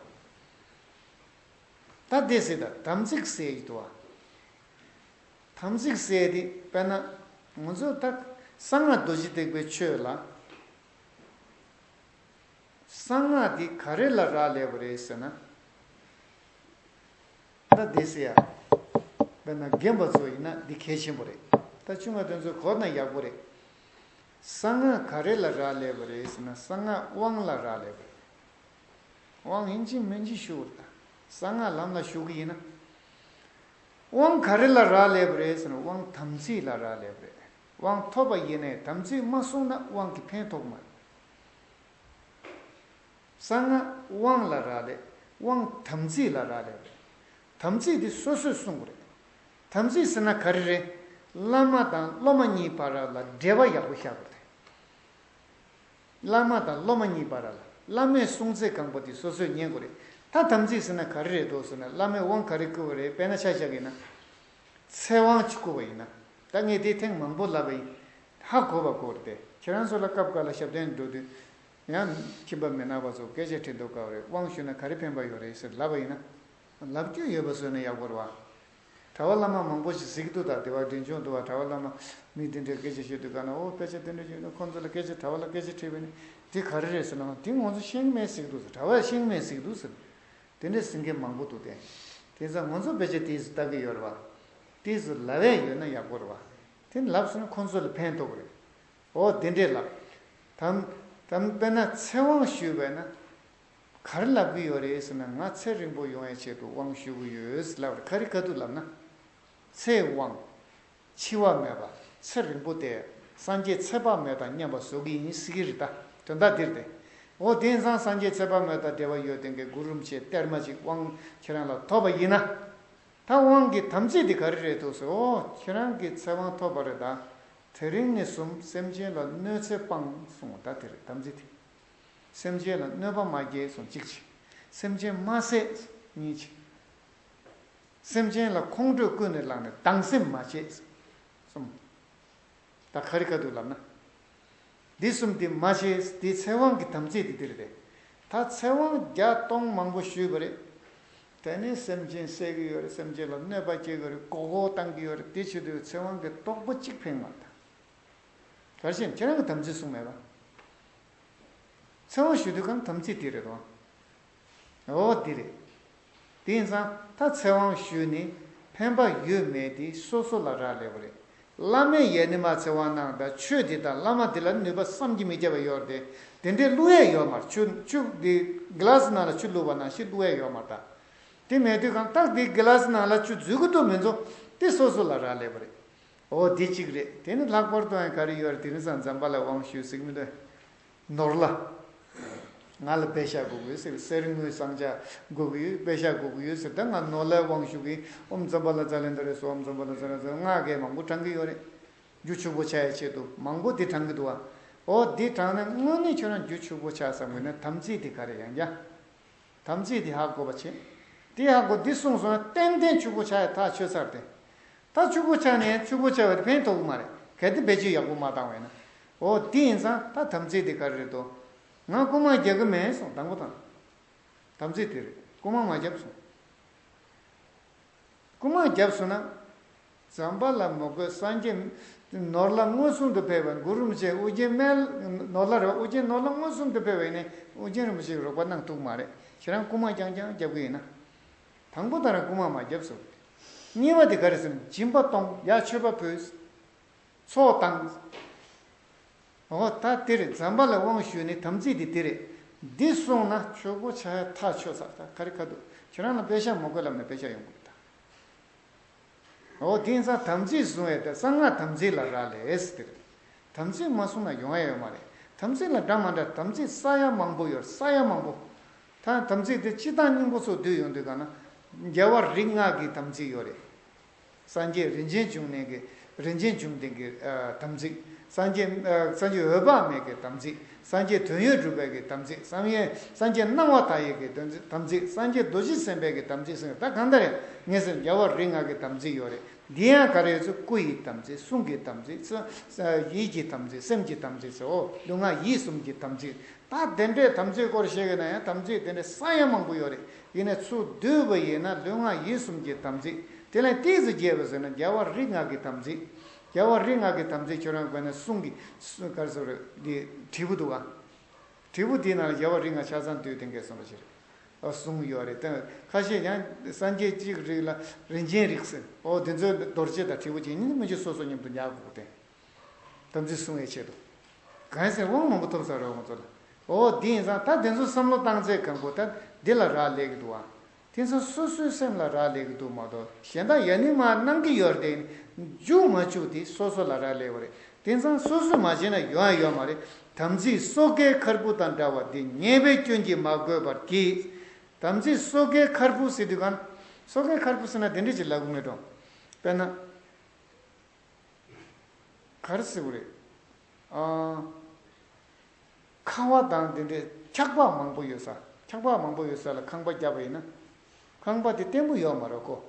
ད་དེ་ཟེར་ད་དམ་ཚིག་ཟེར་ཡི་འདུག་བ། དམ་ཚིག་ཟེར་དེ་དཔེར་ན་ང་ཚོ་ད་གསང་སྔགས་རྡོ་རྗེ་ཐེག་པའི་ཆོས་ལ། གསང་སྔགས་འདི་ག་རེ་ལ་རག་ལས་པ་རེད་ཟེར་ན། ད་འདི་ཟེར་ཡ། དཔེར་ན་རྒན་པ་ཚོ་ཡིན་ན་འདི་གལ་ཆེན་པོ་རེད། ད་ཆུང་བ་དེ་ཚོས་གོ་ན་ཡག་པོ་རེད། གསང་སྔགས་ག་རེ་ལ་རག་ལས་པ་རེད་ཟེར་ན། གསང་སྔགས་དབང་ལ་རག་ལས་པ་རེད། དབང་ཡིན་གཅིག་མིན་གཅིག་ཞུ་བར་ད། གསང་སྔགས་ལམ་ལ་ཞུགས་ཀྱི་ཡིན་ན། དབང་ག་རེ་ལ་རག་ལས་པ་རེད་ཟེར་ན། དབང་དམ་ཚིག་ལ་རག་ལས་པ་རེད། དབང་ཐོབ་པ་ཡིན་ནའི་དམ་ཚིག་མ་བསྲུངས་ན་དབང་གི་ཕན་ཐོགས་མ་རེད། གསང་སྔགས་དབང་ལ་རག་ལས། དབང་དམ་ཚིག་ལ་རག་ལས་པ་རེད། དམ་ཚིག་དེ་སོ་སོས་བསྲུང་དགོས་རེད། དམ་ཚིག་ཟེར་ན་ག་རེ་རེད། བླ་མ་དང་སློབ་མ་གཉིས་བར་ལ་འབྲེལ་བ་ཡག་པོ་བཞག་དགོས་རེད། བླ་མ་དང་སློབ་མ་གཉིས་བར་ལ་བླ་མས་གསུང་ཚད་གང་པོ་དེ་སོ་སོས་ཉན་དགོས་རེད། ད་དམ་ཚིག་ཟེར་ན་ག་རེ་རེད་འདུག་ཟེར་ན། བླ་མས་དབང་ག་རེ་བསྐུར་བ་རེད། དཔེར་ན་ཆ་བཞག་གི་ན། ཚེ་དབང་ཅིག་བསྐུར་བ་ཡིན་ན། ད་ངས་དེ་ཐེངས་མང་པོ་ལབ་པ་ཡིན། ཧ་གོ་བ་གོ་རེད་དེ། ཁྱེད་རང་ཚོ་ལ་སྐབས་འགའ་ལ་ཞབས་བརྟན་འགྲོ་དུས། ཡང་ཁྱིམ་པ་མི་ནག་པ་ཚོ་སྐད་ཆ་དྲི་འདུག་ག་བ་རེད། དབང་ཞུས་ན་ག་རེ་ཕན་པ་ཡོད་རེད་ཟེར་ལབ་པ་ཡིན་ན། ལབ་རྒྱུ་ཡོད་པ་བཟོས་ན་ཡག་པོ་རེད་བ། གྲྭ་པ་བླ་མ་མང་པོ་ཞིག་གཟིགས་འདུག་ད་དེ་བ་མགྲིན་ཆུང་འདུག་བ། གྲྭ་པ་བླ་མ་མི་དེ་འདྲའི་སྐད་ཆ་བཤད་དུས་ག་ན། ཨོ་དཔེ་ཆ་དེ་འདྲ་བཤད་ན་ཁོང་ཚོ་ལ་སྐད་ཆ། གྲྭ་པ་ལ་སྐད་ཆ་དྲིས་པ་ནི་དེ་ག་རེ་རེད་ཟེར་ན། དེ་ང་ཚོ་ཤེས་ཀྱི་མེད་ཟེར་གྱི་འདུག་ཟེར། གྲྭ་པས་ཤེས་ཀྱི་མེད་ཟེར་གྱི་འདུག་ཟེར། དེ་འདྲ་ཟེར་མཁན་མང་པོ་འདུག་སྟེ། དེ་ཙང་ང་ཚོ་དཔེ་ཆ་དེ་ཟེར་ལྟ་གི་ཡོད་རེད་བ། དེ་ཟེར་ལབ་ཡས་ཡོད་ན་ཡག་པོ་རེད་བ། དེ་ལབ་སོང་ན་ཁོང་ཚོ་ལ་ཕན་ཐོགས་ཀྱི་རེད། ཨོ་དེ་འདྲས་ལབ། དམ་དམ་དཔེར་ན་ཚེ་དབང་ཞུས་པས་ན། ག་རེ་ལབ་ཀྱི་ཡོད་རེད་ཟེར་ན། ང་ཚེ་རིང་པོ་ཡོང་བའི་ཆེད་དུ་དབང་ཞུ་གི་ཡོད་ཟེར་ལབ་རེད། ག་རེ་ག་དུས་ལབ་ན། ཚེའི་དབང་། འཆི་བ་མེད་པ། ཚེ་རིང་པོ་སྟེ། སངས་རྒྱས་ཚེ་དཔག་མེད་དང་མཉམ་པ་བཟོ་གི་ཡིན་ཟེར་གྱི་རེད་ད། དོན་དག་འདིར་ཏེ། འོ་དེང་སང་སངས་རྒྱས་ཚེ་དཔག་མེད་དང་འབྲེལ་བ་ཡོད་དེ་འགའི་གུ་རུ་རིན་པོ་ཆེ་གཏེར་མ་ཅིག་དབང་ཁྱེད་རང་ལ་ཐོབ་པ་ཡིན་ན། ད་དབང་གི་དམ་ཚིག་དེ་ག་རེ་རེད་འདུག་ཟེར། འོ་ཁྱེད་རང་གིས་ཚེ་དབང་ཐོབ་པ་རེད་ད། དེ་རིང་ནས་བཟུང་སེམས་ཅན་ལ་གནོད་འཚེ་སྤང་གསུངས་པ་ད་དེ་རེད་དམ་ཚིག་དེ། སེམས་ཅན་ལ་གནོད་པ་མ་བསྐྱལ་གསུངས་གཅིག་བྱས། སེམས་ཅན་མ་བསད་གཉིས་བྱས། སེམས་ཅན་ལ་ཁོང་ཁྲོས་ཀུན་ནས་བསླངས་ནས་སྡང་སེམས་མ་བྱེད་གསུམ། ད་ག་རེ་ག་དུས་ལབ་ན། འདི་གསུམ་འདི་མ་བྱེད། འདི་ཚེ་དབང་གི་དམ་ཚིག་འདི་འདིར་རེད། ད་ཚེ་དབང་བརྒྱ་སྟོང་མང་པོ་ཞུས་པ་རེད། དེ་ནས་སེམས་ཅན་བསད་ཀྱི་ཡོད་རེད། སེམས་ཅན་ལ་གནོད་པ་སྐྱེལ་གྱི་ཡོད་རེད། མགོ་སྐོར་བཏང་གི་ཡོད་རེད། དེ་བྱེད་དུས་ཚེ་དབང་གི་རྟོགས་པ་གཅིག་ཕན་མ་ཐལ། ག་རེ་བྱས་ན་ཁྱེད་རང་གི་དམ་ཚིག་སྲུང་མེད་པ། ཚེ་དབང་ཞུ་དུས་གང་དམ་ཚིག་དེ་རེད་དོ། འོ་དེ་རེད། དེ་ཡིན་ཙང་ད་ཚེ་དབང་ཞུས་ནས་ཕན་པ་ཡོད་མེད་དེ་སོ་སོ་ལ་རག་ལས་པ་རེད། བླ་མས་ཡ་ནི་མ་ཚེ་དབང་གནང་དང་ཆོས་དེ་དང་བླ་མ་དེ་ལ་ནུས་པ་བསམ་གྱིས་མི་ཁྱབ་པ་ཡོད་རེད་དེ། དེ་འདྲའི་བླུག་ཡས་ཡོད་མ་རེད། ཆུ་ཆུ་དེ་གི་ལ་སི་ནང་ལ་ཆུ་བླུགས་པ་ནང་བཞིན་བླུག་ཡས་ཡོད་མ་རེད་ད། དེ་མེད་དུས་གང་ལྟར་དེ་གི་ལ་སི་ནང་ལ་ཆུ་འཛུལ་གི་འདུག་མི་འཛུལ་དེ་སོ་སོ་ལ་རག་ལས་པ་རེད། འོ་དེ་གཅིག་རེད། དེ་ནི་ལྷག་པར་དུ་ཡང་ག་རེ་ཡོད་རེད། དེ་རིང་སང་འཛམ་བུ་གླིང་དབང་ཞུས་ཟིག་མི་འདུག་ནོར་ལྷ། ང་ལ་པེ་ཤ་དགོས་ཀྱི་ཡོད་ཟེར། གསེར་དངུལ་ཟངས་ལྕགས་དགོས་ཀྱི་ཡོད། པེ་ཤ་དགོས་ཀྱི་ཡོད་ཟེར། ད་ང་ནོར་ལྷའི་དབང་ཞུ་གི། ཨོཾ་ཛམྦྷ་ལ་ཛ་ལེནྡྲ་རེ་སྭཱ། ཨོཾ་ཛམྦྷ་ལ་ཛ་ལེནྡྲ་རེ་སྭཱ། སྔགས་རྒྱལ་མང་པོ་བགྲང་གི་ཡོད་རེད། རྒྱུ་ཕྱུག་པོ་ཆགས་ཡའི་ཆེད་དུ་མང་པོ་དེ་བགྲང་གི་འདུག་བ། འོ་འདི་དྲངས་ནས་དངོས་གནས་ཁྱོད་རང་རྒྱུ་ཕྱུག་པོ་ཆགས་བསམ་དགོས་ན་དམ་ཚིག་དེ་ག་རེ་ཡང་རྒྱ། དམ་ཚིག་དེ་ཧ་གོ་བ་བྱེད། དེ་ཧ་གོ་འདི་གསུངས་སོང་ན་ཏན་ཏན་ཕྱུག་པོ་ཆགས་ཡ་ཐག་ཆོད་ཚར་ཏེ། ད་ཕྱུག་པོ་ཆགས་ནས་ཕྱུག་པོ་ཆགས་པ་དེ་ཕན་ཐོགས་ཀྱི་མ་རེད། གལ་ཏེ་བེད་སྤྱོད་ཡག་པོ་མ་བཏང་བས་ན། འོ་དེ་ཡིན་ཙང་ད་དམ་ཚིག་དེ་ག་རེ་རེད་དོ། ང་རྐུ་མ་རྒྱག་གི་མེད་གསུངས་དང་པོ་དང་། དམ་ཚིག་དེ་རེད། རྐུ་མ་མ་རྒྱབ་གསུངས། རྐུ་མ་བརྒྱབ་སོང་ན། ཛམ་བྷ་ལ་མི་དགོས། སངས་རྒྱས་ནོར་ལྷ་མངོན་སུམ་དུ་ཕེབས་པ། གུ་རུ་རིན་པོ་ཆེ་ཨོ་རྒྱན་མེ་ནོར་ལྷ་རེད། ཨོ་རྒྱན་ནོར་ལྷ་མངོན་སུམ་དུ་ཕེབས་པ་ཡིན་ནའི་ཨོ་རྒྱན་རིན་པོ་ཆེ་གི་རོགས་པ་གནང་ཐུབ་མ་རེད། ཁྱེད་རང་རྐུ་མ་རྐྱང་རྐྱང་རྒྱབ་གི་ཡིན་ན། དང་པོ་ད་རང་རྐུ་མ་མ་རྒྱབ་ཟེར། གཉིས་པ་དེ་ག་རེ་ཟེར་ན་སྦྱིན་པ་གཏོང་། ཡར་མཆོད་པ་ཕུལ། ཚོགས་བཏང་། འོ་ད་དེ་རེད། ཛམ་བྷ་ལ་དབང་ཞུས་ནས་དམ་ཚིག་དེ་དེ་རེད། འདི་སོང་ན་ཆོག་གོ་ཆ་ཡ་ཐག་ཆོད་ས། ད་ག་རེ་ག་འདུག་ཁྱེད་རང་ལ་དཔེ་ཆ་མ་དགོས་ལབ་ན་དཔེ་ཆ་ཡོང་གི་རེད་ད། འོ་དེ་ཡིན་ཙང་དམ་ཚིག་བཟུང་བའི་ད་གསང་སྔགས་དམ་ཚིག་ལ་རག་ལས་ཟེར་དེ་རེད། དམ་ཚིག་མ་བཟུང་ན་ཡོང་ཡ་ཡོད་མ་རེད། དམ་ཚིག་ལ་འདྲ་མ་འདྲ་དམ་ཚིག་ས་ཡ་མང་པོ་ཡོད། ས་ཡ་མང་པོ། ད་དམ་ཚིག་དེ་སྤྱིར་བཏང་སྙིང་པོ་ཚོ་བསྡུས་ཡོང་དུས་ག་ན། རྒྱལ་བ་རིགས་ལྔ་གི་དམ་ཚིག་ཡོད་རེད། སངས་རྒྱས་རིན་ཆེན་འབྱུང་གནས་ཀྱི་རིན་ཆེན་འབྱུང་ལྡན་གྱི་ཨ་དམ་ཚིག་སངས་རྒྱས་ཨ་སངས་རྒྱས་འོད་དཔག་མེད་ཀྱི་དམ་ཚིག་སངས་རྒྱས་དོན་ཡོད་གྲུབ་པའི་གི་དམ་ཚིག་སངས་རྒྱས་སངས་རྒྱས་སྣང་བ་མཐའ་ཡས་ཀྱི་དམ་ཚིག་དམ་ཚིག་སངས་རྒྱས་རྡོ་རྗེ་སེམས་དཔའི་གི་དམ་ཚིག་ཟེར། ད་གང་ལྟར་ཡང་ངེས་ཟེར་རྒྱལ་བ་རིགས་ལྔ་གི་དམ་ཚིག་ཡོད་རེད། འདི་ཡང་ག་རེ་ཡོད་ཚུལ་སྐུ་ཡི་དམ་ཚིག་གསུང་གི་དམ་ཚིག་ཡིད་ཀྱི་དམ་ཚིག་སེམས་ཀྱི་དམ་ཚིག་ཟེར། འོ་ལུས་ངག་ཡིད་གསུམ་གྱི་དམ་ཚིག་ད་དེ་འདྲའི་དམ་ཚིག་སྐོར་བཤད་ཀྱི་ན་ཡང་དམ་ཚིག་དེ་འདྲའི་ས་ཡ་མང་པོ་ཡོད་རེད། ཡིན་ནའི་ཚུར་བསྡུས་པ་ཡིན་ན་ལུས་ངག་ཡིད་གསུམ་གྱི་དམ་ཚིག་དེ་ལས་ཏོག་ཙམ་རྒྱས་པ་ཟེར་ན་རྒྱལ་བ་རིགས་ལྔ་གི་དམ་ཚིག་རྒྱལ་བ་རིགས་ལྔ་གི་དམ་ཚིག་ཁྱོད་རང་དགོས་ན་གསུང་གི་ག་རེ་ཟེར་རེད། འདི་དྲིལ་བུ་འདུག་ག་དྲིལ་བུ་འདིའི་ནང་ལ་རྒྱལ་བ་རིགས་ལྔ་ཆ་ཚང་བསྡུས་ཏེ་འགས་གསུངས་པ་ཞིག་རེད། གསུངས་ཡོད་རེད། ད་ཁ་ཤས་ཡང་སངས་རྒྱས་གཅིག་རིགས་ལ་རིན་ཆེན་རིགས་ཟེར། འོ་འདི་ཚོའི་རྡོ་རྗེ་དང་དྲིལ་བུ་གཅིག་ཉིད་མི་གཅིག་སོ་སོ་མཉམ་དུ་ཉར་དགོས་ཏེ། དམ་ཚིག་སྲུང་བའི་ཆེད་དུ། གང་ཟེར་དབང་མང་པོ་ཐོབ་ས་རེད་ང་ཚོ་ལ། འོ་འདི་ཡིན་ཙང་ད་དེ་ཚོ་བསམ་བློ་བཏང་ཚེ་གང་པོ་ད་འདི་ལ་རག་ལས་ཀྱི་འདུག་ཨ། དེ་ཚོ་སོ་སོའི་སེམས་ལ་རག་ལས་ཀྱི་འདུག་མ་གཏོགས་གཞན་དག་ཡ་ནི་མ་གནང་གི་ཡོད་རེད་དེ། འཇུག་མ་འཇུག་དེ་སོ་སོ་ལ་རག་ལས་པ་རེད། དེ་ཙང་སོ་སོས་མ་བྱས་ན་ཡོང་ཡ་ཡོད་མ་རེད། དམ་ཚིག་སོ་སྐྱེའི་ཁར་བུ་དང་འདྲ་བ་འདི། ཉེས་པའི་སྐྱོན་གྱིས་མ་གོས་པར་གྱིས། དམ་ཚིག་སོ་སྐྱེའི་ཁར་བུ་ཟེར་དུས་གང་། སོ་སྐྱེའི་ཁར་བུ་ཟེར་ན་དེ་འདྲ་ཅིག་ལབ་གི་མེད་འགྲོ། དཔེར་ན། ག་རེ་ཟེར་དགོས་རེད། ཨ། ཁང་བ་དང་དེ་འདྲའི་འཁྱག་པ་མང་པོ་ཡོད་ས། འཁྱག་པ་མང་པོ་ཡོད་ས་ལ་ཁང་པ་བརྒྱབ་པ་ཡིན་ན། ཁང་པ་དེ་བརྟན་པོ་ཡོད་མ་རེད་ཀོ།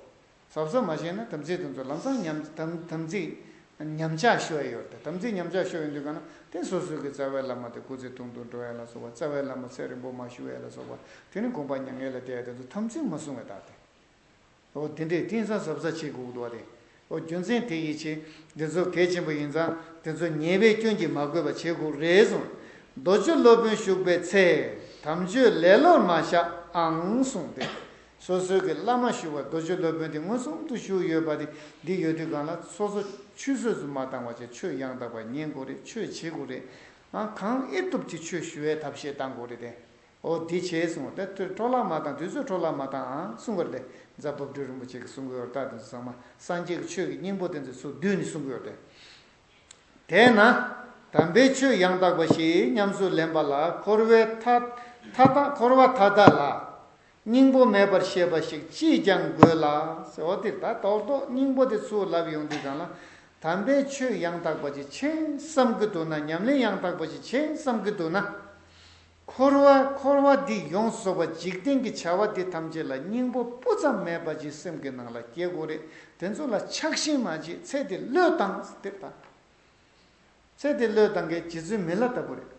གཟབ་གཟབ་མ་བྱས་ན་དམ་ཚིག་དེ་ཚོ་ལམ་སང་ཉམས་དམ་དམ་ཚིག་ཉམས་ཆག་ཤོར་ཡ་ཡོད་རེད། དམ་ཚིག་ཉམས་ཆག་ཤོར་ཡོང་དུས་ག་ན་དེ་སོ་སོའི་གི་རྩ་བའི་བླ་མ་དེ་སྐུ་ཚེ་ཐུང་དུ་འགྲོ་ཡ་ལ་སོགས་པ། རྩ་བའི་བླ་མ་ཚེ་རིང་པོ་མ་བཞུགས་ཡ་ལ་སོགས་པ། དེ་ནི་དགོངས་པ་མྱ་ངན་ལས་འདས་ཡ་དེ་ཚོ་དམ་ཚིག་མ་བསྲུང་བའི་རྟགས་དེ། འོ་དེ་འདྲས་དེང་སང་གཟབ་གཟབ་བྱེད་དགོས་ཀྱི་འདུག་བ་དེ། འོ་རྒྱུ་མཚན་དེ་ཡིད་ཆེས་འདི་ཚོ་གལ་ཆེན་པོ་ཡིན་ཙང་དེ་ཚོ་ཉེས་པའི་སྐྱོན་གྱིས་མ་གོས་པ་བྱེད་དགོས་རེད་གསུངས། རྡོ་རྗེ་སློབ་དཔོན་བཞུགས་པའི་ཚེ། དམ་ཆོས་ལེ་ལོར་མ་བཞག་ཨང་གསུངས་ཏེ། སོ་སོའི་གི་བླ་མ་བཞུགས་པ་རྡོ་རྗེ་སློབ་དཔོན་དེ་མངོན་སུམ་དུ་བཞུགས་ཡོད་པ་དེ་འདི་ཡོད་དུས་གང་ལ་སོ་སོ་ཆུད་ཟོས་སུ་མ་བཏང་བ་བྱས་ཆོས་ཡང་དག་པ་ཉན་དགོས་རེད། ཆོས་བྱེད་དགོས་རེད། ཨང་གང་ཨེ་ཐུབ་ཀྱི་ཆོས་ཞུ་བའི་ཐབས་ཤེས་བཏང་དགོས་རེད་དེ། འོ་འདི་བྱས་སོང་། ད་ཐུ་འཕྲོ་བརླག་མ་བཏང་། དུས་ཚོད་འཕྲོ་བརླག་མ་བཏང་ཨང་གསུང་གི་རེད་དེ། རྫ་བབ་སྒྲོལ་རིན་པོ་ཆེ་གིས་གསུང་གི་ཡོད་རེད། ད་དེ་ཚོ་ཚང་མ་སངས་རྒྱས་ཀྱི་ཆོས་ཀྱི་སྙིང་པོ་དེ་ཚོ་ཚུར་བསྡུས་ནས་གསུང་གི་ཡོད་རེད་དེ། དེས་ན་དམ་པའི་ཆོས་ཡང་དག་པ་ཞིག་ཉམས་སུ་ལེན་པ་ལ་འཁོར་བའི་མཐའ་མཐའ་དག་འཁོར་བ་མཐའ་དག་ལ་སྙིང་པོ་མེད་པར་ཤེས་པ་ཞིག་ཅིས་ཀྱང་དགོས་ལ་ཟེར། འོ་དེ་ད་རྡོག་རྡོག་སྙིང་པོ་དེ་ཚུར་ལབ་ཡོང་དུས་གང་ལ། དམ་པའི་ཆོས་ཡང་དག་པ་ཅིག་བྱེད་བསམ་གྱི་འདུག་ན། ཉམས་ལེན་ཡང་དག་པ་ཅིག་བྱེད་བསམ་གྱི་འདུག་ན། འཁོར་བ་འཁོར་བ་འདི་ཡོངས་སུ་རྫོགས་པ་འཇིག་རྟེན་གྱི་བྱ་བ་འདི་ཐམས་ཅད་ལ་སྙིང་པོ་སྤུ་ཙམ་མེད་པ་ཅིག་སེམས་ཀྱི་ནང་ལ་སྐྱེ་དགོས་རེད། དེ་ཚོ་ལ་ཆགས་ཞེན་མ་བྱེད། ཚེ་འདི་བློས་བཏང་ཟེར་ད། ཚེ་འདི་བློས་བཏང་མཁན་རྗེ་བཙུན་མི་ལ་ལྟ་བུ་རེད།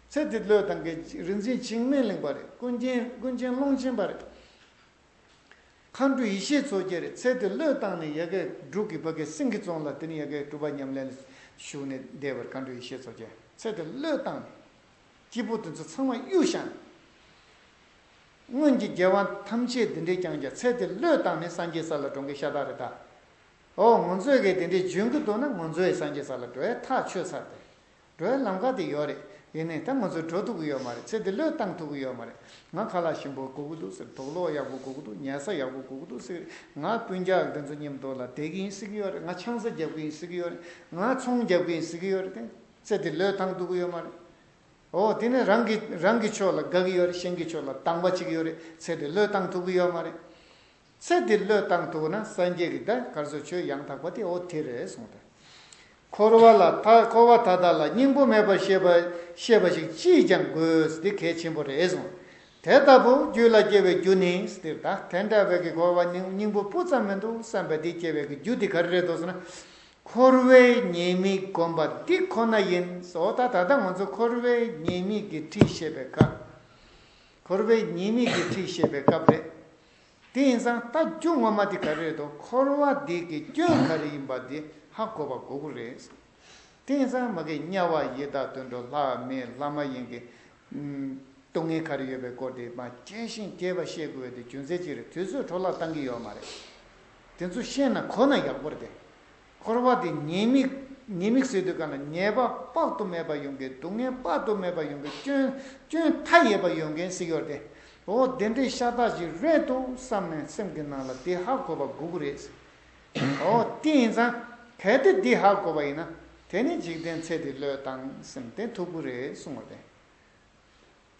ཚེ་འདི་བློས་བཏང་མཁན་རིག་འཛིན་འཇིགས་མེད་གླིང་པ་རེད། ཀུན་མཁྱེན་ཀུན་མཁྱེན་ཀློང་ཆེན་པ་རེད། མཁའ་འགྲོ་ཡེ་ཤེས་མཚོ་རྒྱལ་རེད། ཚེ་འདི་བློས་བཏང་ནས་ཡ་གི་འབྲུག་གི་ཕ་གི་སེང་གེ་རྫོང་ལ་དེ་ནས་ཡ་གི་སྒྲུབ་པ་ཉམས་ལེན་ལ་ཞུགས་ནས་བསྡད་པར། མཁའ་འགྲོ་ཡེ་ཤེས་མཚོ་རྒྱལ་ཚེ་འདི་བློས་བཏང་ནས་སྐྱེས་བུ་དེ་ཚོ་ཚང་མ་གཡུག་བཞག་ནས། སྔོན་གྱི་རྒྱལ་བ་ཐམས་ཅད་དེ་འདྲའི་རྐྱང་རྐྱང་ཚེ་འདི་བློས་བཏང་ནས་སངས་རྒྱས་ས་ལ་འགྲོ་མཁན་ཤ་སྟག་རེད་ད། ཨོ་ང་ཚོས་གི་དེ་འདྲའི་འཇོན་གི་འདུག་ན་ང་ཚོས་སངས་རྒྱས་ས་ལ་འགྲོ་ཡ་ཐག་ཆོད་ཚར་ཏེ། འགྲོ་ཡ་ལམ་ཁ་དེ་ཡོད་རེད། ཡིན་ནའི་ད་ང་ཚོ་འགྲོ་ཐུབ་གི་ཡོད་མ་རེད། ཚེ་འདི་བློས་བཏང་ཐུབ་གི་ཡོད་མ་རེད། ང་ཁ་ལག་ཞིམ་པོ་དགོས་གི་འདུག་ཟེར། དུག་ལོག་ཡག་པོ་དགོས་གི་འདུག་ཉལ་ས་ཡག་པོ་དགོས་གི་འདུག་ཟེར། ང་སྤུན་ཀྱག་དེ་ཚོ་མཉམ་དུ་ལ་བསྡད་གི་ཡིན་ཟེར་གི་ཡོད་རེད། ང་ཆང་ས་རྒྱག་གི་ཡིན་ཟེར་གི་ཡོད་རེད། ང་ཚོང་རྒྱག་གི་ཡིན་ཟེར་གི་ཡོད་རེད་དེ། ཚེ་འདི་བློས་བཏང་ཐུབ་གི་ཡོད་མ་རེད། ཨོ་དེ་ནས་རང་གི་རང་གི་ཕྱོགས་ལ་དགའ་གི་ཡོད་རེད། གཞན་གྱི་ཕྱོགས་ལ་སྡང་བ་བྱེད་ཀྱི་ཡོད་རེད། ཚེ་འདི་བློས་བཏང་ཐུབ་ཀྱི་ཡོད་མ་རེད། ཚེ་འདི་བློས་བཏང་ཐུབ་ན་སངས་རྒྱས་ཀྱི་ད་ག་རེ་ཟེར་ཆོས་ཡང་དག་པ་དེ་ཨོ་དེ་རེད་གསུངས་ཏེ། འཁོར་བ་ལ་ཐ་འཁོར་བ་མཐའ་དག་ལ་སྙིང་པོ་མེད་པར་ཤེས་པ་ཤེས་པ་ཞིག་ཅིས་ཀྱང་དགོས། འདི་གལ་ཆེན་པོ་རེད་གསུངས། དེ་ལྟ་བུ་རྒྱུད་ལ་སྐྱེ་བའི་རྒྱུ་ནི་འདིར་ད་དེ་འདྲ་བའི་གི་འཁོར་བ་སྙིང་སྙིང་པོ་སྤུ་ཙམ་མི་འདུག་བསམ་པའི་འདི་སྐྱེ་བའི་གི་རྒྱུ་འདི་ག་རེ་རེད་འདུག་ཟེར་ན། འཁོར་བའི་ཉེས་དམིགས་བསྒོམ་པ་འདི་ཁོ་ན་ཡིན། འོ་ད་ད་ལྟ་ང་ཚོ་འཁོར་བའི་ཉེས་དམིགས་ཀྱི་ཁྲིད་བཤད་པའི་སྐབས། འཁོར་བའི་ཉེས་དམིགས་ཀྱི་ཁྲིད་བཤད་པའི་སྐབས་རེད། དེ་ཡིན་ཙང་ད་རྒྱུ་ངོ་མ་དེ་ག་རེ་རེད་དོ། འཁོར་བ་འདི་གི་སྐྱོན་ག་རེ་ཡིན་པ་དེ་ཧ་གོ་བ་དགོས་ཀྱི་རེད། དེ་ཡིན་ཙང་མ་གི་དམྱལ་བ་ཡི་དྭགས་དུད་འགྲོ་ལྷ་མི་ལྷ་མ་ཡིན་གྱི་ཨུམ། སྡུག་བསྔལ་ག་རེ་ཡོད་པའི་སྐོར་དེ་མ་རྒྱས་ཤིང་རྒྱས་པ་བཤད་དགོས་པའི་དེ་རྒྱུ་མཚན་ཅི་རེད། དུས་ཚོད་འཕྲོ་བརླག་བཏང་གི་ཡོད་མ་རེད། དེ་ཚོ་ཤེས་ན་གོ་ན་ཡག་པོ་རེད་དེ། འཁོར་བ་དེ་ཉེས་དམིགས། ཉེས་དམིགས་ཟེར་དུས་ག་ལ་ཉེས་པ་དཔག་ཏུ་མེད་པ་ཡོང་གི། སྡུག་བསྔལ་དཔག་ཏུ་མེད་པ་ཡོང་གི། སྐྱོན་སྐྱོན་མཐའ་ཡས་པ་ཡོང་གི་ཟེར་ཡོད་དེ། འོ་དེ་འདྲའི་ཤ་སྟག་ཅིག་རེད་འདུག་བསམ་ནས་སེམས་ཀྱི་ནང་ལ་དེ་ཧ་གོ་བ་དགོས་ཀྱི་རེད། འོ་དེ་ཡིན་ཙང་གལ་ཏེ་དེ་ཧ་གོ་བ་ཡིན་ན། དེ་ནི་འཇིག་རྟེན་ཚེ་འདི་བློས་བཏང་སེམས་གཏིང་ཐུབ་ཀྱི་རེད་གསུངས་པ་རེད།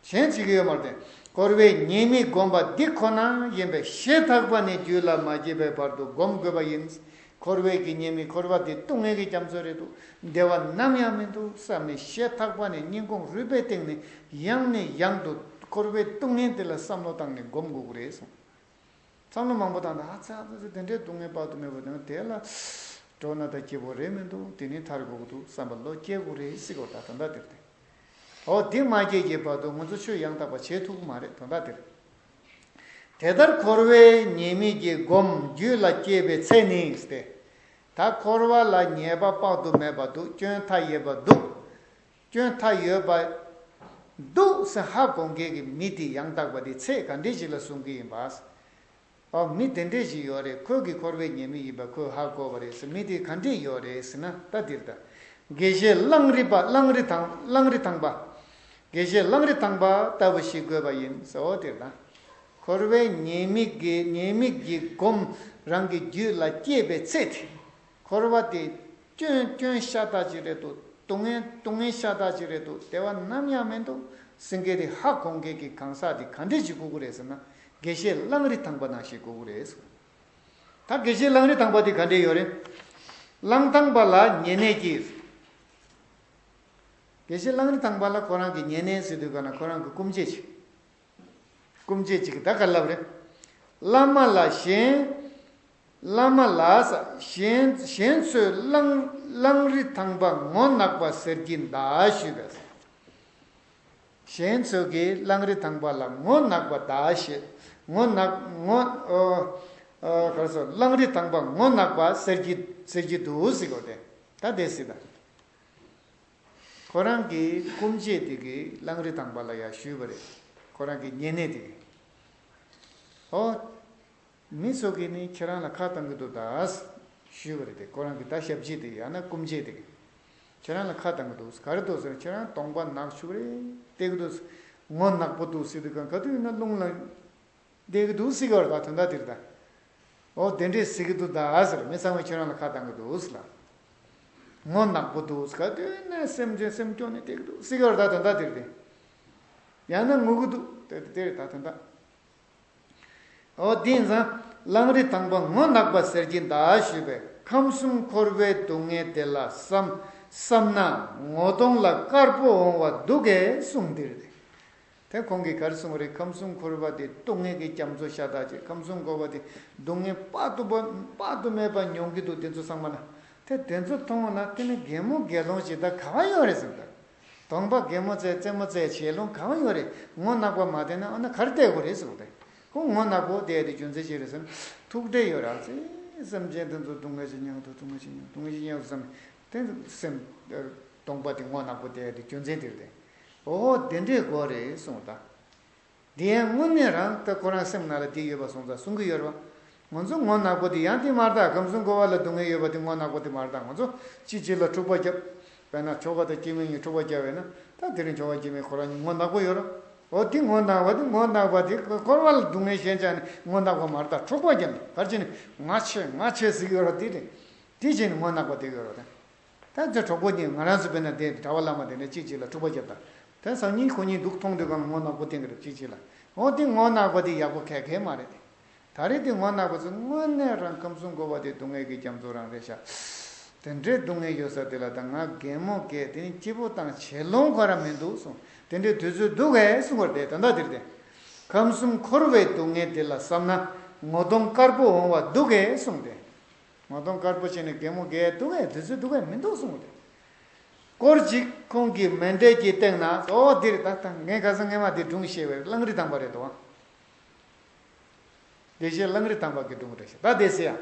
གཞན་བྱེད་ཀྱི་ཡོད་མ་རེད། འཁོར་བའི་ཉེས་དམིགས་བསྒོམ་པ་འདི་ཁོ་ན་ཡིན་པས་ཞེ་ཐག་པ་ནས་རྒྱུད་ལ་མ་སྐྱེས་པའི་བར་དུ་བསྒོམ་དགོས་པ་ཡིན། འཁོར་བའི་གི་ཉེས་དམིགས། འཁོར་བ་འདི་སྡུག་བསྔལ་གྱི་རྒྱ་མཚོ་རེད་འདུག་བདེ་བ་ནམ་ཡང་མི་འདུག་བསམ་ནས་ཞེ་ཐག་པ་ནས་སྙིང་ཁོང་རུས་པའི་གཏིང་ནས་ཡང་ནས་ཡང་དུ་འཁོར་བའི་སྡུག་བསྔལ་འདི་ལ་བསམ་བློ་བཏང་ནས་བསྒོམ་དགོས་ཀྱི་རེད་གསུངས། བསམ་བློ་མང་པོ་བཏང་དང་། ཨ་ཙི་ཨ་ཙི་ཙི། དེ་འདྲའི་སྡུག་བསྔལ་དཔག་ཏུ་མེད་པ་དང་། དེ་ལ་འགྲོ་ན་ད་སྐྱིད་པོ་རེད་མི་འདུག་དེ་ནི་ཐར་དགོས་ཀྱི་འདུག་བསམ་པ་བློ་སྐྱེ་དགོས་རེད་ཟེར་གོ། ད་དོན་དག་དེ་རེད་དེ། འོ་དེ་མ་སྐྱེས་ཀྱི་བར་དུ་ང་ཚོ་ཆོས་ཡང་དག་པ་བྱེད་ཐུབ་ཀྱི་མ་རེད། དོན་དག་དེ་རེད། དེ་ལྟར་འཁོར་བའི་ཉེས་དམིགས་ཀྱི་སྒོམ་རྒྱུད་ལ་སྐྱེས་པའི་ཚེ་ནི་སྟེ། ད་འཁོར་བ་ལ་ཉེས་པ་དཔག་ཏུ་མེད་པ་འདུག་སྐྱོན་མཐའ་ཡས་པ་འདུག་སྐྱོན་མཐའ་ཡས་པ་འདུག་ཟེར་ཧ་གོ་མཁན་གྱི་མི་དེ་ཡང་དག་པ་དེ་ཚེ་ག་འདྲ་ཞིག་ལ་བཟུང་གི་ཡིན་པ། ཨ། མི་དེ་འདྲས་ཞིག་ཡོད་རེད། ཁོས་ཀྱི་འཁོར་བའི་ཉེས་དམིགས་ཡིན་པ་ཁོས་ཧ་གོ་བ་རེད་ཟེར། མི་དེ་ག་འདྲས་ཡོད་རེད་ཟེར་ན། ད་འདིར་ད། དགེ་བཤེས་གླང་རི་པ། གླང་རི་ཐང་། གླང་རི་ཐང་པ། དགེ་བཤེས་གླང་རི་ཐང་པ་ལྟ་བུ་ཞིག་དགོས་པ་ཡིན་ཟེར། འོ་དེར་ད། འཁོར་བའི་ཉེས་དམིགས་ཀྱི་ཉེས་དམིགས་ཀྱི་སྒོམ་རང་གི་རྒྱུད་ལ་སྐྱེས་པའི་ཚེ་དེ། འཁོར་བ་དེ་སྐྱོན་སྐྱོན་ཤ་སྟག་ཅིག་རེད་འདུག་སྡུག་བསྔལ་སྡུག་བསྔལ་ཤ་སྟག་ཅིག་རེད་འདུག་བདེ་བ་ནམ་ཡང་མི་འདུག་ཟེར་མཁན་དེ་ཧ་གོ་མཁན་གྱི་གང་ཟག་དེ་ག་འདྲས་ཞིག་དགོས་ཀྱི་རེད་ཟེར་ན། དགེ་བཤེས་གླང་རི་ཐང་པ་ནང་བཞིན་དགོས་ཀྱི་རེད་ཟེར། ད་དགེ་བཤེས་གླང་རི་ཐང་པ་དེ་ག་འདྲས་ཡོད་རེད། གླང་ཐང་པ་ལ་ཉེ་གནས་ཀྱི། དགེ་བཤེས་གླང་རི་ཐང་པ་ལ་ཁོ་རང་གི་ཉེ་གནས་ཟེར་དུས་ག་ན་ཁོ་རང་གི་སྐུ་མཆེད་ཅིག་སྐུ་མཆེད་ཅིག་གིས་ད་ག་ལབ་རེད། བླ་མ་ལ་གཞན། བླ་མ་ལ་ས་གཞན་གཞན་ཚོས་གླང་གླང་རི་ཐང་པ་ངོ་ནག་པ་ཟེར་གྱིན་གདའ་ཞུས་པས། གཞན་ཚོས་ཀྱིས་གླང་རི་ཐང་པ་ལ་ངོ་ནག་པ་གདའ་ཞེས། ངོ་ནག་ངོ་ཨོ་ཨོ་ག་རེ་ཟེར། གླང་རི་ཐང་པ་ངོ་ནག་པ་ཟེར་གྱི་ཟེར་གྱི་འདུག་ཟེར་གོ་དེ། ད་དེ་སྲིད་ད། ཁོ་རང་གི་སྐུ་མཆེད་དེ་གིས་གླང་རི་ཐང་པ་ལ་ཡར་ཞུས་པ་རེད། ཁོ་རང་གི་ཉེ་གནས་དེ་གིས། ཨོ། མི་ཚོ་གིས་ནི་ཁྱེད་རང་ལ་ཁ་བཏང་གི་འདུག་ད་ཞུས་པ་རེད་དེ། ཁོ་རང་གི་ད་ཞབས་ཕྱི་དེ་ཡང་ན་སྐུ་མཆེད་དེ་གིས། ཁྱེད་རང་ལ་ཁ་བཏང་གི་འདུག་ག་རེ་འདུག་ཟེར་ན། ཁྱེད་རང་གདོང་པ་ནག་ཕྱུག་རེད་བསྡད་ཀྱི་འདུག་ངོ་ནག་པོ་འདུག་ཟེར་དུས་གང་ག་དུས་ཡིན་ན་རླུང་ལ་བསྡད་ཀྱི་འདུག་ཟེར་གྱི་ཡོད་རེད། ད་དོན་དག་དེ་རེད་ད། འོ་དེ་འདྲས་ཟེར་གྱི་འདུག་ད་ཟེར། མི་ཚང་མས་ཁྱེད་རང་ལ་ཁ་བཏང་གི་འདུག་ཟེར་ལ། ངོ་ནག་པོ་འདུག་ག་དུས་ཡིན་ན་སེམས་ཅན་སེམས་སྐྱོ་ནས་བསྡད་ཀྱི་འདུག་ཟེར་གྱི་ཡོད་རེད། ད་དོན་དག་དེ་རེད་དེ། ཡང་ན་ངུ་གི་འདུག་དེ་དེ་རེད་ད་དོན་དག་འོ་དེ་ཡིན་ཙང་གླང་རི་ཐང་པ་ངོ་ནག་པ་ཟེར་གྱིན་གདའ་ཞུས་པས། ཁམས་གསུམ་འཁོར་བའི་སྡུག་བསྔལ་དེ་ལ་བསམ་བསམ་ན་ངོ་གདོང་ལ་དཀར་པོ་འོང་བ་འདུག་གས་གསུངས་འདིར། དེ་ཁོང་གིས་ག་རེ་གསུངས་པ་རེད། ཁམས་གསུམ་འཁོར་བ་དེ་སྡུག་བསྔལ་གྱི་རྒྱ་མཚོ་ཤ་སྟག་ཅིག་ཁམས་གསུམ་འཁོར་བ་དེ་སྡུག་བསྔལ་དཔག་ཏུ་མ་དཔག་ཏུ་མེད་པ་མྱོང་གི་འདུག་དེ་ཚོ་ཚང་མ་ན། དེ་དེ་ཚོ་མཐོང་ན་དེ་ནི་རྒན་མོ་དགེ་སློང་ཅིག་ད་ག་བ་ཡོད་རེད་ཟེར་ད། གདོང་པ་རྒན་མོ་བཙལ་རྩེད་མོ་རྩེད་བྱེད་ལོང་གང་ཡོད་རེད། ངོ་ནག་པ་མ་བསྡད་ན་ཨ་ན་ག་རེ་བསྡད་དགོས་རེད་ཟེར་བ་དེ། ཁོ་ངོ་ནག་པོ་བསྡད་དེ་རྒྱུ་མཚན་ཅི་རེད་ཟེར་ན། ཐུགས་ཁྲལ་ཡོད་རེད། ཨ་ཙི། སེམས་ཅན་དེ་ཚོ་སྡུག་བསྔལ་ཞིག་མྱངས་འདུག་སྡུག་བསྔལ་ཞིག་མྱངས་འདུག་སྡུག་བསྔལ་ཞིག་མྱངས་འདུག་བསམ། དེ་སེམས། གདོང་པ་དེ་ངོ་ནག་པོ་བསྡད་དེ་རྒྱུ་མཚན་དེ་རེད། འོ་དེ་འདྲས་དགོས་རེད་གསུངས་ད། དེ་ཡང་དངོས་གནས་རང་ད་ཁོ་རང་སེམས་ནང་ལ་དེ་ཡོད་པ་སོང་ཙང་གསུང་གི་ཡོད་རེད་བ། ང་ཚོ་ངོ་ནག་པོ་དེ་ཡང་དེ་མ་རེད་ད། ཁམས་གསུམ་འཁོར་བ་ལ་སྡུག་བསྔལ་ཡོད་པ་དེ་ངོ་ནག་པོ་དེ་མ་རེད་ད། ང་ཚོ་གཅིག་གཅིག་ལ་འཁྲུག་པ་བརྒྱབ། དཔེར་ན་ཁྱོ་ག་དང་སྐྱེ་དམན་གཉིས་འཁྲུག་པ་བརྒྱབ་པས་ན། ད་དེ་རིང་ཁྱོ་ག་སྐྱེ་དམན་ཁོ་རང་གཉིས་ངོ་ནག་པོ་ཡོད་རེད། འོ་དེ་ངོ་ནག་པ་དེ་ངོ་ནག་པ་དེ་འཁོར་བ་ལ་སྡུག་བསྔལ་ཞེན་ཆགས་ནས་ངོ་ནག་པོ་མ་རེད་ད། འཁྲུག་པ་བརྒྱབ་ནས་ག་རེ་བྱས་ནས་ང་ཆེ་ང་ཆེ་ཟེར་གྱི་ཡོད་རེད། དེ་རེད། དེ་བྱས་ནས་ངོ་ནག་པ་བསྡད་ཀྱི་ཡོད་རེད་ད། ད་ཚོ་གྲོགས་པོ་གཉིས་ང་རང་ཚོ་དཔེར་ན་དེ་གྲྭ་པ་བླ་མ་དེ་འདྲ་གཅིག་གཅིག་ལ་འཁྲུག་པ་བརྒྱབ་ད། དེང་སང་གཉིས་ཁོ་གཉིས་སྡུག་མཐོང་དུས་གང་ངོ་ནག་པོ་བསྟན་གྱི་རེད་གཅིག་གཅིག་ལ། འོ་དེ་ངོ་ནག་པོ་དེ་ཡག་པོ་ག་གེ་མ་རེད་དེ། ད་རེས་དེ་ངོ་ནག་པོ་ཚོ་དངོས་གནས་རང་ཁམས་གསུམ་འཁོར་བ་དེ་སྡུག་བསྔལ་གྱི་རྒྱ་མཚོ་རང་རེད་ཤག་དེ་འདྲའི་སྡུག་བསྔལ་ཡོད་ས་དེ་ལ་ད་ང་གད་མོ་བགད་དེ་ནི་སྐྱིད་པོ་དང་བྱེད་ལོང་ག་ར་མི་འདུག་གསུངས། དེ་འདྲའི་དུས་ཚོད་འདུག་གས་གསུང་བར་དེ་ད་ལྟ་དེར་དེ། ཁམས་གསུམ་འཁོར་བའི་སྡུག་བསྔལ་དེ་ལ་བསམ་ན་ངོ་གདོང་དཀར་པོ་འོང་བ་འདུག་གས་གསུངས་ཏེ། ངོ་གདོང་དཀར་པོ་བྱས་ནས་གད་མོ་བགད་འདུག་གས་དུས་ཚོད་འདུག་གས་མི་འདུག་གསུངས་ཏེ། སྐོར་ཅིག་ཁོང་གི་མཎྜལ་གྱི་སྟེང་ན་ཨོ་འདིར་ད་ད་ངས་ཁ་སང་སྔས་མ་འདི་སྒྲུང་བཤད་པའི་གླང་རི་ཐང་པ་རེད་དོ། དགེ་བཤེས་གླང་རི་ཐང་པ་གི་སྒྲུང་རེད་ཤག་ད་དེ་ཟེར་ཡ།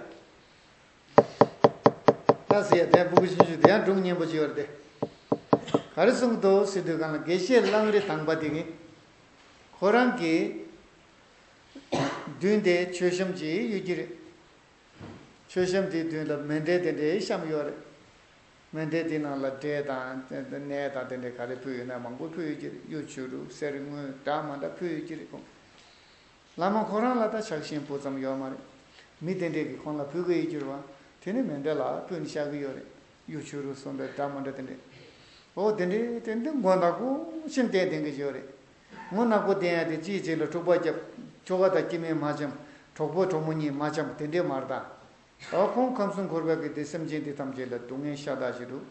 ད་ཟེར་ཡ་དེ་སྤུ་གུ་ཆུང་ཆུང་དེ་ཡང་སྒྲུང་སྙན་པོ་ཅིག་ཡོད་རེད་དེ། ག་རེ་གསུངས་འདུག་ཟེར་དུས་གང་ལ་དགེ་བཤེས་གླང་རི་ཐང་པ་དེ་གིས་ཁོ་རང་གི་མདུན་དེ་མཆོད་བཤམས་ཅིག་ཡོད་ཀྱི་རེད། མཆོད་བཤམས་དེའི་མདུན་ལ་མཎྜལ་དེ་འདྲའི་བཤམས་ཡོད་རེད། མཎྜལ་དེའི་ནང་ལ་འབྲས་དང་ནས་དང་དེ་འདྲའི་ག་རེ་ཕུལ་ཡོད་ན་མང་པོ་ཕུལ་ཡོད་ཀྱི་རེད། གཡུ་བྱུ་རུ་གསེར་དངུལ་འདྲ་མི་འདྲ་ཕུལ་ཡོད་ཀྱི་རེད་ཁོང་། བླ་མ་ཁོ་རང་ལ་ད་ཆགས་ཞེན་སྤུ་ཙམ་ཡོད་མ་རེད། མི་དེ་འདྲས་ཀྱིས་ཁོང་ལ་ཕུལ་གི་ཡོད་ཀྱི་རེད་བ། དེ་ནི་མཎྜལ་ལ་ཕུལ་ནས་བཞག་གི་ཡོད་རེད། གཡུ་བྱུ་རུ་སོགས་འདྲ་འདྲ་མི་འདྲ་དེ་འདྲས། འོ་དེ་འདྲས་དེ་འདྲས་མགོ་ནག་པོ་ཞིག་བསྟན་བསྟན་གི་ཡོད་རེད། ངོ་ནག་པོ་བསྟན་ཡ་དེ་ཅིའི་རྗེས་ལ་འཁྲུག་པ་བརྒྱབ། ཁྱོ་ག་དང་སྐྱེ་དམན་མ་འཆམ། གྲོགས་པོ་གྲོགས་མོ་གཉིས་མ་འཆམ་དེ་འདྲས་མ་རེད་ད། ཨ་ཁོང་ཁམས་གསུམ་འཁོར་བ་གི་དེ་སེམས་ཅན་དེ་ཐམས་ཅད་ལ་སྡུག་བསྔལ་ཤ་སྟག་ཞིག་འདུག་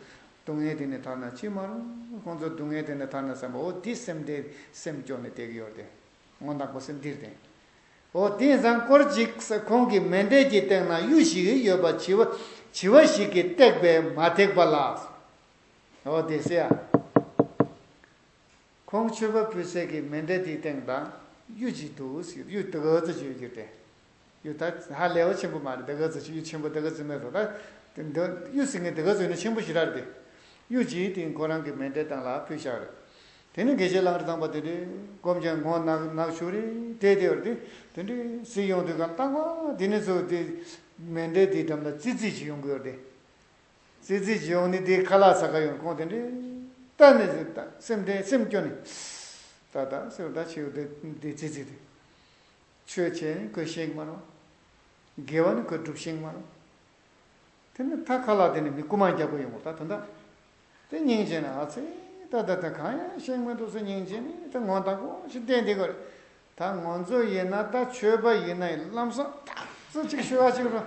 སྡུག་བསྔལ་དེ་ནི་ཐར་ན་ཅི་མ་རུང་། ཁོང་ཚོ་སྡུག་བསྔལ་དེ་ནི་ཐར་ན་བསམ་པ་འོ་དེ་སེམས་དེ་སེམས་སྐྱོ་ནས་བསྡད་ཀྱི་ཡོད་རེད་དེ། ངོ་ནག་པོ་སེམས་འདིར་བསྟན། འོ་དེང་སང་སྐོར་ཅིག་ཁོང་གི་མཎྜལ་གྱི་སྟེང་ན་གཡུ་ཞིག་ཡོད་པ་བྱི་བ་བྱི་བ་ཞིག་གིས་བཏེགས་པས་མ་ཐེག་པ་ལགས། འོ་དེ་ཟེར་ཡ། ཁོང་མཆོད་པ་ཕུལ་སའི་གི་མཎྜལ་དེའི་སྟེང་དང་གཡུ་གཅིག་འདུག་ཟེར། གཡུ་དེ་ག་ཚོད་ཅིག་ཡོད་ཀྱི་རེད། གཡུ་ད་ཧ་ལས་པ་ཆེན་པོ་མ་རེད། དེ་ག་ཚོད་ཅིག་གཡུ་ཆེན་པོ་དེ་ག་ཚོད་མེད་དོ། ད་དེ་འདི་གཡུ་ཟེར་མཁན་དེ་ག་ཚོད་ཡིན་ན་ཆེན་པོ་ཞེ་དྲག་རེད་དེ། གཡུ་གཅིག་དེ་ཁོ་རང་གི་མཎྜལ་སྟེང་ལ་ཕུལ་བཞག་རེད། དེ་ནི་དགེ་བཤེས་གླང་རི་ཐང་པ་དེ་འདྲས་སྒོམ་ཀྱང་ངོ་ནག་ནག་ཆུ་རེ་བསྡད་དེ་ཡོད་རེད་དེ། དེ་འདྲས་གཟིགས་ཡོང་དུས་གང་རྟག་པར་དེ་ནི་ཚོ་དེ་མཎྜལ་དེའི་འགྲམ་ལ་ཙི་ཙི་ཅིག་ཡོང་གི་ཡོད་རེད་དེ། ཙི་ཙི་ཅིག་ཡོང་ནས་དེའི་ཁ་ལག་ཟ་ག་ཡོང་། ཁོང་དེ་འདྲས་ལྟ་ནས་ད་སེམས་དེ་སེམས་སྐྱོ་ནས། ད་ད་ཟེར་བ་ད་ཆེའུ་དེ་དེ་ཙི་ཙི་དེ་ཆོས་བྱས་ནས་ཁོས་ཤེས་ཀྱི་མ་རེད། དགེ་བ་ནི་ཁོས་སྒྲུབ་ཤེས་ཀྱི་མ་རེད། དེ་ནས་ད་ཁ་ལག་དེ་ནས་མི་རྐུ་མ་རྒྱག་གི་ཡོང་བ་ད་དོན་དག་དེ་སྙིང་རྗེ་ན་ཨ་ཙི། ད་ད་ད་གང་ཡང་ཤེས་མི་འདུག་ཟེར་སྙིང་རྗེ་ནས་ད་ངོ་དག་པོ་ཞིག་བསྟན་དེ་གོ་རེད། ད་ང་ཚོ་ཡིན་ན་ད་ཆོས་པ་ཡིན་ན་ལམ་སང་ཏག་ཙི་ཅིག་ཤོད་ཨ་ཅིག་རོ།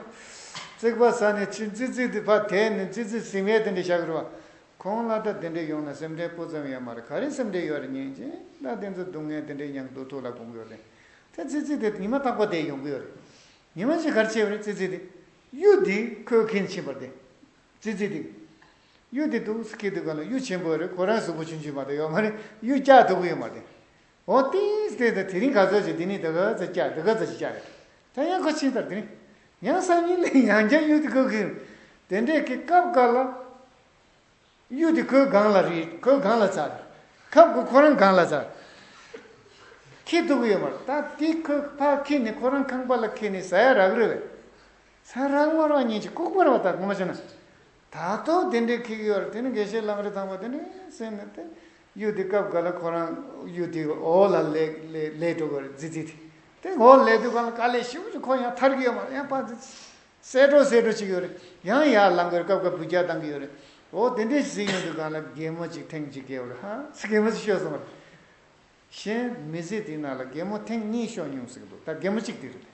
རྩིག་པ་ཟ་ནས་ཕྱིན་ཙི་ཙི་དེ་ཕར་དེད་ནས་ཙི་ཙི་ཟིན་མེད་དེ་འདྲ་བཞག་གི་རེད་བ། ཁོང་ལ་ད་དེ་འདྲ་ཡོང་ན་སེམས་ཁྲལ་སྤུ་ཙམ་ཡོད་མ་རེད། ག་རེ་སེམས་ཁྲལ་ཡོད་རེད། སྙིང་རྗེ་ད་དེ་ཚོ་སྡུག་བསྔལ་དེ་འདྲའི་མྱང་འདུག་ཐུགས་ལ་དགོངས་ཡོད་རེད། ད་ཙི་ཙི་དེ་ཉི་མ་རྟག་པ་དེ་ཡོང་གི་ཡོད་རེད། ཉི་མ་ཅིག་ག་རེ་བྱས་པ་རེད། ཙི་ཙི་དེ་གཡུ་དེ་ཁོས་ཁྱེར་ཕྱིན་པ་རེད། ཙི་ཙི་དེ། གཡུ་དེ་འདུག་སེ་ཁྱེར་དུས་གང་ལ་གཡུ་ཆེན་པོ་རེད། ཁོ་རང་གཟུགས་པོ་ཆུང་ཆུང་མ་གཏོགས་ཡོད་མ་རེད། གཡུ་བཀྱག་ཐུབ་ཀྱི་ཡོད་མ་རེད། འོ་ཏིས་དེ་ད་དེ་རིང་ག་ཚོད་ཅིག་དེ་ནི་ད་ག་ཚོད་བཀྱག་ད་ག་ཚོད་ཅིག་བཀྱག་རེད། ད་ཡང་ཁོ་ཕྱིན་ཚར་དེ་རིང་། ཡང་སང་ཉིན་ལ་ཡང་བསྐྱར་གཡུ་དེ་བཀོག་གི་ཡོད། དེ་འདྲས་ཀྱི་སྐབས་འགའ་ལ། གཡུ་དེ་ཁོའི་སྒང་ལ་རེད། ཁོའི་སྒང་ལ་ཚར། ཁབ་ཀྱི་ཁོ་རང་སྒང་ལ་ཚར། ཁྱེར་ཐུབ་ཀྱི་ཡོད་མ་རེད། ད་དེ་ཁོས་ཕར་ཁྱེར་ནས་ཁོ་རང་ཁང་པ་ལ་ཁྱེར་ནས་ཟ་ཡ་རག་རེད་པས། ཟ་རག་མ་རག་སྙིང་རྗེ་ལྐུགས་པ་རེད་པ། ད་ངོ་མ་བྱས་ན། ད་དུང་དེ་འདྲའི་ཁྱེར་གྱི་ཡོད་རེད། དེ་ནི་དགེ་བཤེས་གླང་རི་ཐང་པ་དེ་འདྲའི་སེམས་ནས་དེ་གཡུ་དེ་སྐབས་འགའ་ལ་ཁོ་རང་གཡུ་དེ་འོག་ལ་ལས་ལས་ལས་འགྲོ་གི་རེད། ཙི་ཙི་དེ་དེ་འོག་ལས་དུས་གང་ལ་དཀའ་ལས་ཞེ་པོ་ཅིག་ཁོ་ཡང་ཐར་གྱི་ཡོད་མ་རེད། ཡང་ཕར་ཙི་ཙི། གསལ་སྒྲོག་གསལ་སྒྲོག་བྱེད་ཀྱི་ཡོད་རེད། ཡང་ཡར་ལངས་ཀྱི་རེད། སྐབས་སྐབས་འབུད་རྒྱག་བཏང་གི་ཡོད་རེད། འོ་དེ་འདྲས་ཟིན་ཡོང་དུས་གང་ལ་གད་མོ་གཅིག་ཐེངས་གཅིག་བགད་ཡོད་རེད། ཧ་ཙི་གད་མོ་གཅིག་ཤོར་སོང་བ་རེད། གཞན་མི་ཚེ་འདི་ནང་ལ་གད་མོ་ཐེངས་གཉིས་ཤོར་མྱོང་ཟེར་གི་འདུག་ད་གད་མོ་གཅིག་དེ་རེད།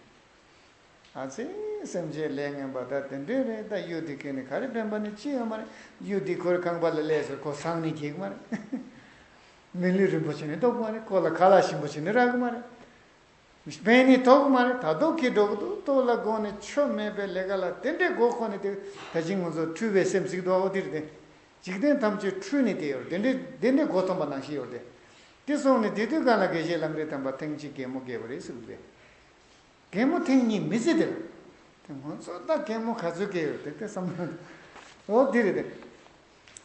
ཨ་ཙི། སེམས་ཅན་ལས་ངན་པ་ད་དེ་འདྲས་རེད། ད་གཡུ་དེ་ཁྱེར་ནས་ག་རེ་ཕན་པ་ནི་ཅི་ཡོད་མ་རེད། གཡུ་དེ་ཁོའི་ཁང་པ་ལ་སླེབས་སོང་། ཁོ་སང་ནས་འགྱིག་མ་རེད། མི་ལུས་རིན་པོ་ཆེ་ནི་ཐོབ་གི་མ་རེད། ཁོ་ལ་ཁ་ལག་ཞིམ་པོ་ཞིག་ནི་རག་གི་མ་རེད། སྨན་ནི་ཐོག་མ་རེད། ད་དུང་ཁྱེར་འགྲོ་གི་འདུག་ལྟོ་ལ་དགོངས་ནས་ཆོ་མེད་པའི་ལས་ཀ་ལ་དེ་འདྲའི་མགོ་འཁོར་ནས་དེ་ད་ཅི་ང་ཚོ་འཁྲུལ་བའི་སེམས་ཟིག་འདུག་འོ་དེ་རེད་དེ། འཇིག་རྟེན་ཐམས་ཅད་འཁྲུལ་ནས་བསྡད་ཡོད་རེད། དེ་འདྲའི་དེ་འདྲའི་མགོ་འཐོམ་པ་ནང་བཞིན་ཡོད་རེད་དེ། དེ་སོང་ནས་དེ་དུས་གང་ལ་དགེ་བཤེས་གླང་རི་ཐང་པ་ཐེངས་གཅིག་གད་མོ་བགད་པ་རེད་ཟེར་གི་རེད། གད་མོ་ཐེངས་གཉིས་མི་སྲིད་དེ་ལ། དེ་ང་ཚོ་ད་གད་མོ་ག་ཚོད་བགད་ཡོད་དེ་དེ་བསམ་བློ། འོ་དེ་རེད་དེ།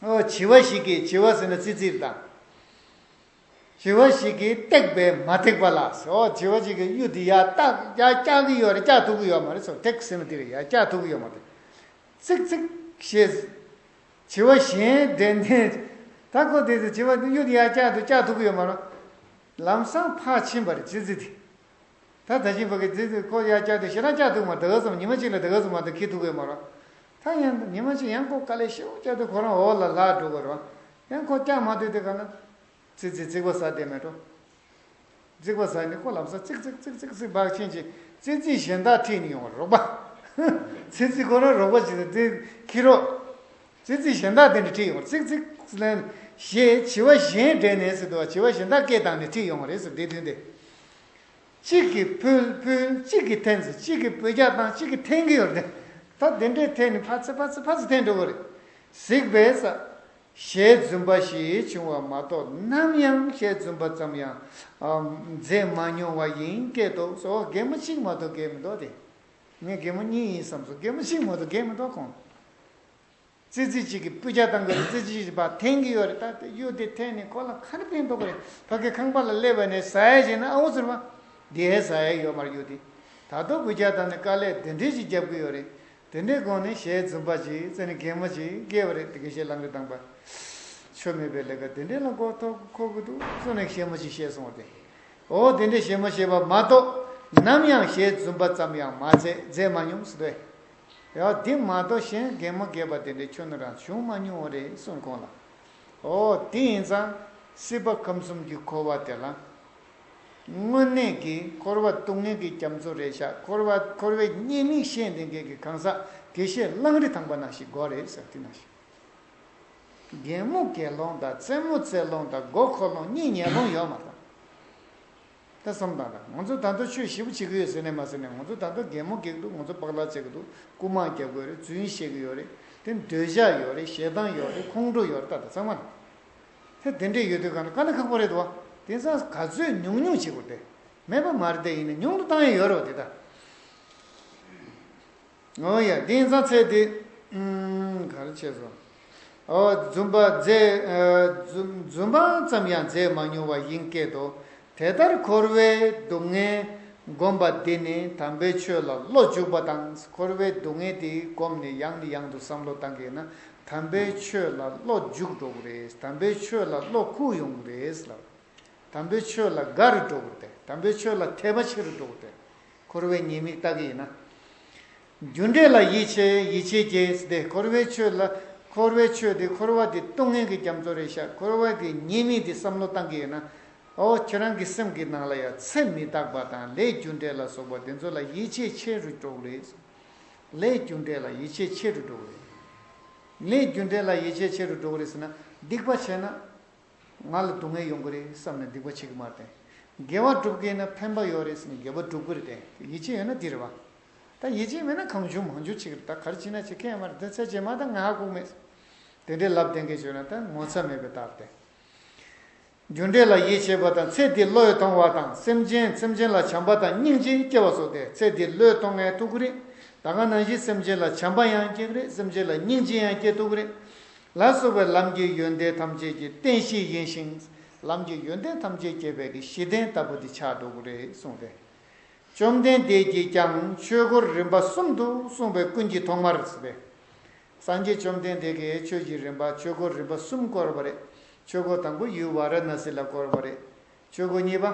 འོ་བྱི་བ་ཞིག་གིས། བྱི་བ་ཟེར་ན་ཙི་ཙིར་དང་། བྱི་བ་ཞིག་གིས་བཏེགས་པས་མ་ཐེག་པ་ལགས། འོ་བྱི་བ་ཞིག་གིས་གཡུ་འདི་ཡར་བཏགས་ཡར་བཀྱག་གི་ཡོད་རེད། བཀྱག་ཐུབ་ཀྱི་ཡོད་མ་རེད་ཟེར། ཐེག་ཟེར་ན་དེ་རེད། ཡར་བཀྱག་ཐུབ་ཀྱི་ཡོད་མ་རེད། ཙིག་ཙིག་ཞེས། བྱི་བ་གཞན་དེ་ནས་ད་ཁོ་དེ་ཚོ་བྱི་བ་གཡུ་འདི་ཡར་བཀྱག་ཐུབ་བཀྱག་ཐུབ་ཀྱི་ཡོད་མ་རེད། ལམ་སང་ཕར་ཕྱིན་པ་རེད་ཙི་ཙི་དེ། ད་ད་ཅིང་ཕ་གི་ཙི་ཙི་ཁོ་ཡར་བཀྱག་དུས་ཞེ་དྲག་བཀྱག་ཐུབ་མ་རེད། ད་ག་ཙམ་ཉི་མ་གཅིག་ལ་ད་ག་ཙམ་མ་གཏོགས་ཁྱེར་ཐུབ་ཀྱི་ཡོད་མ་རེད། ད་ཡང་ཉི་མ་གཅིག་ཡང་ཁོ་དཀའ་ལས་ཞེ་པོ་བཀྱག་དུས་ཁོ་རང་འོག་ལ་ལྷག་འགྲོ་གི་རེད། ཡང་ཁོ་བཀྱག་མ་ཐུབ་དུས་ག་ལ། ཙི་ཙི་རྩིག་པ་ཟ་བསྡད་མེད་འགྲོ། རྩིག་པ་ཟ་ནས་ཁོ་ལམ་སང་ཙིག་ཙིག་ཙིག་ཙིག་ཙིག་འབག་ཕྱིན་ཅིང་ཙི་ཙི་གཞན་དག་ཁྲིད་ནས་ཡོང་བ་རོགས་པ། ཙི་ཙི་ཁོ་རང་རོགས་པ་བྱེད་དུས་དེ་ཁྱེར་རོགས། ཙི་ཙི་གཞན་དག་དེ་འདྲ་ཁྲིད་ཡོང་བ། ཙིག་ཙིག་ལན་ཞེས་བྱི་བ་གཞན་འདྲེན་ནས་ཟེར་འདུག་བ། བྱི་བ་གཞན་དག་སྐད་བཏང་ནས་ཁྲིད་ཡོང་བ་རེད་ཟེར། དེ་དོན་དེ། གཅིག་གིས་ཕུལ་ཕུལ། གཅིག་གིས་འཐེན་ཟེར། གཅིག་གིས་སྤུས་ཀྱག་བཏང་། གཅིག་གིས་འཐེན་གྱི་ཡོད་རེད། ད་དེ་འདྲས་འཐེན་ནས་ཕར་ཚུར་ཕར་ཚུར་ཕར་ཚུར་འཐེན་འགྲོ་གི་རེད། གཟིགས་པས་ཟེར། ཞལ་རྫུན་པ་ཞིག་བྱུང་བ་མ་གཏོགས། ནམ་ཡང་ཞལ་རྫུན་པ་ཙམ་ཡང་མཛད་མ་མྱོང་བ་ཡིན་སྐད་དོ། སོ། རྒན་མོ་གཅིག་མ་གཏོགས་བརྒལ་མི་འདུག་སྟེ། ངས་རྒན་མོ་གཉིས་ཡིན་བསམ་སོང་། རྒན་མོ་གཅིག་མ་གཏོགས་བརྒལ་མི་འདུག་ཁོང་། ཙི་ཙི་གཅིག་གིས་སྤུས་ཀྱག་བཏང་གི་རེད། ཙི་ཙི་གཅིག་ཕར་འཐེན་གྱི་ཡོད་རེད། ད་དེ་གཡུ་དེ་འཐེན་ནས་ཁོ་ལ་ག་རེ་ཕན་ཐོགས་ཀྱི་རེད། ཕ་གི་ཁང་པ་ལ་སླེབས་པ་ནས་ཟ་ཡ་བྱས་ན་ཨ་འོ་ཟེར་བ། འདི་ཧེ་ཟ་ཡ་ཡོད་མ་རེད་གཡུ་དེ། ད་དུང་སྤུས་ཀྱག་བཏང་ནས་དཀའ་ལས་དེ་འདྲས་ཅིག་རྒྱབ་ཀྱི་ཡོད་རེད། དེ་འདྲའི་སྒོ་ནས་ཞལ་རྫུན་པ་ཅིག་བཙལ་ནས་རྒན་མོ་ཅིག་བརྒལ་བ་རེད། དེ་དགེ་བཤེས་ལམ་རིམ་དང་པ། ཆོ་མེད་པའི་ལས་ཀ་དེ་འདྲའི་ལ་མགོ་ཐོག་འཁོར་གྱི་འདུག་བཟོ་ནས་ཞལ་མོ་ཅིག་བཤད་སོང་བ་དེ། འོ་དེ་འདྲའི་ཞལ་མོ་བཤད་པ་མ་གཏོགས་ནམ་ཡང་ཞལ་རྫུན་པ་ཙམ་ཡང་མ་མཛད། མཛད་མ་མྱོང་ཟེར་དོ། ཡང་འདི་མ་གཏོགས་གཞན་རྒན་མོ་རྒས་པ་དེ་འདྲའི་ཁྱོན་ནས་རང་བྱུང་མ་མྱོང་བ་རེད་གསུངས་ཁོང་ལ། འོ་དེ་ཡིན་ཙང་སྲིད་པ་ཁམས་གསུམ་གྱི་འཁོར་བ་དེ་ལ། དངོས་གནས་ཀྱི་འཁོར་བ་སྡུག་བསྔལ་གྱི་རྒྱ་མཚོ་རེད་ཤག་འཁོར་བ་འཁོར་བའི་ཉེས་དམིགས་ཤེས་ལྡན་མཁན་གྱི་གང་ཟག་དགེ་བཤེས་གླང་རི་ཐང་པ་ནང་བཞིན་དགོས་རེད་ཟེར། དེ་ནང་བཞིན། རྒན་མོ་དགེ་སློང་དང་རྩེད་མོ་རྩེ་སློང་དང་མགོ་འཁོར་སློང་གཉིས་ཉན་སློང་ཡོད་མ་རེད། ད་བསམ་བཏང་དང་། ང་ཚོ་ད་དུང་ཆོས་ཞེ་པོ་བྱེད་ཀྱི་ཡོད་ཟེར་ནས་མ་ཟེར་ནས། ང་ཚོ་ད་དུང་རྒན་མོ་སྒེག་འདུག་ང་ཚོ་སྤག་ལག་བྱེད་ཀྱི་འདུག་རྐུ་མ་རྒྱག་གི་ཡོད་རེད། རྫུན་བཤད་ཀྱི་ཡོད་རེད། དེ་འདོད་ཆགས་ཡོད་རེད། ཞེ་སྡང་ཡོད་རེད། ཁོང་ཁྲོ་ཡོད་རེད། ད་ད་ཚང་མ་ལ། དེ་དེ་འདྲས་ཡོད་དུས་གང་ལ་དཀའ་ལས་ཁག་པོ་རེད་འདུག་བ། དེང་སང་ག་ཚོད་ཉུང་ཉུང་བྱེད་དགོས་ཏེ། མེད་པ་མ་རེད་དེ། ཡིན་ན་ཉུང་དུ་བཏང་ཡ་ཡོད་རེད་བ་དེ་ད། འོ་ཡ། དེང་སང་ཚེ་འདི། ཨུམ། ག་རེ་བྱས་སོང་། འོ། རྫུན་པ་མཛད། ཨ། རྫུན་རྫུན་པ་ཙམ་ཡང་མཛད་མ་མྱོང་བ་ཡིན་སྐད་དོ། དེ་ལྟར་འཁོར་བའི་སྡུག་བསྔལ་བསྒོམ་པ་འདི་ནི་དམ་པའི་ཆོས་ལ་བློ་འཇུག་པ་དང་། འཁོར་བའི་སྡུག་བསྔལ་འདི་བསྒོམས་ནས་ཡང་ནས་ཡང་དུ་བསམ་བློ་བཏང་གི་ཡིན་ན། དམ་པའི་ཆོས་ལ་བློ་འཇུག་འགྲོ་གི་རེད། དམ་པའི་ཆོས་ལ་བློ་ཁུག་ཡོང་གི་རེད་ལབ། དམ་པའི་ཆོས་ལ་དགའ་རུ་འགྲོ་གི་རེད། དམ་པའི་ཆོས་ལ་དད་པ་ཆེ་རུ་འགྲོ་གི་རེད། འཁོར་བའི་ཉེས་དམིགས་ལྟ་གི་ཡིན་ན། རྒྱུ་འབྲས་ལ་ཡིད་ཆེས། ཡིད་ཆེས་བྱས་ཏེ། འཁོར་བའི་ཆོས་ལ། འཁོར་བའི་ཆོས་འདི། འཁོར་བ་འདི་སྡུག་བསྔལ་གྱི་རྒྱ་མཚོ་རེད་ཤག་འཁོར་བ་གི་ཉེས་དམིགས་འདི་བསམ་བློ་བཏང་གི་ཡོད་ན། ཨོ། ཁྱེད་རང་གི་སེམས་ཀྱི་ནང་ལ་ཡང་ཚེ་མི་རྟག་པ་དང་ལས་རྒྱུ་འབྲས་ལ་སོགས་པ་འདི་ཚོ་ལ་ཡིད་ཆེས་ཆེ་རུ་འགྲོ་གི་རེད། ལས་རྒྱུ་འབྲས་ལ་ཡིད་ཆེས་ཆེ་རུ་འགྲོ་གི་རེད། ལས་རྒྱུ་འབྲས་ལ་ཡིད་ཆེས་ཆེ་རུ་འགྲོ་གི་རེད་ཟེར་ན། སྡིག་པ་བྱས་ན། ང་ལ་སྡུག་བསྔལ་ཡོང་གི་རེད་བསམ་ནས་སྡིག་པ་བྱེད་ཀྱི་མ་རེད་དེ། དགེ་བ་སྒྲུབ་ཀྱི་ཡིན་ན་ཕན་པ་ཡོད་རེད་ཟེར་ནས་དགེ་བ་སྒྲུབ་ཀྱི་རེད་དེ། ཡིད་ཆེས་ཡོད་ན་འདི་རེད་བ། ད་ཡིད་ཆེས་མེད་ན་གང་བྱུང་མང་བྱུང་བྱེད་ཀྱི་རེད། ད་ག་རེ་བྱེད་ན་བྱེད་མཁན་ཡང་མ་རེད། ད་ཚེ་རྗེས་མ་ད་ང་ཧ་གོ་མེད། དེ་འདྲའི་ལབ་བསྡད་མཁན་བྱུང་ན་ད་ངོ་ཚ་མེད་པའི་རྟགས་རེད་དེ། རྒྱུ་འབྲས་ལ་ཡིད་ཆེས་པ་དང་། ཚེ་འདི་བློས་གཏོང་བ་དང་། སེམས་ཅན་སེམས་ཅན་ལ་བྱམས་པ་དང་སྙིང་རྗེ་སྐྱེ་བ་སོགས་ཏེ། ཚེ་འདི་བློས་གཏོང་ཡང་ཐུབ་ཀྱི་རེད། ད་ག་ནང་བཞིན་སེམས་ཅན་ལ་བྱམས་པ་ཡང་སྐྱེ་གི་རེད། སེམས་ཅན་ལ་སྙིང་རྗེ་ཡང་སྐྱེ་ཐུབ་ཀྱི་རེད། ལ་སོགས་པའི་ལམ་གྱི་ཡོན་ཏན་ཐམས་ཅད་ཀྱི་རྟེན་གཞི་ཡིན་ཞིང་། ལམ་གྱི་ཡོན་ཏན་ཐམས་ཅད་སྐྱེད་པའི་གི་གཞི་རྟེན་ལྟ་བུ་དེ་ཆགས་འགྲོ་གི་རེད་གསུངས་ཏེ། བཅོམ་ལྡན་འདས་ཀྱིས་ཀྱང་ཆོས་སྒོ་རིམ་པ་གསུམ་དུ་གསུངས་པའི་ཀུན་གྱི་ཐོག་མར་ཟེར་བས། སངས་རྒྱས་བཅོམ་ལྡན་འདས་ཀྱིས་ཆོས་ཀྱི་རིམ་པ། ཆོས་སྒོ་རིམ་པ་གསུམ་བསྐོར་བ་རེད། ཆོས་སྒོ་དང་པོ་ཡུལ་ཝཱ་ར་ཎ་སི་ལ་བསྐོར་བ་རེད། ཆོས་སྒོ་གཉིས་པ།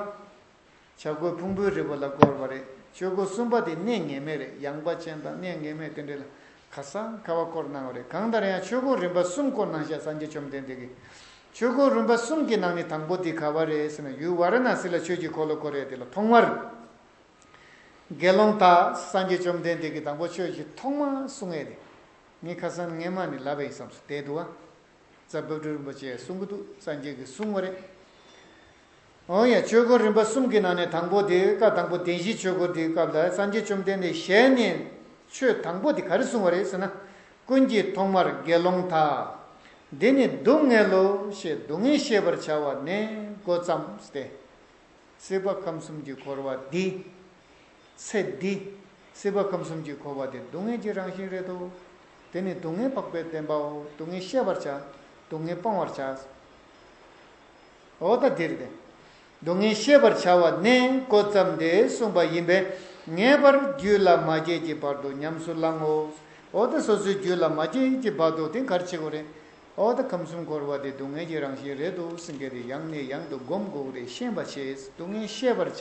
བྱ་རྒོད་ཕུང་པོའི་རི་བོ་ལ་བསྐོར་བ་རེད། ཆོས་སྒོ་གསུམ་པ་དེ་གནས་ངེས་མེད་རེད། ཡངས་པ་ཅན་དང་གནས་ངེས་མེད་དེ་འདྲ་ལ་ག་ས་ག་བ་བསྐོར་གནང་བ་རེད། གང་ལྟར་ཡང་ཆོས་སྒོ་རིམ་པ་གསུམ་བསྐོར་གནང་ཤག་སངས་རྒྱས་བཅོམ་ལྡན་འདས་ཀྱིས། ཆོས་སྒོ་རིམ་པ་གསུམ་གྱི་ནང་ནས་དང་པོ་དེ་ག་བ་རེད་ཟེར་ན། ཡུལ་ཝཱ་ར་ཎ་སི་ལ་ཆོས་ཀྱི་འཁོར་ལོ་བསྐོར་ཡས་དེ་ལ་ཐོག་མར། དགེ་སློང་དག་སངས་རྒྱས་བཅོམ་ལྡན་འདས་ཀྱིས་དང་པོ་ཆོས་ཀྱི་ཐོག་མ་གསུང་ཡས་དེ། ངས་ཁ་སང་སྔས་མ་ནས་ལབ་པ་ཡིན་བསམ་སོང་། བསྡད་འདུག་བ། རྩ་བ་སྒྲུབ་རིན་པོ་ཆེས་གསུང་གི་འདུག་སངས་རྒྱས་ཀྱིས་གསུང་བ་རེད། འོ་ཡ། ཆོས་སྒོ་རིམ་པ་གསུམ་གྱི་ནང་ནས་དང་པོ་དེ། བཀའ་དང་པོ་བདེན་བཞིའི་ཆོས་སྒོ་དེའི་སྐབས་ལ་སངས་རྒྱས་བཅོམ་ལྡན་འདས་ཞལ་ནས་ཆོས་དང་པོ་དེ་ག་རེ་གསུང་བ་རེད་ཟེར་ན། ཀུན་གྱི་ཐོག་མར་དགེ་སློང་དག་འདི་ནི་སྡུག་བསྔལ་ལོ་ཞེས་སྡུག་བསྔལ་ཤེས་པར་བྱ་བ་ནས་འགོ་བརྩམས་ཏེ། སྲིད་པ་ཁམས་གསུམ་གྱི་འཁོར་བ་འདི། ཚེ་འདི། སྲིད་པ་ཁམས་གསུམ་གྱི་འཁོར་བ་འདི་སྡུག་བསྔལ་གྱི་རང་བཞིན་རེད་དོ། དེ་ནི་སྡུག་བསྔལ་འཕགས་པའི་བདེན་པའོ། སྡུག་བསྔལ་ཤེས་པར་བྱ། སྡུག་བསྔལ་སྤང་བར་བྱ། འོ་ད་འདིར་ཏེ། སྡུག་བསྔལ་ཤེས་པར་བྱ་བ་ནས་འགོ་བརྩམས་ཏེ་གསུངས་པ་ཡིན་པས། ངེས་པར་རྒྱུད་ལ་མ་སྐྱེས་ཀྱི་བར་དུ་ཉམས་སུ་བླང་ངོ་། འོ་ད་སོ་སོའི་རྒྱུད་ལ་མ་སྐྱེས་ཀྱི་བར་དུ་དེ་ག་རེ་བྱེད་དགོས་རེད། འོ་ད་ཁམས་གསུམ་འཁོར་བ་དེ་སྡུག་བསྔལ་གྱི་རང་བཞིན་རེད་འདུག་ཟེར་མཁན་དེ་ཡང་ནས་ཡང་དུ་སྒོམ་དགོས་རེད། ཤེས་པ་བྱེད། སྡུག་བསྔལ་ཤེས་པར་བྱ།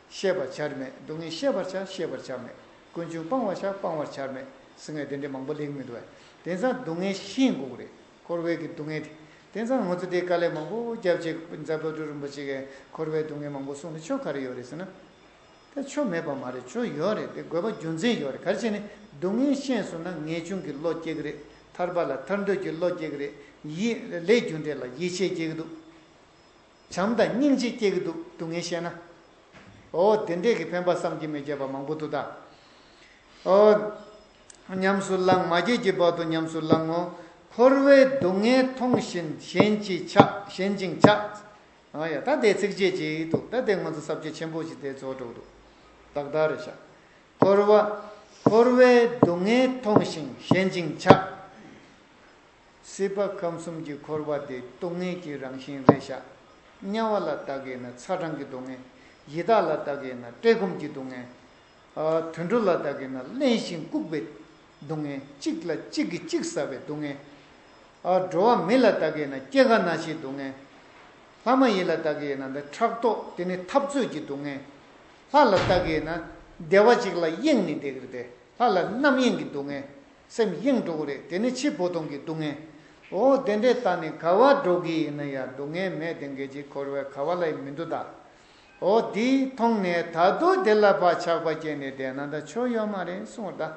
ཤེས་པར་བྱར་མེད། སྡུག་བསྔལ་ཤེས་པར་བྱ། ཤེས་པར་བྱར་མེད། ཀུན་འབྱུང་སྤང་བར་བྱ། སྤང་བར་བྱར་མེད་ཟེར་མཁན་དེ་འདྲ་མང་པོ་སླེབས་མི་འདུག་བས། དེང་སང་སྡུག་བསྔལ་ཤེས་དགོས་རེད། འཁོར་བའི་གི་སྡུག་བསྔལ་དེ། དེང་སང་ང་ཚོ་དེ་དཀའ་ལས་མང་པོ་རྒྱབ་བྱས། རྩ་བ་སྒྲུབ་རིན་པོ་ཆེ་གིས་འཁོར་བའི་སྡུག་བསྔལ་མང་པོ་གསུངས་ནས་ཆོ་ག་རེ་ཡོད་རེད་ཟེར་ན། ད་ཆོ་མེད་པ་མ་རེད། ཆོ་ཡོད་རེད། དེ་དགོས་པ་རྒྱུ་མཚན་ཡོད་རེད། ག་རེ་བྱས་ནས་སྡུག་བསྔལ་ཤེས་སོང་ན་ངེས་འབྱུང་གི་བློ་སྐྱེ་གི་རེད། ཐར་པ་ལ་ཐར་འདོད་ཀྱི་བློ་སྐྱེ་གི་རེད། ཡིད་ལས་རྒྱུ་འབྲས་ལ་ཡིད་ཆེས་སྐྱེ་གི་འདུག་བྱམས་དང་སྙིང་རྗེ་སྐྱེ་གི་འདུག་སྡུག་བསྔལ་ཤེས་ན། འོ་དེ་འདྲས་ཀྱི་ཕན་པ་བསམ་གྱིས་མི་ཁྱབ་པ་མང་པོ་འདུག་ད། འོ། ཉམས་སུ་བླང་མ་སྐྱེས་ཀྱི་བར་དུ་ཉམས་སུ་བླང་ངོ་། འཁོར་བའི་སྡུག་བསྔལ་མཐོང་བཞིན་ཞེན་ཅིང་ཆགས། ཞེན་ཅིང་ཆགས། ཨ་ཡ་ད་དེ་ཚིགས་བཅད་ཅིག་འདུག་ད་དེ་ང་ཚོ་ས་བཅད་ཆེན་པོ་ཞིག་དེ་རྫོགས་འགྲོ་གི་འདུག་ཏག་ཏག་རེད་ཤག་འཁོར་བ། འཁོར་བའི་སྡུག་བསྔལ་མཐོང་ཞིང་ཞེན་ཅིང་ཆགས། སྲིད་པ་ཁམས་གསུམ་གྱི་འཁོར་བ་དེ་སྡུག་བསྔལ་གྱི་རང་བཞིན་རེད་ཤག་དམྱལ་བ་ལ་བལྟ་གི་ན་ཚ་གྲང་གི་སྡུག་བསྔལ། ཡི་དྭགས་ལ་བལྟ་གི་ན་བཀྲེས་སྐོམ་གྱི་སྡུག་བསྔལ། ཨ། དུད་འགྲོ་ལ་བལྟ་གི་ན་བརླན་ཞིང་བཀུག་པའི་སྡུག་བསྔལ། གཅིག་ལ་གཅིག་གིས་གཅིག་ཟ་བའི་སྡུག་བསྔལ། ཨ། འགྲོ་བ་མི་ལ་བལྟ་གི་ན་སྐྱེ་རྒ་ན་འཆིའི་སྡུག་བསྔལ། ལྷ་མ་ཡིན་ལ་བལྟ་གི་ན་འདི་ཕྲག་དོག་དེ་ནི་འཐབ་རྩོད་ཀྱི་སྡུག་བསྔལ། ལྷ་ལ་བལྟ་གི་ན་བདེ་བ་ཅིག་ལ་གཡེང་ནས་བསྡད་ཀྱི་རེད་དེ། ལྷ་ལ་རྣམ་གཡེང་གི་སྡུག་བསྔལ། སེམས་གཡེང་འགྲོ་གི་རེད། དེ་ནི་འཆི་འཕོ་ལྟུང་གི་སྡུག་བསྔལ། འོ་དེ་འདྲའི་ལྟ་ནས་ག་བ་འགྲོ་གི་ཡིན་ན་ཡང་སྡུག་བསྔལ་མེད་དེ་འགལ་གྱི་འཁོར་བའི་ག་བ་ལ་ཡང་མི་འདུག་ད། འོ་དེ་མཐོང་ནས་ད་དུང་དེ་ལ་བག་ཆགས་པ་སྐྱེས་ནས་བསྡད་ན་ད་ཆོ་ཡོད་མ་རེད་གསུངས་པ་ད།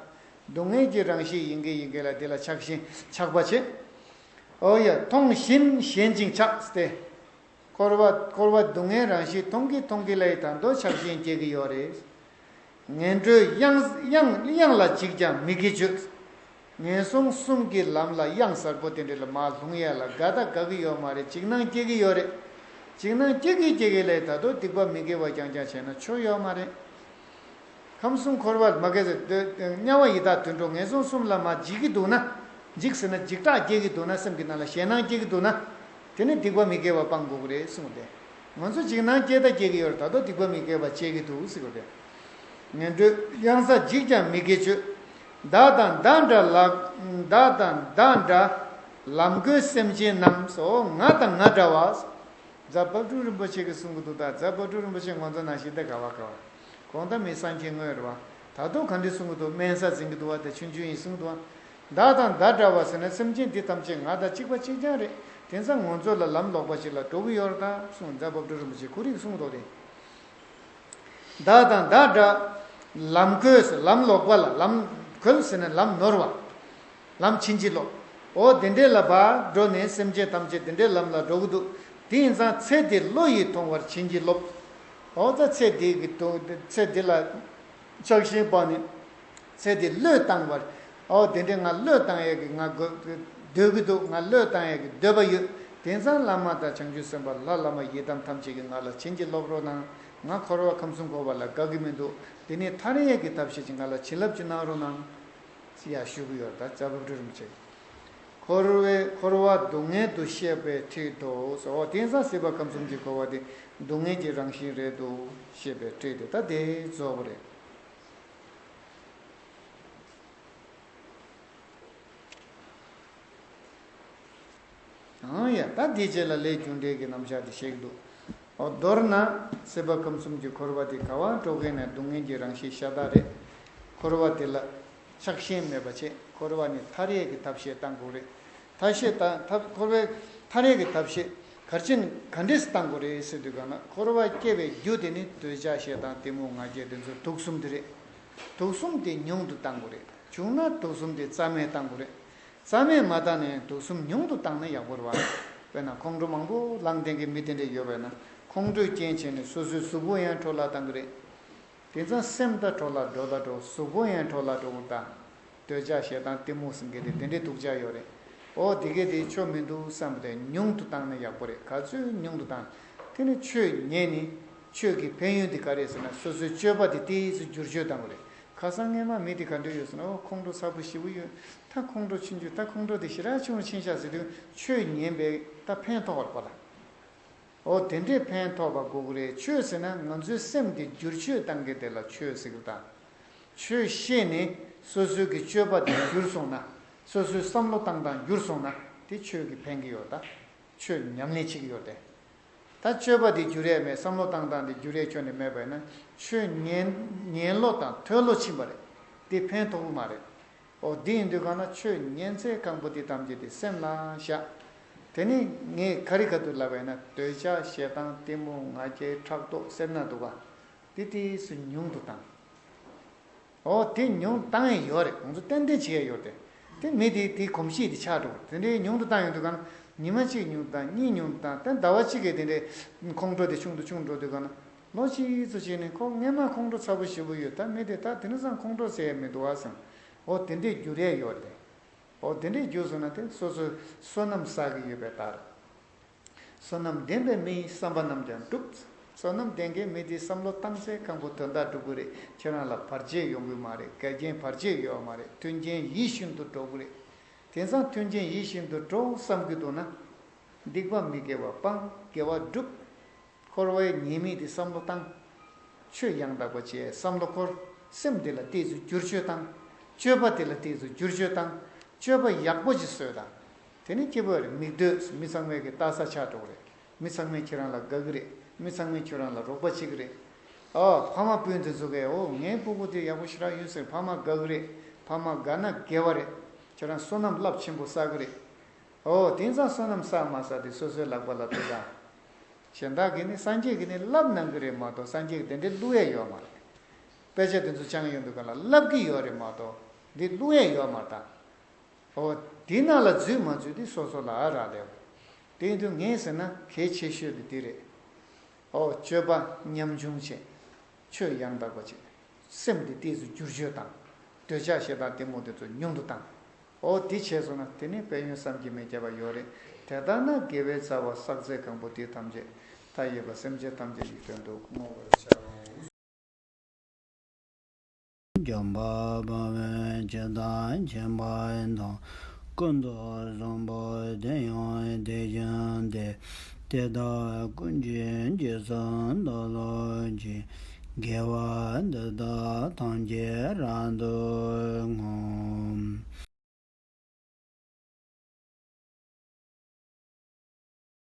སྡུག་བསྔལ་གྱི་རང་བཞིན་ཡིན་གྱི་ཡིན་གྱི་ལ་དེ་ལ་ཆགས་ཞེན་ཆགས་པ་བྱེད། འོ་ཡ་མཐོང་བཞིན་ཞེན་ཅིང་ཆགས་ཏེ། འཁོར་བ་འཁོར་བ་སྡུག་བསྔལ་རང་བཞིན་མཐོང་གི་མཐོང་གི་ལ་ཡི་ད་དུང་ཆགས་ཞེན་སྐྱེ་གི་ཡོད་རེད། ངན་འགྲོའི་གཡང་གཡང་གཡང་ལ་འཇིགས་ཀྱང་མི་དགེ་སྤྱོད། ངན་སོང་གསུམ་གྱི་ལམ་ལ་གཡང་གཟར་པོ་དེ་འདྲ་ལ་མར་ལྷུང་ཡས་ལ་དགའ་ད་དགའ་གི་ཡོད་མ་རེད། འཇིགས་སྣང་སྐྱེ་གི་ཡོད་རེད། འཇིགས་སྣང་སྐྱེ་གི་སྐྱེ་གི་ལ་ཡི་ད་དུང་སྡིག་པ་མི་དགེ་བ་རྐྱང་རྐྱང་བྱས་ན་ཆོ་ཡོད་མ་རེད། ཁམས་གསུམ་འཁོར་བ་མ་སྐྱེས་ཟེར་དུས་དམྱལ་བ་ཡི་དྭགས་དུད་འགྲོ་ངན་སོང་གསུམ་ལ་མ་འཇིགས་ཀྱི་འདུག་ན། འཇིགས་ཟེར་ན་འཇིགས་སྐྲག་སྐྱེ་གི་འདུག་ན་སེམས་ཀྱི་ནང་ལ་ཞེད་སྣང་སྐྱེ་གི་འདུག་ན། དེ་ནི་སྡིག་པ་མི་དགེ་བ་སྤང་དགོས་ཀྱི་རེད་གསུངས་ཏེ། ང་ཚོ་འཇིགས་སྣང་སྐྱེ་ད་སྐྱེ་གི་ཡོད་རེད། ད་དུང་སྡིག་པ་མི་དགེ་བ་སྐྱེ་གི་འདུག་ཟེར་གི་རེད། ངན་འགྲོའི་གཡང་ས་འཇིགས་ཀྱང་མི་དགེ་སྤྱོད། བདག་དང་བདག་འདྲ་ལ། བདག་དང་བདག་འདྲ་ལམ་གོལ་སེམས་ཅན་རྣམས་སོ། ང་དང་ང་འདྲ་བ། རྫ་དཔལ་སྤྲུལ་རིན་པོ་ཆེ་གིས་གསུང་གི་འདུག་ད་རྫ་དཔལ་སྤྲུལ་རིན་པོ་ཆེ་ང་ཚོ་ནང་བཞིན་ད་ག་བ་ག་བ། གང་ལྟར་མི་སངས་རྒྱས་དངོས་རེད་བ། ད་དུང་ག་འདྲ་གསུང་གི་འདུག་སྨན་ས་འཛིན་གི་འདུག་བ་དེ་ཆུང་ཆུང་ཡིན་གསུང་གི་འདུག་བ། བདག་དང་བདག་འདྲ་བ་ཟེར་ན་སེམས་ཅན་འདི་ཐམས་ཅད་ང་དང་གཅིག་པ་གཅིག་རྐྱང་རེད། དེང་སང་ང་ཚོ་ལ་ལམ་ལོག་པ་ཞིག་ལ་འགྲོ་གི་ཡོད་རེད་ད་གསུང་རྫ་དཔལ་སྤྲུལ་རིན་པོ་ཆེ་ཁོ་རང་གིས་གསུང་གི་འདུག་རེད། བདག་དང་བདག་འདྲ། ལམ་གོལ་ཟེར་ལམ་ལོག་པ་ལ་ལམ་གོལ་ཟེར་ན་ལམ་ནོར་བ། ལམ་ཕྱིན་ཅི་ལོག་འོ་དེ་འདྲའི་ལ་བར་འགྲོ་ནས་སེམས་ཅན་ཐམས་ཅད་དེ་འདྲའི་ལམ་ལ་འགྲོ་གི་འདུག་དེ་ཡིན་ཙང་ཚེ་འདི་བློ་ཡིས་ཐོང་བར་བྱིན་གྱིས་རློབས། འོ་ད་ཚེ་འདི་གི་དུ་ཚེ་འདི་ལ་ཆགས་ཞེན་སྤངས་ནས་ཚེ་འདི་བློས་བཏང་བར། འོ་དེ་འདྲའི་ང་བློས་བཏང་ཡས་ཀྱི་ང་དགོས་འདོད་ཀྱི་འདུག་ང་བློས་བཏང་ཡས་ཀྱི་འདོད་པ་ཡོད། དེང་སང་བླ་མ་དང་བྱང་ཆུབ་སེམས་དཔའ་ལྷ་བླ་མ་ཡི་དམ་ཐམས་ཅད་ཀྱིས་ང་ལ་བྱིན་གྱིས་རློབས་རོགས་གནང་། ང་འཁོར་བ་ཁམས་གསུམ་འཁོར་བ་ལ་དགའ་གི་མི་འདུག་དེ་ནས་ཐར་ཡས་ཀྱི་ཐབས་ཤེས་ཀྱིས་ང་ལ་བྱིན་རླབས་ཅིག་གནང་རོགས་གནང་། ཡ་ཞུ་གི་ཡོད་ད་རྫ་དཔལ་སྤྲུལ་རིན་པོ་ཆེ། འཁོར་བའི་འཁོར་བ་སྡུག་བསྔལ་དུ་ཤེས་པའི་ཁྲིད་དོ་ཟེར། འོ་དེང་སང་སྲིད་པ་ཁམས་གསུམ་གྱི་འཁོར་བ་དེ་སྡུག་བསྔལ་གྱི་རང་བཞིན་རེད་འདུག་ཤེས་པའི་ཁྲིད་དེ་ད་དེ་རྫོགས་པ་རེད། ཨང་ཡ་ད་དེ་རྗེས་ལ་ལས་རྒྱུ་འབྲས་ཀྱི་རྣམ་གཞག་དེ་བཤད་ཀྱི་འདུག་འོ་མདོར་ན་སྲིད་པ་ཁམས་གསུམ་གྱི་འཁོར་བ་དེ་ག་བ་འགྲོ་མཁན་ནས་སྡུག་བསྔལ་གྱི་རང་བཞིན་ཤ་སྟག་རེད། འཁོར་བ་དེ་ལ་ཆགས་ཞེན་མེད་པ་བྱེད། འཁོར་བ་ནས་ཐར་ཡས་ཀྱི་ཐབས་ཤེས་བཏང་དགོས་རེད། ཐབས་ཤེས་དང་ཐབས་འཁོར་བའི་ཐར་ཡས་ཀྱི་ཐབས་ཤེས་ག་རེ་བྱས་ག་འདྲས་སེ་བཏང་དགོས་རེད་ཟེར་དུས་གང་ན་འཁོར་བ་སྐྱེ་བའི་རྒྱུ་དེ་ནི་འདོད་ཆགས་ཞེ་སྡང་གཏི་མུག་ང་རྒྱལ་དེ་ཚོ་དུག་གསུམ་དེ་རེད། དུག་གསུམ་དེ་ཉུང་དུ་བཏང་དགོས་རེད། བྱུང་ན་དུག་གསུམ་དེ་རྩ་མེད་བཏང་དགོས་རེད། རྩ་མེད་མ་བཏང་ནས་དུག་གསུམ་ཉུང་དུ་བཏང་ན་ཡག་པོ་རེད་བ། དཔེར་ན་ཁོང་ཁྲོ་མང་པོ་ལངས་བསྡད་མཁན་མི་དེ་འདྲས་ཡོད་པས་ན་ཁོང་ཁྲོའི་རྐྱེན་བྱས་ནས་སོ་སོའི་གཟུགས་པོ་ཡང་འཕྲོ་བརླག་བཏང་གི་རེད། དེང་སང་སེམས་ད་འཕྲོ་བརླག་འགྲོ་ད་འགྲོ་གཟུགས་པོ་ཡང་འཕྲོ་བརླག་འགྲོ་གི་རེད་ད། འདོད་ཆགས་ཞེ་སྡང་གཏི་མུག་ཟེར་མཁན་དེ་དེ་འདྲའི་སྡུག་ཅག་ཡོད་རེད། འོ་དེ་གས་དེ་ཆོ་མི་འདུག་བསམ་པ་དེ་ཉུང་དུ་བཏང་ན་ཡག་པོ་རེད། ག་ཚོད་ཉུང་དུ་བཏང་། དེ་ནི་ཆོས་ཉན་ནི། ཆོས་ཀྱི་ཕན་ཡོན་དེ་ག་རེད་ཟེར་ན་སོ་སོའི་སྤྱོད་པ་དེ་ཏོག་ཙམ་བསྒྱུར་བཅོས་བཏང་དགོས་རེད། ཁ་སང་སྔས་མ་མི་དེ་ག་འདྲ་ཡོད་ཟེར་ན་ཨོ་ཁོང་ཁྲོ་ཚ་པོ་ཞེ་པོ་ཡོད། ད་ཁོང་ཁྲོ་ཆུང་ཆུང་ད་ཁོང་ཁྲོ་དེ་ཞེ་དྲག་ཆུང་རུ་ཕྱིན་ཤག་ཟེར་དུས་ཆོས་ཉན་པའི་ད་ཕན་ཐོགས་པ་རེད་པ་ལ། འོ་དེ་འདྲའི་ཕན་ཐོགས་པ་དགོས་ཀྱི་རེད། ཆོས་ཟེར་ན་ང་ཚོའི་སེམས་དེ་བསྒྱུར་བཅོས་བཏང་མཁན་དེ་ལ་ཆོས་ཟེར་གི་རེད་ད། ཆོས་ཤེས་ནས་སོ་སོའི་གི་སྤྱོད་པ་དེ་བསྒྱུར་སོང་ན། སོ་སོའི་བསམ་བློ་བཏང་སྟངས་བསྒྱུར་སོང་ན་དེ་ཆོས་ཀྱི་ཕན་གི་ཡོད་ད། ཆོས་ཉམས་ལེན་བྱེད་ཀྱི་ཡོད་དེ། ད་སྤྱོད་པ་དེ་བསྒྱུར་ཡས་མེད། བསམ་བློ་བཏང་སྟངས་དེ་བསྒྱུར་ཡས་ཁྱོན་ནས་མེད་པ་ཡིན་ན་ཆོས་ཉན་ཉན་བློ་དང་ཐོས་བློ་ཕྱིན་པ་རེད། དེ་ཕན་ཐོགས་ཀྱི་མ་རེད། འོ་འདི་ཡིན་དུས་གང་ན་ཆོས་ཉན་ཚད་སྐམ་པོ་དེ་ཐམས་ཅད་དེ་སེམས་ལ་བཞག་དེ་ནི་ངས་ག་རེ་ག་དུས་ལབ་པ་ཡིན་ན་འདོད་ཆགས་ཞེ་སྡང་གཏི་མུག་ང་རྒྱལ་ཕྲག་དོག་སེར་སྣ་འདུག་ག་དེ་ཏོག་ཙམ་ཉུང་དུ་བཏང་། འོ་དེ་ཉུང་བཏང་ཡས་ཡོད་རེད། ང་ཚོ་ཏན་ཏན་བྱེད་ཡས་ཡོད་རེད། དེ་མི་དེ་དེའི་གོམས་གཤིས་དེ་ཆགས་འགྲོ། དེ་འདྲའི་ཉུང་དུ་བཏང་ཡོང་དུས་ག་ན། ཉི་མ་གཅིག་ཉུང་དུ་བཏང་། གཉིས་ཉུང་དུ་བཏང་། དེ་ཟླ་བ་གཅིག་གི་དེ་འདྲའི་ཁོང་ཁྲོ་དེ་ཆུང་དུ་ཆུང་འགྲོ་དུས་ག་ན། ལོ་གཅིག་ཙམ་ཕྱིན་ནས་ཁོ་སྔན་མ་ཁོང་ཁྲོ་ཚ་པོ་ཞེ་པོ་ཡོད། ད་མི་དེ་ད་དེང་སང་ཁོང་ཁྲོ་ཟེར་ཡ་མི་འདུག་བ་བསམ། འོ་དེ་འདྲའི་འགྱུར་ཡས་ཡོད་རེད། འོ་དེ་འདྲའི་འགྱུར་སོང་ན་དེ་སོ་སོའི་བསོད་ནམས་བསགས་ཀྱི་ཡོད་པའི་རྟགས་རེད། བསོད་ནམས་ལྡན་པའི་མི་ཡི་བསམ་པ་རྣམས་ཀྱང་འགྲུབ། བསོད་ནམས་ལྡན་མཁན་མི་དེའི་བསམ་བློ་བཏང་ཚེ་གང་པོ་དོན་དག་འགྲུབ་ཀྱི་རེད། ཁྱེད་རང་ལ་བར་ཆད་ཡོང་གི་མ་རེད། འགལ་རྐྱེན་བར་ཆད་ཡོད་མ་རེད། མཐུན་རྐྱེན་ཡིད་བཞིན་དུ་འགྲོ་གི་རེད། དེང་སང་མཐུན་རྐྱེན་ཡིད་བཞིན་དུ་འགྲོ་བསམ་གྱི་འདུག་ན། སྡིག་པ་མི་དགེ་བ་སྤང་། དགེ་བ་སྒྲུབ། འཁོར་བའི་ཉེས་དམིགས་དེ་བསམ་བློ་བཏང་། ཆོས་ཡང་དག་པ་བྱས། བསམ་བློ་འཁོར། སེམས་དེ་ལ་ཏོག་ཙམ་བསྒྱུར་བཅོས་བཏང་། སྤྱོད་པ་དེ་ལ་ཏོག་ཙམ་བསྒྱུར་བཅོས་བཏང་། སྤྱོད་པ་ཡག་པོ་ཞིག་བཟོས་དང་། དེ་ནི་སྐྱིད་པོ་རེད། མིག་ལྟོས་མི་ཚང་མས་ཀྱི་ལྟ་ས་ཆགས་འགྲོ་གི་རེད། མི་ཚང་མས་ཁྱེད་རང་ལ་དགའ་གི་རེད། མི་ཚང་མས་ཁྱོད་རང་ལ་རོགས་པ་བྱེད་ཀྱི་རེད། ཨོ་ཕ་མ་སྤུན་དེ་ཚོ་གས་ཨོ་ངའི་སྤུ་གུ་དེ་ཡག་པོ་ཞེ་དྲག་ཡོད་ཟེར། ཕ་མ་དགའ་གི་རེད། ཕ་མ་དགའ་ན་དགེ་བ་རེད། ཁྱེད་རང་བསོད་ནམས་རླབས་ཆེན་པོ་བསགས་གི་རེད། ཨོ་དེང་སང་བསོད་ནམས་བསགས་མ་བསགས་དེ་སོ་སོའི་ལག་པ་ལ་ལྟོས་དང་། གཞན་དག་གིས་ནི་སངས་རྒྱས་ཀྱིས་ནི་བསླབ་གནང་གི་རེད་མ་གཏོགས། སངས་རྒྱས་ཀྱིས་དེ་འདྲའི་བསླུ་ཡས་ཡོད་མ་རེད། དཔེ་ཆ་དེ་ཚོ་སྦྱང་ཡོང་དུས་ག་ལ་བསླབ་ཀྱི་ཡོད་རེད་མ་གཏོགས། འདི་བསླུ་ཡས་ཡོད་མ་རེད་ད། ཨོ་དེ་ནང་ལ་འཛུལ་མ་འཛུལ་དེ་སོ་སོ་ལ་རག་ལས། དེ་ཡིན་དུས་ངས་ཟེར་ན་གལ་ཆེ་ཤོས་དེ་དེ་རེད། ཨོ་སྤྱོད་པ་ཉམ་ཆུང་བྱེད། ཆོས་ཡང་དག་པ་བྱེད། སེམས་དེ་ཏོག་ཙམ་བསྒྱུར་བཅོས་བཏང་། འདོད་ཆགས་ཞེ་སྡང་གཏི་མུག་དེ་ཚོ་ཉུང་དུ་བཏང་། ཨོ་དེ་བྱས་སོང་ན་དེ་ནི་དཔལ་ཡོན་བསམ་གྱིས་མི་ཁྱབ་པ་ཡོད་རེད། དེ་ལྟར་ན་དགེ་བའི་རྩ་བ་བསགས་ཚད་གང་པོ་དེ་ཐམས་ཅད་མཐའ་ཡས་པ་སེམས་ཅན་ཐམས་ཅད་ཀྱི་དོན་དུ་བསྔོ་བར་བྱའོ། འཇམ་དཔལ་དཔའ་བོས་ཇི་ལྟར་མཁྱེན་པ་དང་། ཀུན་ཏུ་བཟང་པོ་དེ་ཡང་དེ་བཞིན་ཏེ། དེ་དག་ཀུན་གྱི་རྗེས་སུ་བདག་སློབ་ཅིང་། དགེ་བ་འདི་དག་ཐམས་ཅད་རབ་ཏུ་བསྔོ།